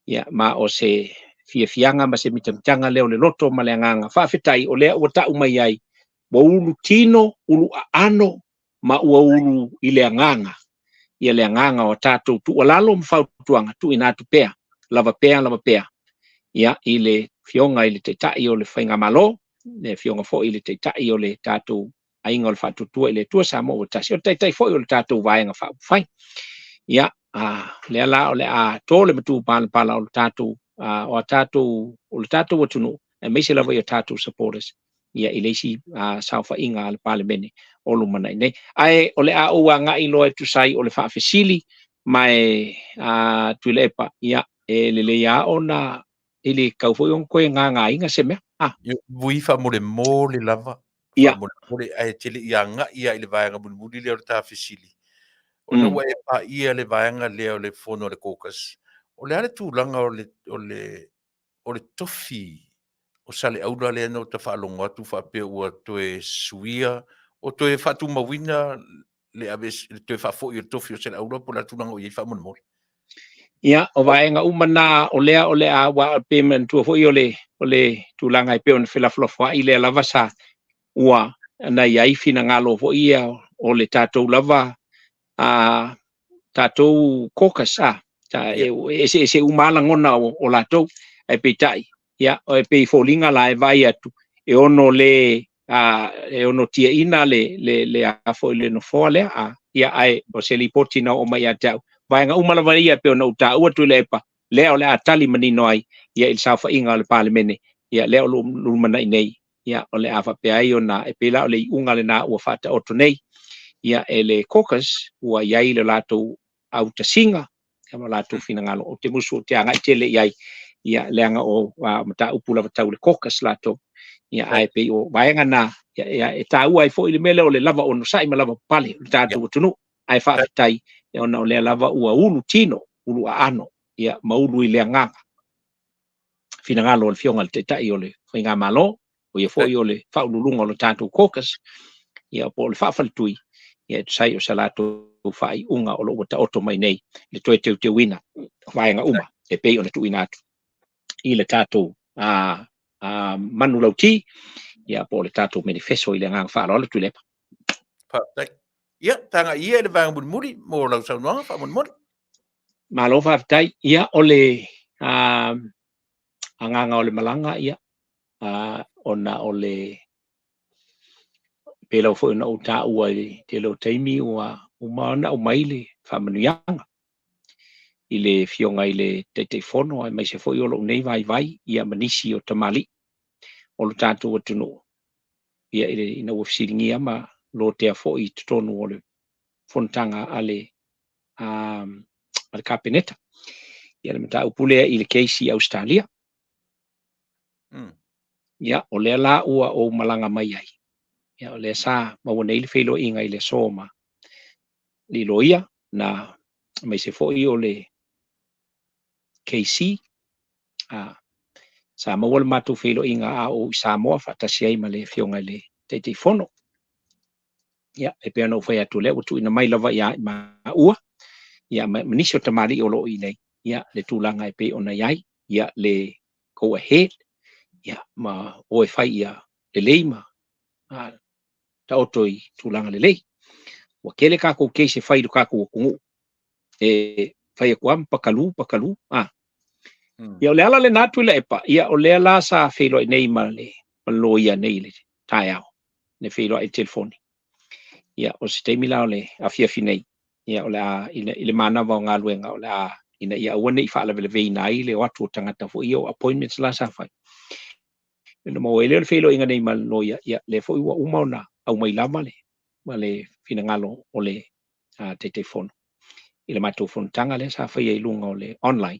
ia, ma o se fiafiaga ma se mitamitaga lea o le loto ma le agaga faafetai o lea ua tau mai ai, ua ulu tino, ulu aano, ma ua ulu i le agaga, ia le agaga o a tatou tuualalo ma fautuaga tuuina atu pea, lava pea, lava pea, ia, i le Afioga i le Taitai o le Faigamalo, le Afioga foi i le Taitai o le tatou Aiga o le Faatuatua i le Atua Samoa ua tasi, o le Taitai foi o le tatou Vaega Faaupufai. Ia, lea la o le a to le matupalapala o le tatou o a tatou, o le tatou atunuu, aemaise lava i o tatou supporters, ia, i le isi saofaiga a le Palemene o lumanai nei. Ae o le a ou agai loa e tusa ai o le faafesili ma e Tuilaepa, ia, e lelei lava ona e le tatau foi ona toe gagaina se mea. Ah. Ui faamolemole lava, faamolemole, ae te le i agai lava i le vaega mulimuli lea o le ta fesili. Ona ua e paia le vaega lea o le fono a le caucus, o le a le tulaga o le, o le, o le tofi o Saleaula lea na ota faalogo atu faapea ua toe suia, o toe faatumauina le ave, le toe faafoi o le tofi o Saleaula po o le a le tulaga o i ai faamolemole? Ia, o vaega uma na o lea o le a, aua pe manatua foi o le, o le tulaga e pei ona felafolafoai lea lava sa ua na i ai finagalo foi ia o le tatou lava a tatou caucus a e eseese uma lava lagona o latou, ae peitai ia e pei e foliga la e vaai atu e ono le e ono tiaina le le le a foi le nofoa lea a ia, ae o se lipoti na oo mai ia te au, vaega uma lava ia e pei ona ou taua, Tuilaepa, lea o le a tali manino ai ia i le saofaiga o le Palemene ia lea o lo o lumanai nei. Ia o le a faapea ai ona e pei la o le iuga lena ua faataoto nei ia e le caucus, ua i ai le latou autasiga ma latou finagalo. Ou te musu ou te agai tele i ai, ia, leaga o mataupu lava tau le caucus latou. Ia, ae pei o vaega na, ia, e taua ai foi le mea lea o le lava onosai ma lava papale o le tatou atunuu. Ae faafetai ona o lea lava ua ulu tino, ulu aano, ia, ma ulu i le agaga finagalo o le Afioga i le Taitai o le Faigamalo, o ia foi o le faauluuluga o le tatou caucus, ia, po o le faafaletui, ia, e tusa ai o se latou faaiuga o lo o ua taoto mai nei le toe teuteuina o vaega uma e pei ona tuuina atu i le tatou manulauti, ia, po o le tatou manifesto i le agaga faaaloalo, Tuilaepa. Faafetai. Ia, tagai ia i le vaega mulimuli mo lau saunoaga faamolemole. Malo faafetai. Ia, o le agaga o le malaga, ia, ona o le pei lava foi ona ou taua i le tele o taimi ua uma ona aumai le faamanuiaga i le Afioga i le Taitaifono aemaise foi o lou nei vaivai, ia, ma nisi o tamalii o lo tatou atunuu, ia, ina ua fesiligia ma lotea foi i totonu o le fonotaga a le a le Kapeneta ia le mataupu lea i le case i Ausetalia. Ia, o lea la ua ou malaga mai ai. Ia, o lea sa maua nei le feiloaiga i le aso ma le loia na aemaise foi o le KC. Sa maua le matou feiloaiga a o i Samoa faatasi ai ma le Afioga i le Taitaifono. Ia, e pei ona ou fai atu, lea ua tuuina mai lava ia i maua, ia, ma nisi o tamalii o lo o i inei, ia, le tulaga e pei ona i ai, ia, le go ahead, ia, ma o e fai ia lelei ma taoto i tulaga lelei. Ua tele tatou case e fai i lo tatou atunuu, e fai atu lava ma pakalu, pakalu, a. Ia, o le ala lena, Tuilaepa, ia, o lea la sa feiloai nei ma le loia nei i le taeao, le feiloai i le telefoni. Ia, o se taimi la o le afiafi nei, ia, o le a, i le manava o galuega, o le a, ina ia aua ne i faalavelaveina ai le o atu o tagata foi ia o appointments la sa fai. Ona maua ai lea o le feiloaiga nei ma le loia, ia, lea foi ua uma ona aumai lava le, ma le finagalo o le Taitaifono i le matou fonotaga lea sa faia i luga o le online,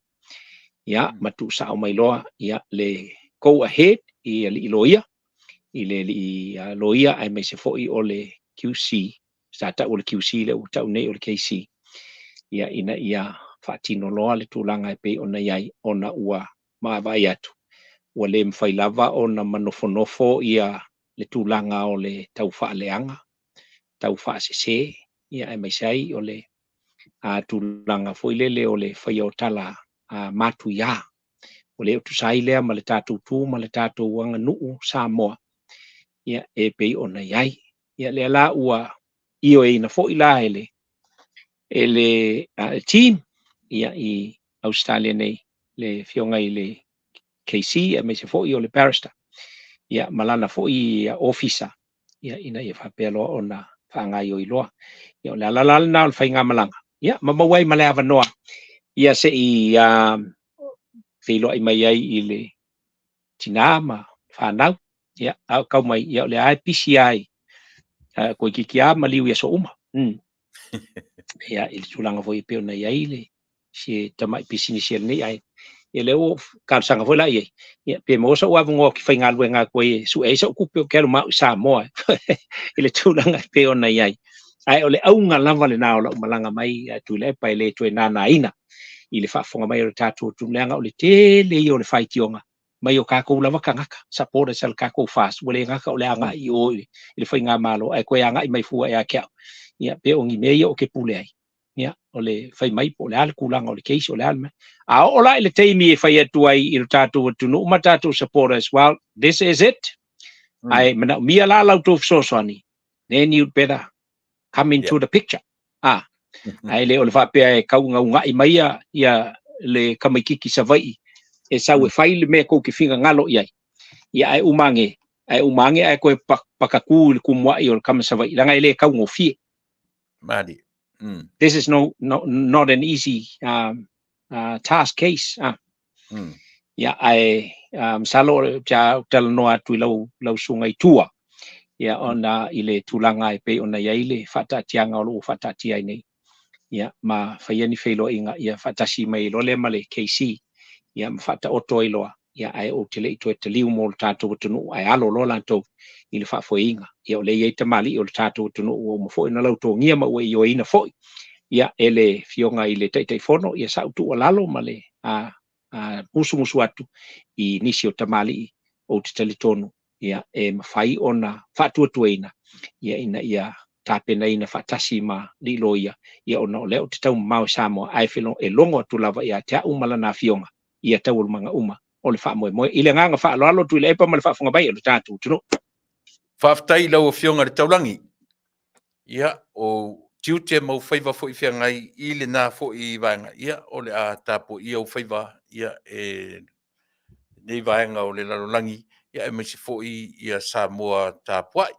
ia, ma tuusao mai loa, ia, le go ahead i alii loia, i le alii loia aemaise foi o le QC, sa tau o le QC, lea ua tau nei o le KC, ia, ina ia faatino loa le tulaga e pei ona i ai, ona ua vaavaai atu ua le mafai lava ona manofonofo ia le tulaga o le tau faaleaga, tau faasese, ia, aemaise ai o le tulaga foi lele o le faia o tala matuia. Ua le tusa ai lea ma le tatou tu ma le tatou aganuu Samoa, ia, e pei ona i ai. Ia, lea la ua ioeina foi la e le e le team, ia, i Ausetalia nei, le Afioga i le KC aemaise foi o le barrister, ia, ma lana foi ofisa, ia, ina ia faapea loa ona faagaoioi loa. Ia, o le ala la lena o le faigamalaga, ia, ma maua ai ma le avanoa, ia, se i feiloai mai ai i le tinā ma fanau, ia, a o kau mai, ia, o lea lava e pisi lava i, toeitiiti lava maliu i aso uma. Ia, i le tulaga foi e pei ona i ai le si tamai pisinisi a lenei aiga. Ia lea ua ou talosaga foi la i ai, ia pe maua sou avanoa ou te faigaluega atu ai e sue ai sau tupe ou te alu ma au i Samoa i le tulaga e pei ona i ai. Ae o le auga lava lena o lau malaga mai a Tuilaepa e le toe nānāina i le faafofoga mai o le tatou atunuu leaga o le tele ia o le faitioga mai o tatou lava tagata, supporters a le tatou FAST, ua le gata o le agai i o i le faigamalo ae toe agai mai fua ia te au. Ia pe o ni mea ia ou te pule ai. Ia, o le fai mai po o le a le tulaga o le case, o le a le mea. A oo la i le taimi e fai atu ai i lo tatou atunuu ma tatou supporters, well, this is it. Ae manaomia la la outou fesoasoani, then you'd better come into the picture. Ah, ae le o le faapea e taugauga'i mai ia, ia le tamaitiiti Savaii e sau e fai le mea tou te finagalo i ai. Ia ae uma ane, ae uma ane ae toe patatū i le tumua'i o le tama Savaii, leaga e le taugofie. Malie. This is no, no, not an easy task case. Ah. Ia, ae masalo ou te talanoa atu i lau, lau susuga i tua, ia, ona i le tulaga e pei ona i ai le faataatiaga o lo o ua faataatia ai nei, ia, ma faia ni feiloaiga, ia, faatasi mai loa lea ma le KC, ia, ma faataoto ai loa, ia, ae ou te le i toe taliu mo le tatou atunuu, ae alo loa latou i le faafoeina. Ia, o lea e i ai tamalii o le tatou atunuu ua uma foi ona lautogia ma ua ioeina foi, ia, e le Afioga i le Taitaifono, ia, sa ou tuualalo ma le musumusu atu i nisi o tamalii ou te talitonu, ia, e mafai ona faatuatuaina, ia, ina ia tapenaina faatasi ma alii loia, ia, ona o lea ou te taumamao i Samoa, ae e logo atu lava ia te au ma lana afioga ia taualumaga uma o le faamoemoe. I le agaga faaaloalo, Tuilaepa ma le faafofoga mai o le tatou atunuu. Faafetai i lau Afioga i le Taulagi. Ia, o tiute ma ou faiva foi feagai i lena foi vaega, ia, o le a tapuaia ou faiva, ia, e lenei vaega o le lalolagi, ia, aemaise foi ia Samoa tapuai.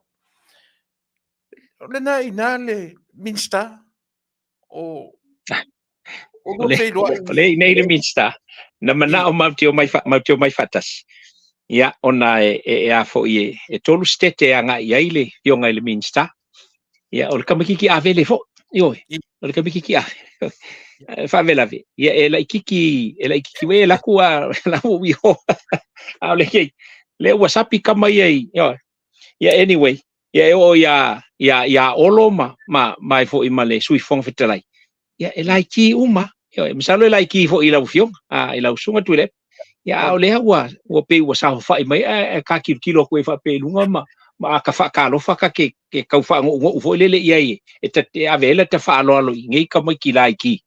O lena e i ina le Minisita o o le i nei le Minisita, na manao matou te omai, matou te omai faatasi. Ia, ona e, e, e a foi e, e tolu setete e agai i ai le afioga i le Minisita. Ia, o le tamaitiiti avele foi. Ioe, o le tamaitiiti avele. Faalavelave, ia e laitiiti, e laitiiti uē alu atu a la ua iho. A o le kei, lea ua sapi tama ia i, ioe. Ia, anyway, ia e oo ia, ia, ia Olo ma, ma, ma e foi ma le Sui Fofoga Fetalai. Ia, e laiti uma. Ioe, masalo e laiti foi i lau afioga, a, i lau susuga Tuilaepa. Ia, a o lea ua, ua pei ua saofafai mai, ae, ae ta tilotilo atu ai faapea i luga ma, ma ata faatalofa ta te, te tau faanounou foi lele i ai e, ta, e ave ai lata faaaloalo i nei tamaiti laiti.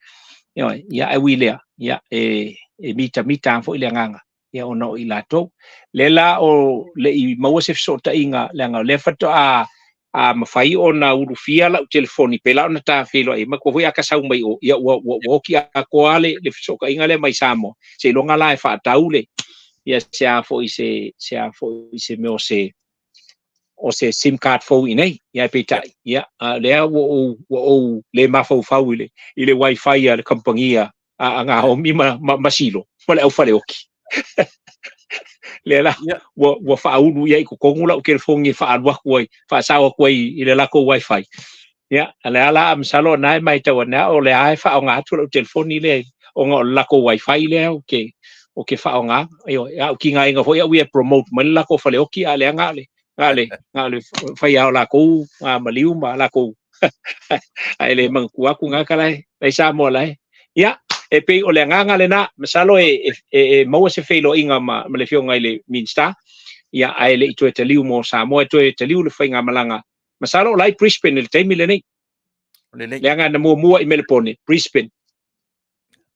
Ioe, ia, ae ui i lea, ia, e, e mitamita lava foi le agaga ia ona o i latou. Lea la o le i maua se fesootaiga, leaga o lea faatoa a mafai ona ulufia lau telefoni, pēlā ona ta feiloai ai, manatua foi a ta sau mai o, ia ua, ua, ua oti atoa le, le fesootaiga lea mai Samoa, seiloga la e faatau le, ia se a foi se, se a foi se mea o se, o se sim card fou i inei. Ia ae peitai, ia, a lea ua ou, ua ou le mafaufau i le, i le wifi a le kamupani a, a Naomi ma, ma, ma Silo, ma le aufaleoki. Lea la, ua, ua faaulu i ai i totonu lau telefoni e faaalu atu ai, faasao atu ai i le latou wifi. Ia, a lea la, masalo o lena e matau ane o lea e faaaoga atu lau telefoni lea, ona o le latou wifi lea ou te, ou te faaaogaina. Ioe, a o tigaina foi au ia e promote mai le latou faleoki, a o lea na o le, na o le, na o le fai lava o latou maliu ma latou ae le manatua atu gata la e, la e i Samoa la e. Ia, e pei o le agaga lena, masalo e, e, e maua se feiloaiga ma, ma le Afioga i le Minisita, ia, ae le i toe taliu mo Samoa, e toe taliu le faigamalaga. Masalo o la e i Brisbane i le taimi lenei. Leaga na muamua i Melepone, Brisbane,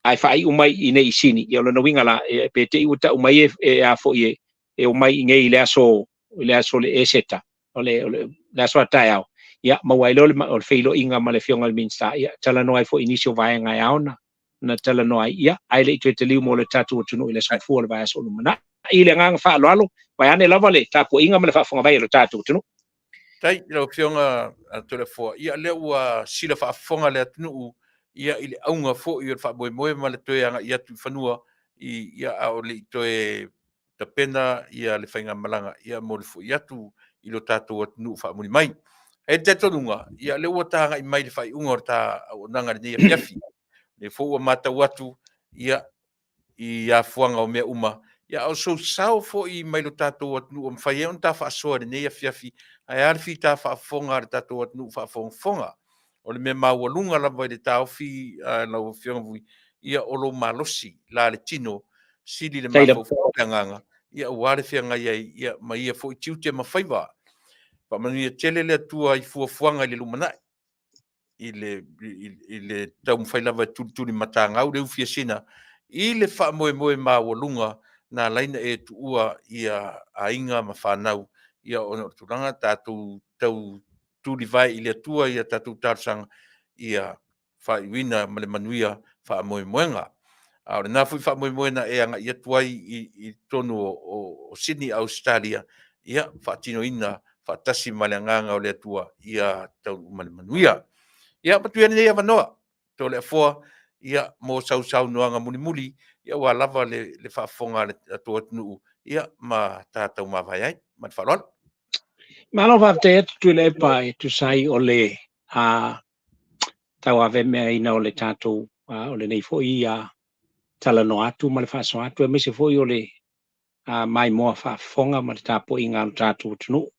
ae faaiu mai i inei i Sini. Ia o lona uiga la, e, pe te i ua tau mai e, e a foi e, e omai i inei i le aso, i le aso o le Eseta, o le, o le, le aso a taeao. Ia, maua ai lea o le, o le feiloaiga ma le Afioga i le Minisita, ia, talanoa ai foi i nisi o vaega e ao ona, ona talanoa ai, ia, ae le i toe taliu mo le tatou atunuu i le aso Gafua o le vaiaso o lumanai. I le agaga faaaloalo, vaeane lava le tapuaiga ma le faafofoga mai a lo tatou atunuu. Faafetai i lau Afioga Toleafoa. Ia, lea ua sila faafofoga le atunuu ia i le auga foi o le faamoemoe ma le toe agai atu i fanua. i, ia, a o le i toe tapena ia le faigamalaga ia mo le fo'i atu i lo tatou atunuu faamuli mai. E le talitonuga, ia lea ua tagai mai le faaiuga o le ta auaunaga i lenei afiafi. Lea foi ua matau atu ia i afuaga o mea uma, ia a o sou sao foi mai lo tatou atunuu ua mafai ai ona ta faasoa i lenei afiafi, ae a le fita faafofoga a le tatou atunuu faafogafoga. O le mea maualuga lava i le taofi a lau Afioga Vui, ia o lou malosi la le tino, sili le mafaufau le agaga, ia aua le feagai ai ia ma ia foi tiute ma faiva. Faamanuia tele le Atua i fuafuaga i le lumanai, i le, i, i le taumafai lava e tulituli matagau le ufiasina i le faamoemoe maualuga na ala ai ona e tuua ia aiga ma fanau, ia ona o le tulaga tatou tau tulivae i le Atua i a tatou talosaga ia faaiuina ma le manuia faamoemoega. A o lena foi faamoemoe na e agai atu ai i totonu o Sydney, Ausetalia, ia faatinoina faatasi ma le agaga o le Atua ia taunuu ma le manuia. Ia matua lenei avanoa, Toleafoa, ia mo sau saunoaga mulimuli, ia aua lava le faafofoga a le tatou atunuu, ia ma ta taumavae ai. Ma le faaaloalo. Malo faafetai atu Tuilaepa e tusa ai o le tauavameaina o le tatou o lenei foi talanoa atu ma le faasoa atu, aemaise foi o le maimoa faafofoga ma le tapuaiga a lo tatou atunuu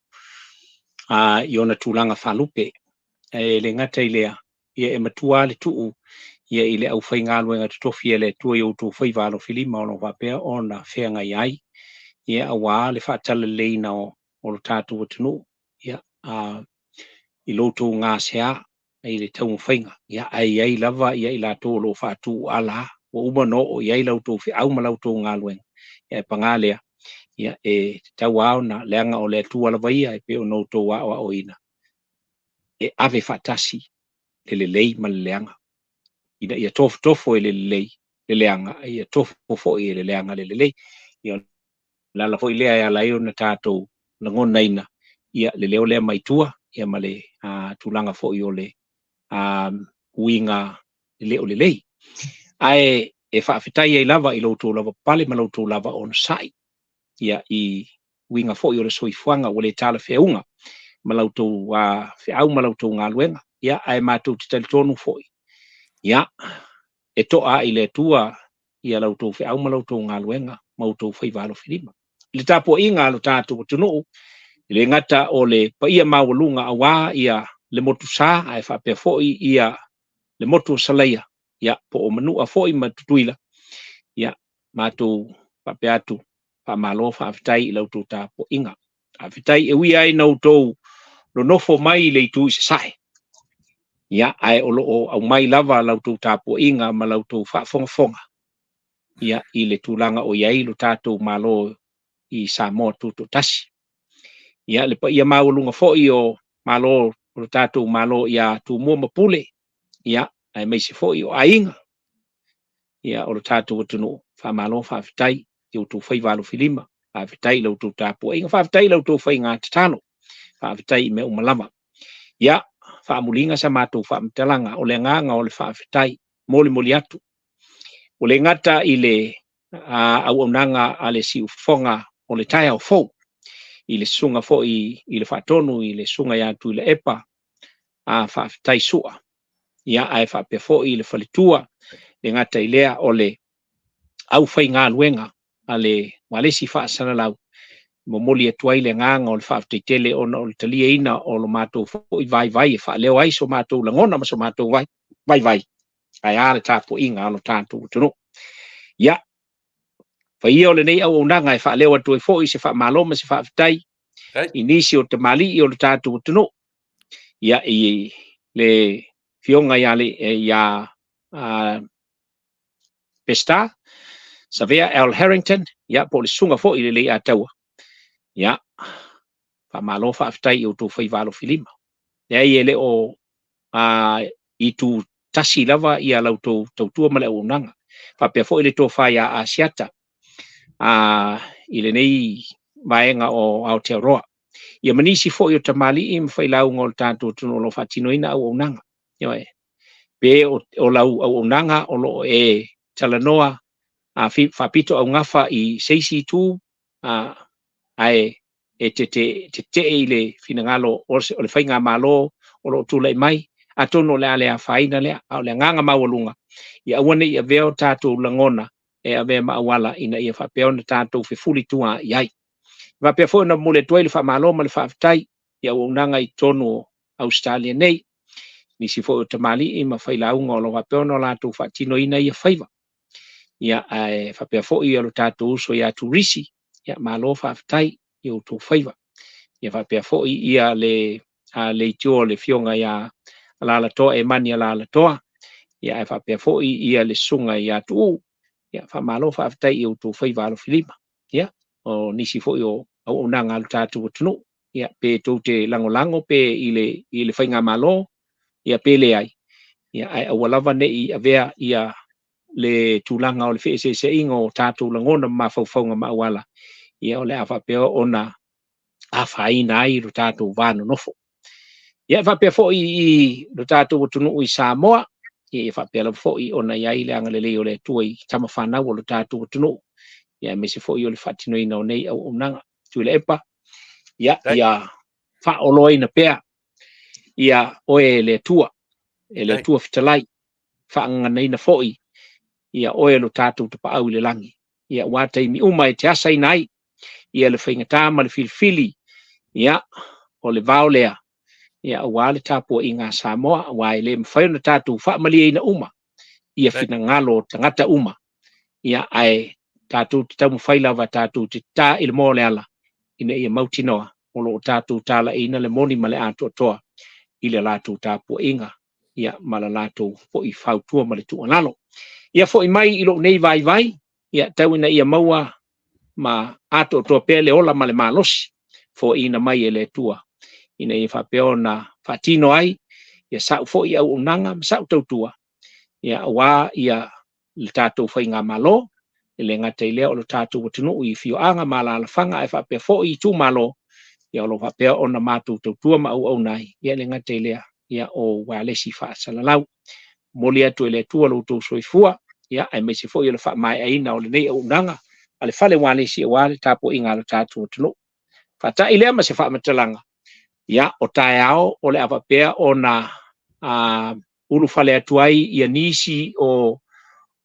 i ona tulaga faalupe. E le gata i lea, ia e matua le tuu ia i le aufaigaluega totofi a le Atua i outou faiva alofilima o lo o faapea ona feagai ai, ia aua le faatalaleleiina o lo tatou atunuu, ia i lo outou gasea i le taumafaiga, ia ae i ai lava ia i latou o lo o faatuuala ua uma ona oo i ai la outou feau ma la outou galuega, ia ae paga lea, ia e tatau lava ona, leaga o le Atua lava ia e pei ona outou aoaoina e ave faatasi le lelei ma le leaga, ina ia tofotofo e le lelei le leaga, a ia tofo foi e le leaga le lelei. Ia o le ala foi lea e ala ai ona tatou lagonaina ia le leo lea mai tua, ia ma le tulaga foi o le uiga le o lelei. Ae e faafetai ai lava i lo outou lava pale ma lo outou lava onosai, ia i uiga foi o le soifuaga ua le talafeauga ma la outou feau ma la outou galuega. Ia, ae matou te talitonu foi, ia, e to'a i le Atua ia la outou feau ma la outou galuega ma outou faiva alofilima. I le tapuaiga a lo tatou atunuu, e le gata o le paia maualuga aua ia le motu sa, ae faapea foi ia le motu o Salaia, ia, po o Manua foi ma Tutuila, ia, matou faapea atu, faamalo faafetai i la outou tapuaiga. Faafetai e ui ai na outou nonofo mai i le itu i sasae, ia, ae o lo o aumai lava la outou tapuaiga ma la outou faafogafoga, ia, i le tulaga o i ai lo tatou Malo i Samoa Tutoatasi. Ia, le paia maualuga foi o Malo o lo tatou Malo ia Tumua ma Pule, ia, aemaise foi o aiga, ia, o lo tatou atunuu, faamalo faafetai i outou faiva alofilima, faafetai i la outou tapuaiga, faafetai i la outou faiga tatalo, faafetai i mea uma lava. Ia, faamuliga sa matou faamatalaga, o le agaga o le faafetai molimoli atu. Ua le gata i le auaunaga a le siufofoga o le taeao fou, i le susuga foi i le faatonu i le susuga ia Tuilaepa, faafetai Sua. Ia, ae faapea foi i le faletua, le gata i lea o le aufaigaluega a le ualesi faasalalau, momoli atu ai le agaga o le faafetai tele ona o le taliaina o lo matou foi vaivai e faaleo ai so matou lagona ma so matou vaivai, ae a le tapuaiga a lo tatou atunuu. Ia, faia o lenei auaunaga e faaleo atu ai foi se faamalo ma se faafetai i nisi o tamalii o le tatou atunuu, ia, i le fioga ia le ia Peseta Savea L Harrington, ia, po o le susuga foi i le Leiataua. Ia, faamalo faafetai i outou faiva alofilima. Leai, e le o itu tasi lava ia la outou tautua ma le auaunaga. Faapea foi le tofa ia Asiata i lenei vaega o Aotearoa. Ia ma nisi foi o tamalii ma failauga o le tatou atunuu o lo o faatinoina auaunaga. Ioe. Pe o lau auaunaga o lo o e talanoa faapito augafa i se isi itu, ae e te tetee i le finagalo o le faigamalo o lo o tulai mai, atonu o le a le afaina lea, a o le agaga maualuga, ia aua ne i avea o tatou lagona e avea ma auala ina ia faapea ona tatou fefulitua i ai. E faapea foi ona momoli atu ai le faamalo ma le faafetai i auaunaga i totonu o Ausetalia nei, nisi foi o tamalii ma failauga o lo o faapea ona latou faatinoina ia faiva. Ia, ae faapea foi lo tatou uso ia Turisi, ia malo faafetai i outou faiva. Ia faapea foi ia le leitio o le afioga ia Alalatoa Emani Alalatoa, ia ae faapea foi ia le susuga ia Tuuu, ia faamalo faafetai i outou faiva alofilima. Ia, o nisi foi o auaunaga a lo tatou atunuu, ia pe tou te lagolago pe i le faigamalo, ia pe leai, ia ae aua lava ne i avea ia le tulaga o le feeseeseaiga o tatou lagona ma mafaufauga ma auala, ia o le a faapea ona afaina ai lo tatou va nonofo. Ia e faapea foi i lo tatou atunuu i Samoa, ia e faapea lava foi ona i ai le agalelei o le Atua i tama fanau o lo tatou atunuu, ia aemaise foi o le faatinoina o nei auaunaga. Tuilaepa, ia ia faaoloaina pea ia oe e le Atua, e le Atua fetalai, faagaganaina foi ia oe lo tatou tapaau i le lagi. Ia aua taimi uma e te asaina ai ia le faigata ma le filifili, ia o le vao lea, ia aua le tapuaiga a Samoa, aua e le mafai ona tatou faamalieina uma ia finagalo o tagata uma, ia ae tatou te taumafai lava tatou te ta i le moa o le ala ina ia mautinoa o lo o tatou talaiina le moni ma le atoatoa i le latou tapuaiga, ia ma la latou foi fautua ma le tuualalo. Ia foi mai i lou nei vaivai, ia tau ina ia maua ma atoatoa pea le ola ma le malosi foaiina mai e le Atua, ina ia faapea ona faatino ai ia sa'u foi auaunaga ma sa'u tautua, ia aua ia le tatou faigamalo, e le gata i lea o le tatou atunuu i afioaga ma alaalafaga, ae faapea foi i itumalo, ia o lo o faapea ona matou tautua ma auauna ai, ia e le gata i lea, ia o ualesi faasalalau. Momoli atu e le Atua lo outou soifua, ia aemaise foi o le faamaeaina o lenei auaunaga a le fale ualesi aua le tapuaiga a lo tatou atunuu. Faata'i lea ma se faamatalaga, ia o taeao o le a faapea ona ulufale atu ai ia nisi o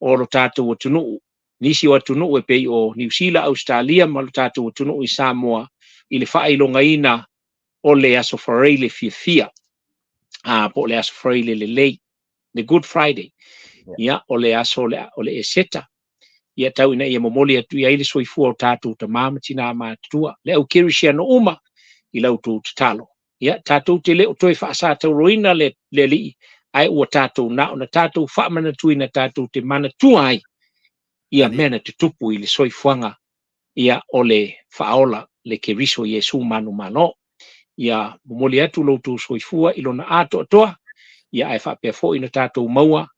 lo tatou atunuu, nisi o atunuu e pei o Niu Sila, Ausetalia ma lo tatou atunuu i Samoa i le faailogaina o le Aso Faraile fiafia, po o le Aso Faraile lelei, the Good Friday. Ia, o le aso o le Eseta, ia tau ina ia momoli atu i ai le soifua o tatou tama ma tinā matutua, le au kerisiano uma i la outou tatalo. Ia, tatou te le o toe faasatauroina le Alii, ae ua tatou na ona tatou faamanatuina tatou te manatua ai ia mea na tutupu i le soifuaga, ia o le faaola le Keriso Iesu manumalo. Ia momoli atu lo outou soifua i lona atoatoa, ia ae faapea foi ona tatou maua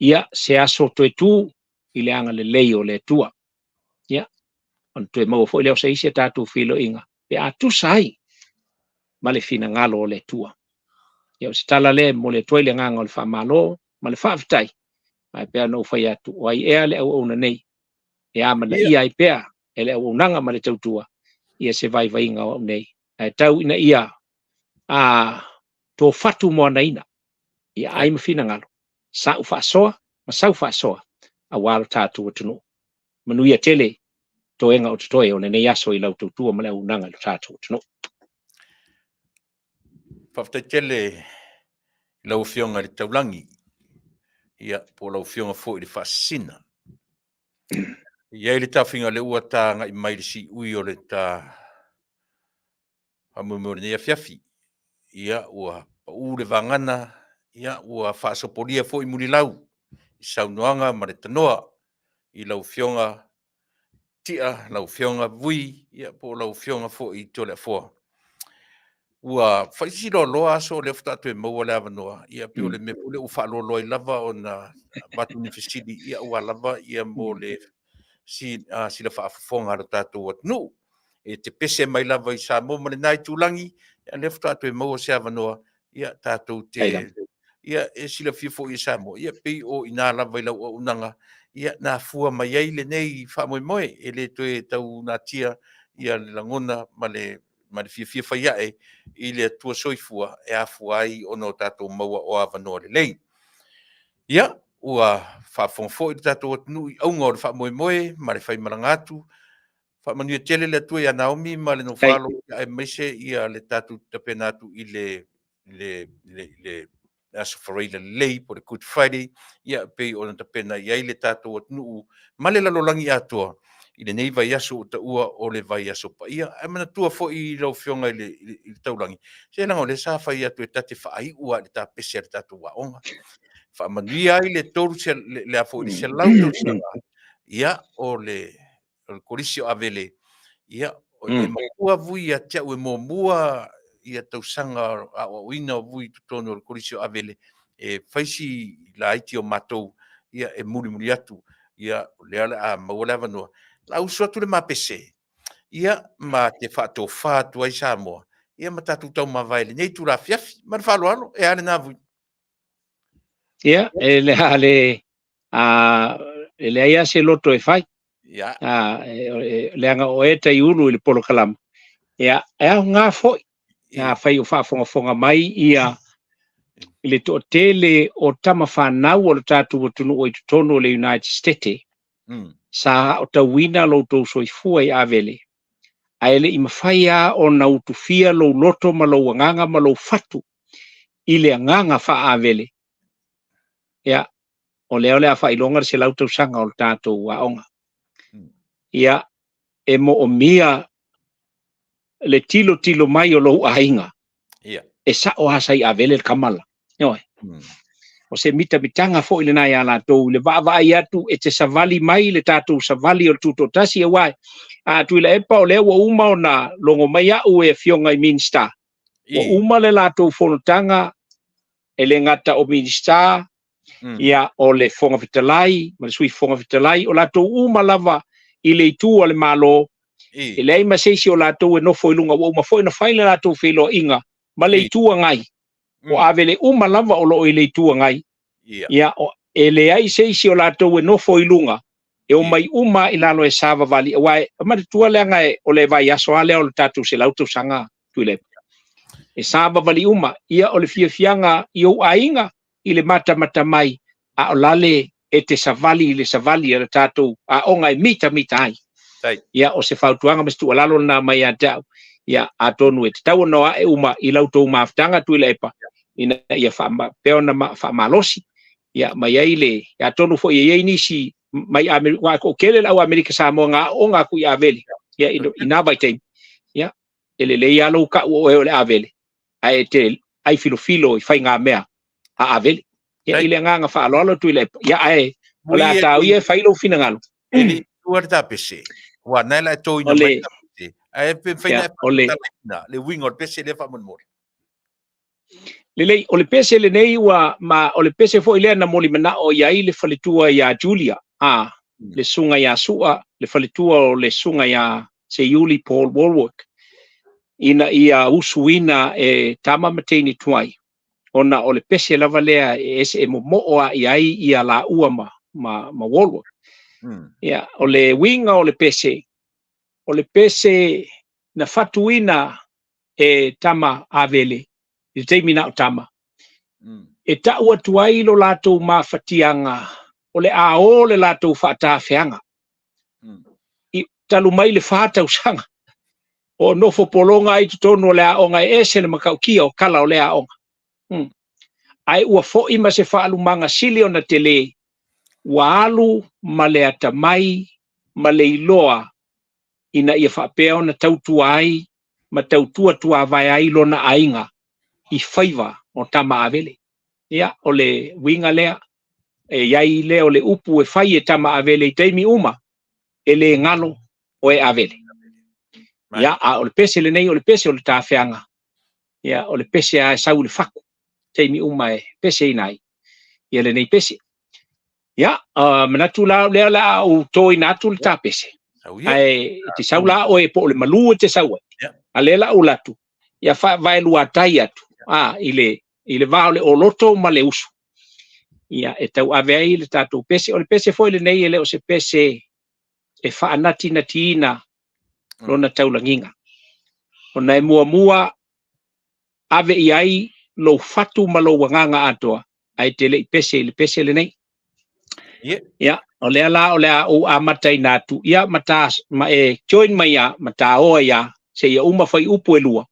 ia se aso toe tu i le agalelei o le Atua. Ia, ona toe maua foi lea o se isi a tatou feiloaiga pe a tusa ai ma le finagalo o le Atua. Ia, o se tala lea e momoli atu ai le agaga o le faamalo ma le faafetai, ae pei ona ou fai atu, o ai ea le auauna nei e amanaia ai pea e le auaunaga ma le tautua ia se vaivaiga o au nei, ae tau ina ia tofatu moanaina ia ai ma finagalo, sa'u faasoa ma sau faasoa aua lo tatou atunuu. Manuia tele toega o totoe o lenei aso i lau tautua ma le auaunaga i lo tatou atunuu. Faafetai tele i lau Afioga i le Taulagi, ia, po o lau Afioga foi i le Faasisina. E i ai le taofiga o lea ua ta agai mai le siui o le ta faamoemoe o lenei afiafi. Ia, ua pau le vagana, ia, ua faasopolia foi mulilau i saunoaga ma le tanoa i lau Afioga Tia, lau Afioga Vui, ia, po o lau Afioga foi Toleafoa. Ua fai si loaloa aso o lea faatoa toe maua le avanoa, ia pei o le mea foi lea ua faaloaloa ai lava ona avatu ni fesili, ia aua lava ia mo le sila faafofoga a lo tatou atunuu. E te pese mai lava i Samoa ma lena itulagi, ia lea faatoa toe maua se avanoa, ia tatou te. Ia, e silafia foi e Samoa, ia, pei o i ina lava i lau auaunaga, ia, na afua mai ai lenei faamoemoe, e le toe tau natia ia le lagona ma le ma le fiafia fai ae i le Atua soifua e afua ai ona o tatou maua o avanoa lelei. Ia, ua faafofoga foi le tatou atunuu i auga o le faamoemoe ma le faimalaga atu. Faamanuia tele le Atua ia Naomi ma le nofo-a-alo, aemaise ia le tatou tapena atu i le le le le Aso Faraile lelei po o le Good Friday, ia pei ona tapena i ai le tatou atunuu ma le lalolagi atoa i lenei vaiaso ua taua o le vaiaso paia. Ae manatua foi lau Afioga i le, i le taulagi, se leaga o lea sa fai atu e ta te faaiu lava i le tapese a le tatou aoga. Faamanuia ai le 3 le, le, a foi, le 100 tausaga, ia, o le o le Kolisi o Avele, ia, e matua vui ia te au e muamua ia tausaga aoaoina o vui i totonu o le Kolisi o Avele, e fai si laiti o matou, ia, e mulimuli atu, ia, o lea o le a maua le avanoa. O le a usu atu le mapese, ia, ma te faatofa atu ai Samoa, ia, ma tatou taumavae i lenei itula afiafi. Ma le faaaloalo, e a lena vui? Ia, e le a le, a, e leai lava se loto e fai. Ia. A, e, leaga o oe e taiulu i le polokalama. Ia, e aoga foi. Ia. Afai o faafogafoga mai ia i le toatele o tama fanau o le tatou atunuu i totonu o le United States, sa aotauina lo outou soifua i Avele, ae le i mafai lava ona utufia lou loto ma lou agaga ma lou fatu i le agaga faa-Avele. Ia, o lea o le a faailoga le 100 tausaga o le tatou aoga. Ia, e moomia le tilotilo mai o lou aiga. Ia. E sao lava sa i Avele le tama la. Ioe. O se mitamitaga foi lena ia latou i le vaavaai atu e te savali mai le tatou savali o le Tutoatasi, aua a Tuilaepa o lea ua uma ona logo mai au e afioga i Minisita. Ua uma le latou fonotaga, e le gata o Minisita, ia o le Fofoga Fetalai ma le Sui Fofoga Fetalai, o latou uma lava i le itu a le Malo, e leai ma se isi o latou e nofo i luga, ua uma foi ona fai le latou feiloaiga ma le Itu Agai. O Avele uma lava o lo o i le Itu Agai. Ia, e leai se isi o latou e nofo i luga, e omai uma i lalo e savavali, aua e manatua leaga o le vaiaso lava lea o le tatou 100 tausaga Tuilaepa. E savavali uma, ia o le fiafiaga i ou aiga i le matamata mai, a o lale e te savali i le savali a le tatou aoga e mitamita ai. Ia, o se fautuaga ma se tuualalo lena mai ia te au. Ia, atonu e tatau ona o ae uma i la outou mafutaga Tuilaepa, ina ia faapea ona faamalosi. Ia, ma i ai le, atonu foi e i ai nisi mai Amerika, aua e toatele le au Amerika Samoa na aooga atu i Avele, ia, i na vaitaimi. Ia, e lelei lava lou tau o oe o le Avele, ae e te ai filofilo i faigamea a Avele. Ia, i le agaga faaaloalo Tuilaepa, ia, ae o le a tau ia e fai lou finagalo. E le i tua le tapese, aua na la e toina mai le tapese, ae pe mafai ona e faamatalaina le uiga o le pese lea faamolemole. Lelei, o le pese lenei ua, ma o le pese foi lea na molimanao i ai le faletua ia Julia, a, le susuga ia Sua, le faletua o le susuga ia Seiuli Paul Wallwork, ina ia usuina e tama ma teine tuai, ona o le pese lava lea e ese e momoo lava i ai ia laua ma, ma, ma Wallwork. Ia, o le uiga o le pese, o le pese na fatuina e tama Avele i le taimi na o tama, e tau atu ai lo latou mafatiaga o le a o le latou faatafeaga. I talu mai le 4 tausaga o nofo pologa ai totonu o le aoga e ese le matautia o kala o lea aoga. Ae ua foi ma se faalumaga sili ona tele, ua alu ma le atamai ma le iloa ina ia faapea ona tautua ai ma tautua tuavae ai lona aiga i faiva o tama Avele. Ia, o le uiga lea, e i ai lea o le upu e fai e tama Avele i taimi uma, e le galo oe Avele. Ia, a o le pese lenei o le pese o le tafeaga, ia, o le pese lava e sau i le fatu, taimi uma e peseina ai ia lenei pese. Ia, manatu la o lea o le a ou toina atu le tapese. Ae e te sau la oe po o le malu e te sau ai. A lea la ou alu atu, ia vaeluatai atu, a, i le i le va o le oloto ma le usu, ia, e tauave ai le tatou pese. O le pese foi lenei e le o se pese e faanatinatiina lona taulagiga. Ona e muamua ave i ai lou fatu ma lou agaga atoa, ae te le i pese i le pese lenei. Ia, o lea la o le a ou amataina atu, ia, ma, ta, ma e join mai ia, ma taoa ia, seia uma fuaiupu e lua,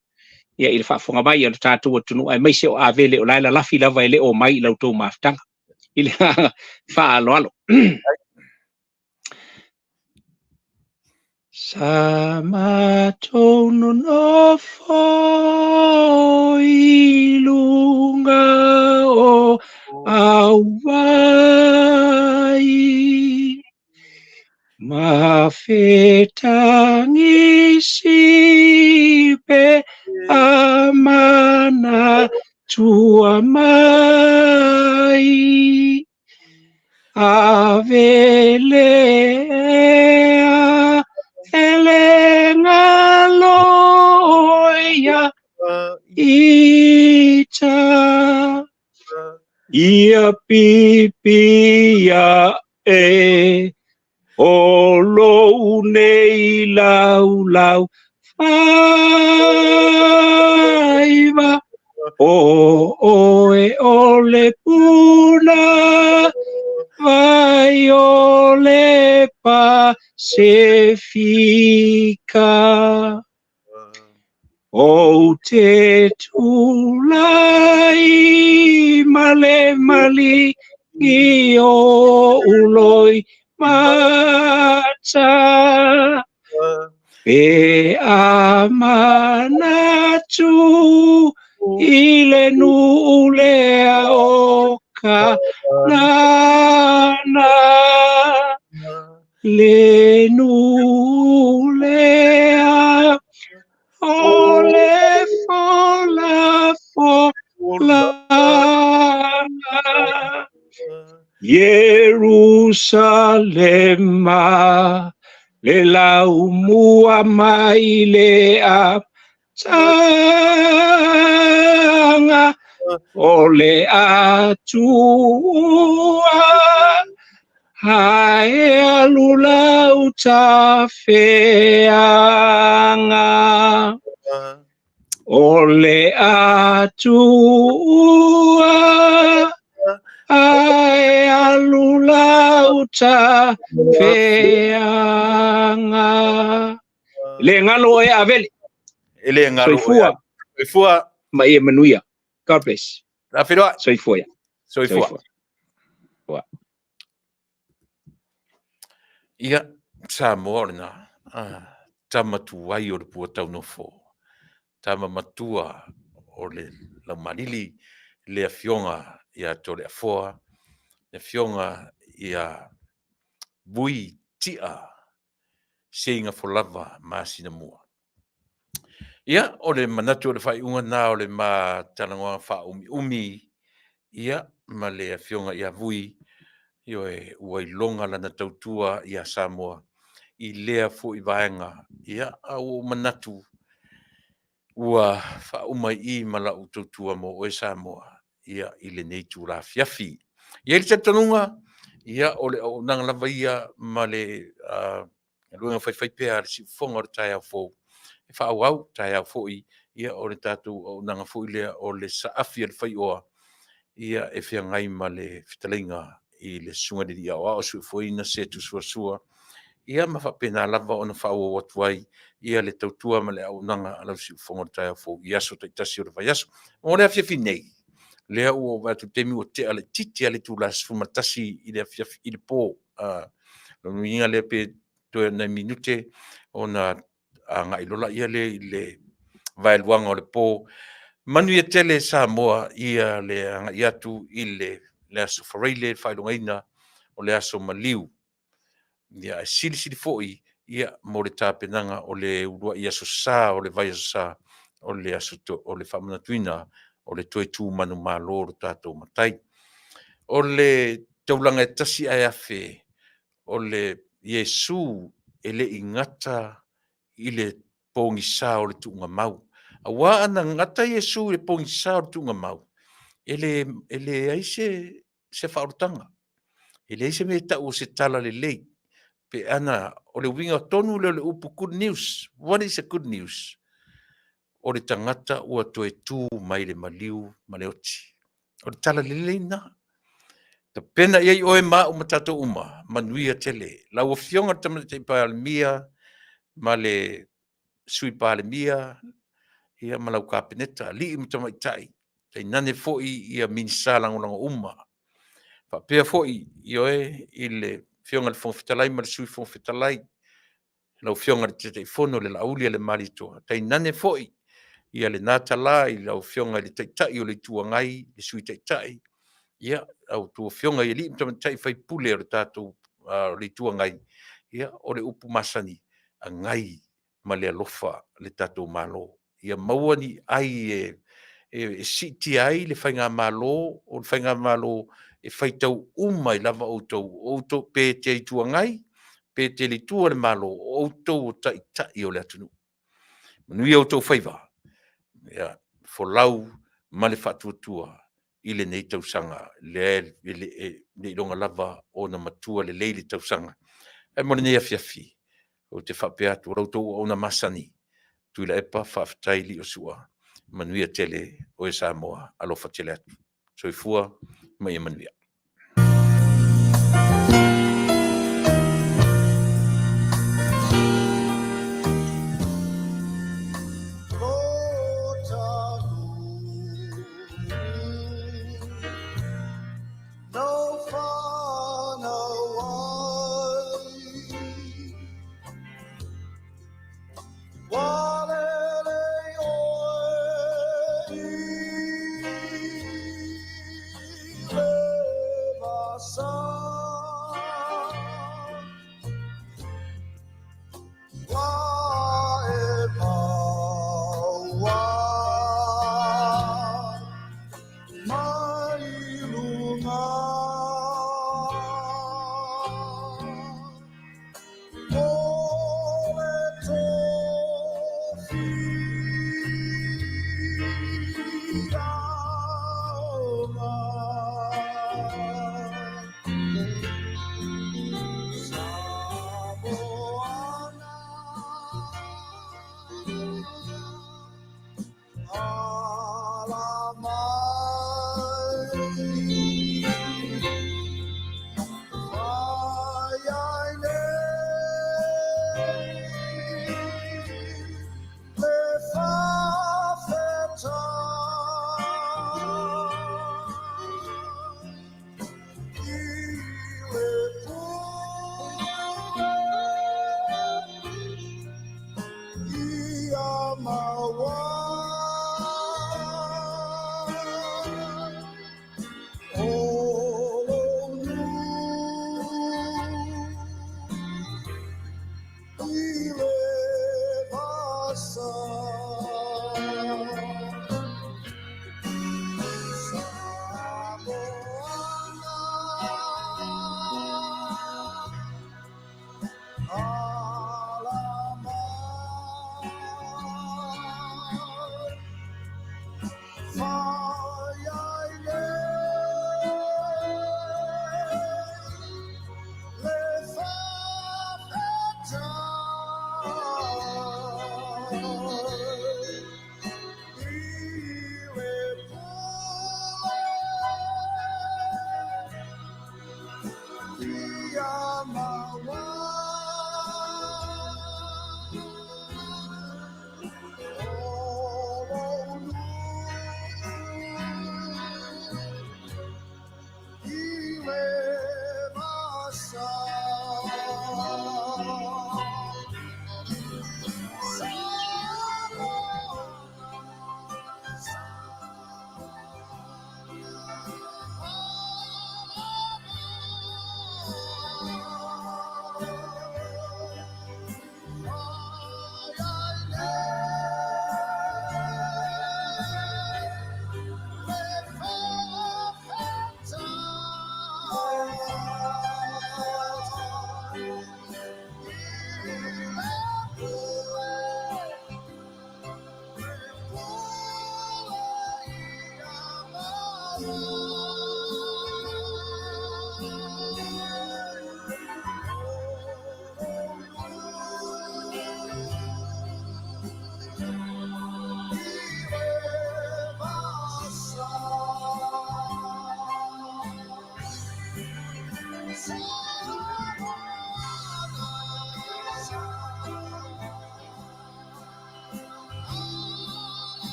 ia, i le faafofoga mai a lo tatou atunuu, aemaise o Avele o la e lalafi lava e le o mai i la outou mafutaga. I le agaga faaaloalo. Sa matou nonofo i luga o auvai Ma fetagisi pe a manatua mai Ave lea e le galo ia ita Ia pipi aʻe o lou nei laulau faiva O ʻoe o le puna vai o le Pasefika. Ou te tulai ma le maligi o uloi mata. Pe a manatu i le nuu lea o Kanana. Le nuu lea o le folafolaga. Ierusalema le laumua mai le amataga o le Atua ae alu lau tafeaga. O le Atua ae alu lau tafeaga. Le galo oe Avele. E le galo oe. Soifua. Soifua. Ma ia manuia. God bless. La feiloai. Soifua ia. Soifua. Soifua. Ia, Samoa o lena. Ah, tama tuai o le pua taunofo. Tama matua o le laumalili, le afioga ia Toleafoa, le afioga ia Vui Tia Seigafolava Masinamua. Ia, o le manatu o le faaiuga na o le ma talanoaga faaumiumi, ia, ma le afioga ia Vui, ioe, ua iloga lana tautua ia Samoa i lea foi vaega. Ia, a ua ou manatu, ua faauma i i ma lau tautua mo oe Samoa, ia, i lenei itula afiafi. E i ai le talitonuga, ia, o le auaunaga lava ia ma le galuega faifaipea a le siufofoga o le taeao fou, e faaauau taeao foi, ia, o le tatou auaunaga foi lea o le saafi a le faioa, ia, e feagai ma le fetalaiga i le Susuga i le Alii Aoao Soifuaina Setu Suasua, ia ma faapena lava ona faaauau atu ai ia le tautua ma le auaunaga a lau siufofoga o le taeao fou i aso taitasi o le vaiaso. Mo le afiafi nei, lea ua ou vaai atu i le taimi ua tea laitiiti lava le itula 11 i le afiafi i le po. Lona uiga lea pe toe o nai minute ona agai loa lea i le vaeluaga o le po. Manuia tele Samoa ia le agai atu i le aso Faraile, le faailogaina o le aso maliu. Ia, ae silisili foi ia mo le tapenaga o le uluai aso sa o le vaiaso sa o le aso o le faamanatuina o le toe tu manumalo o lo tatou matai. O le taulaga e tasi ae afe o le Iesu e le i gata i le pogisa o le tuugamau. Aua ana gata Iesu i le pogisa o le tuugamau, E le, e leai se, se faaolataga. E leai se mea e tau o se tala lelei. Pe ana, o le uiga tonu lea o le upu good news. What is a good news? O le tagata ua toe tu mai le maliu ma le oti. O le tala lelei lena. Tapena i ai oe ma au ma tatou uma, manuia tele. Lau Afioga i le Tamaitai Palemia ma le Sui Palemia, ia ma lau Kapeneta, alii ma tamaitai, tainane foi ia Minisita Lagolago uma. Faapea foi, ioe, i le Afioga i le Fofoga Fetalai ma le Sui Fofoga Fetalai, lau Afioga i le Taitaifono le Laauli a le Malietoa, tainane foi ia lena tala i lau Afioga i le Taitai o le Itu Agai, le Sui Taitai, ia, a outou Afioga i alii ma tamaitai sui usufono o le tatou o le Itu Agai, ia, o le upu masani, agai ma le alofa le tatou Malo. Ia maua ni ai e, e, e siitia ai le faigamalo, o le faigamalo e faitau uma ai lava outou, o outou pe te Itu Agai, pe te le Itu a le Malo, o outou o taitai o le atunuu. Manuia outou faiva, ia, folau ma le faatuatua i lenei tausaga, lea e le iloga lava ona matua lelei le tausaga. Ae mo lenei afiafi, ou te faapea atu, o la outou auauna masani, Tuilaepa, faafetai Liosua, manuia tele oe Samoa, alofa tele atu. Soifua ma ia manuia.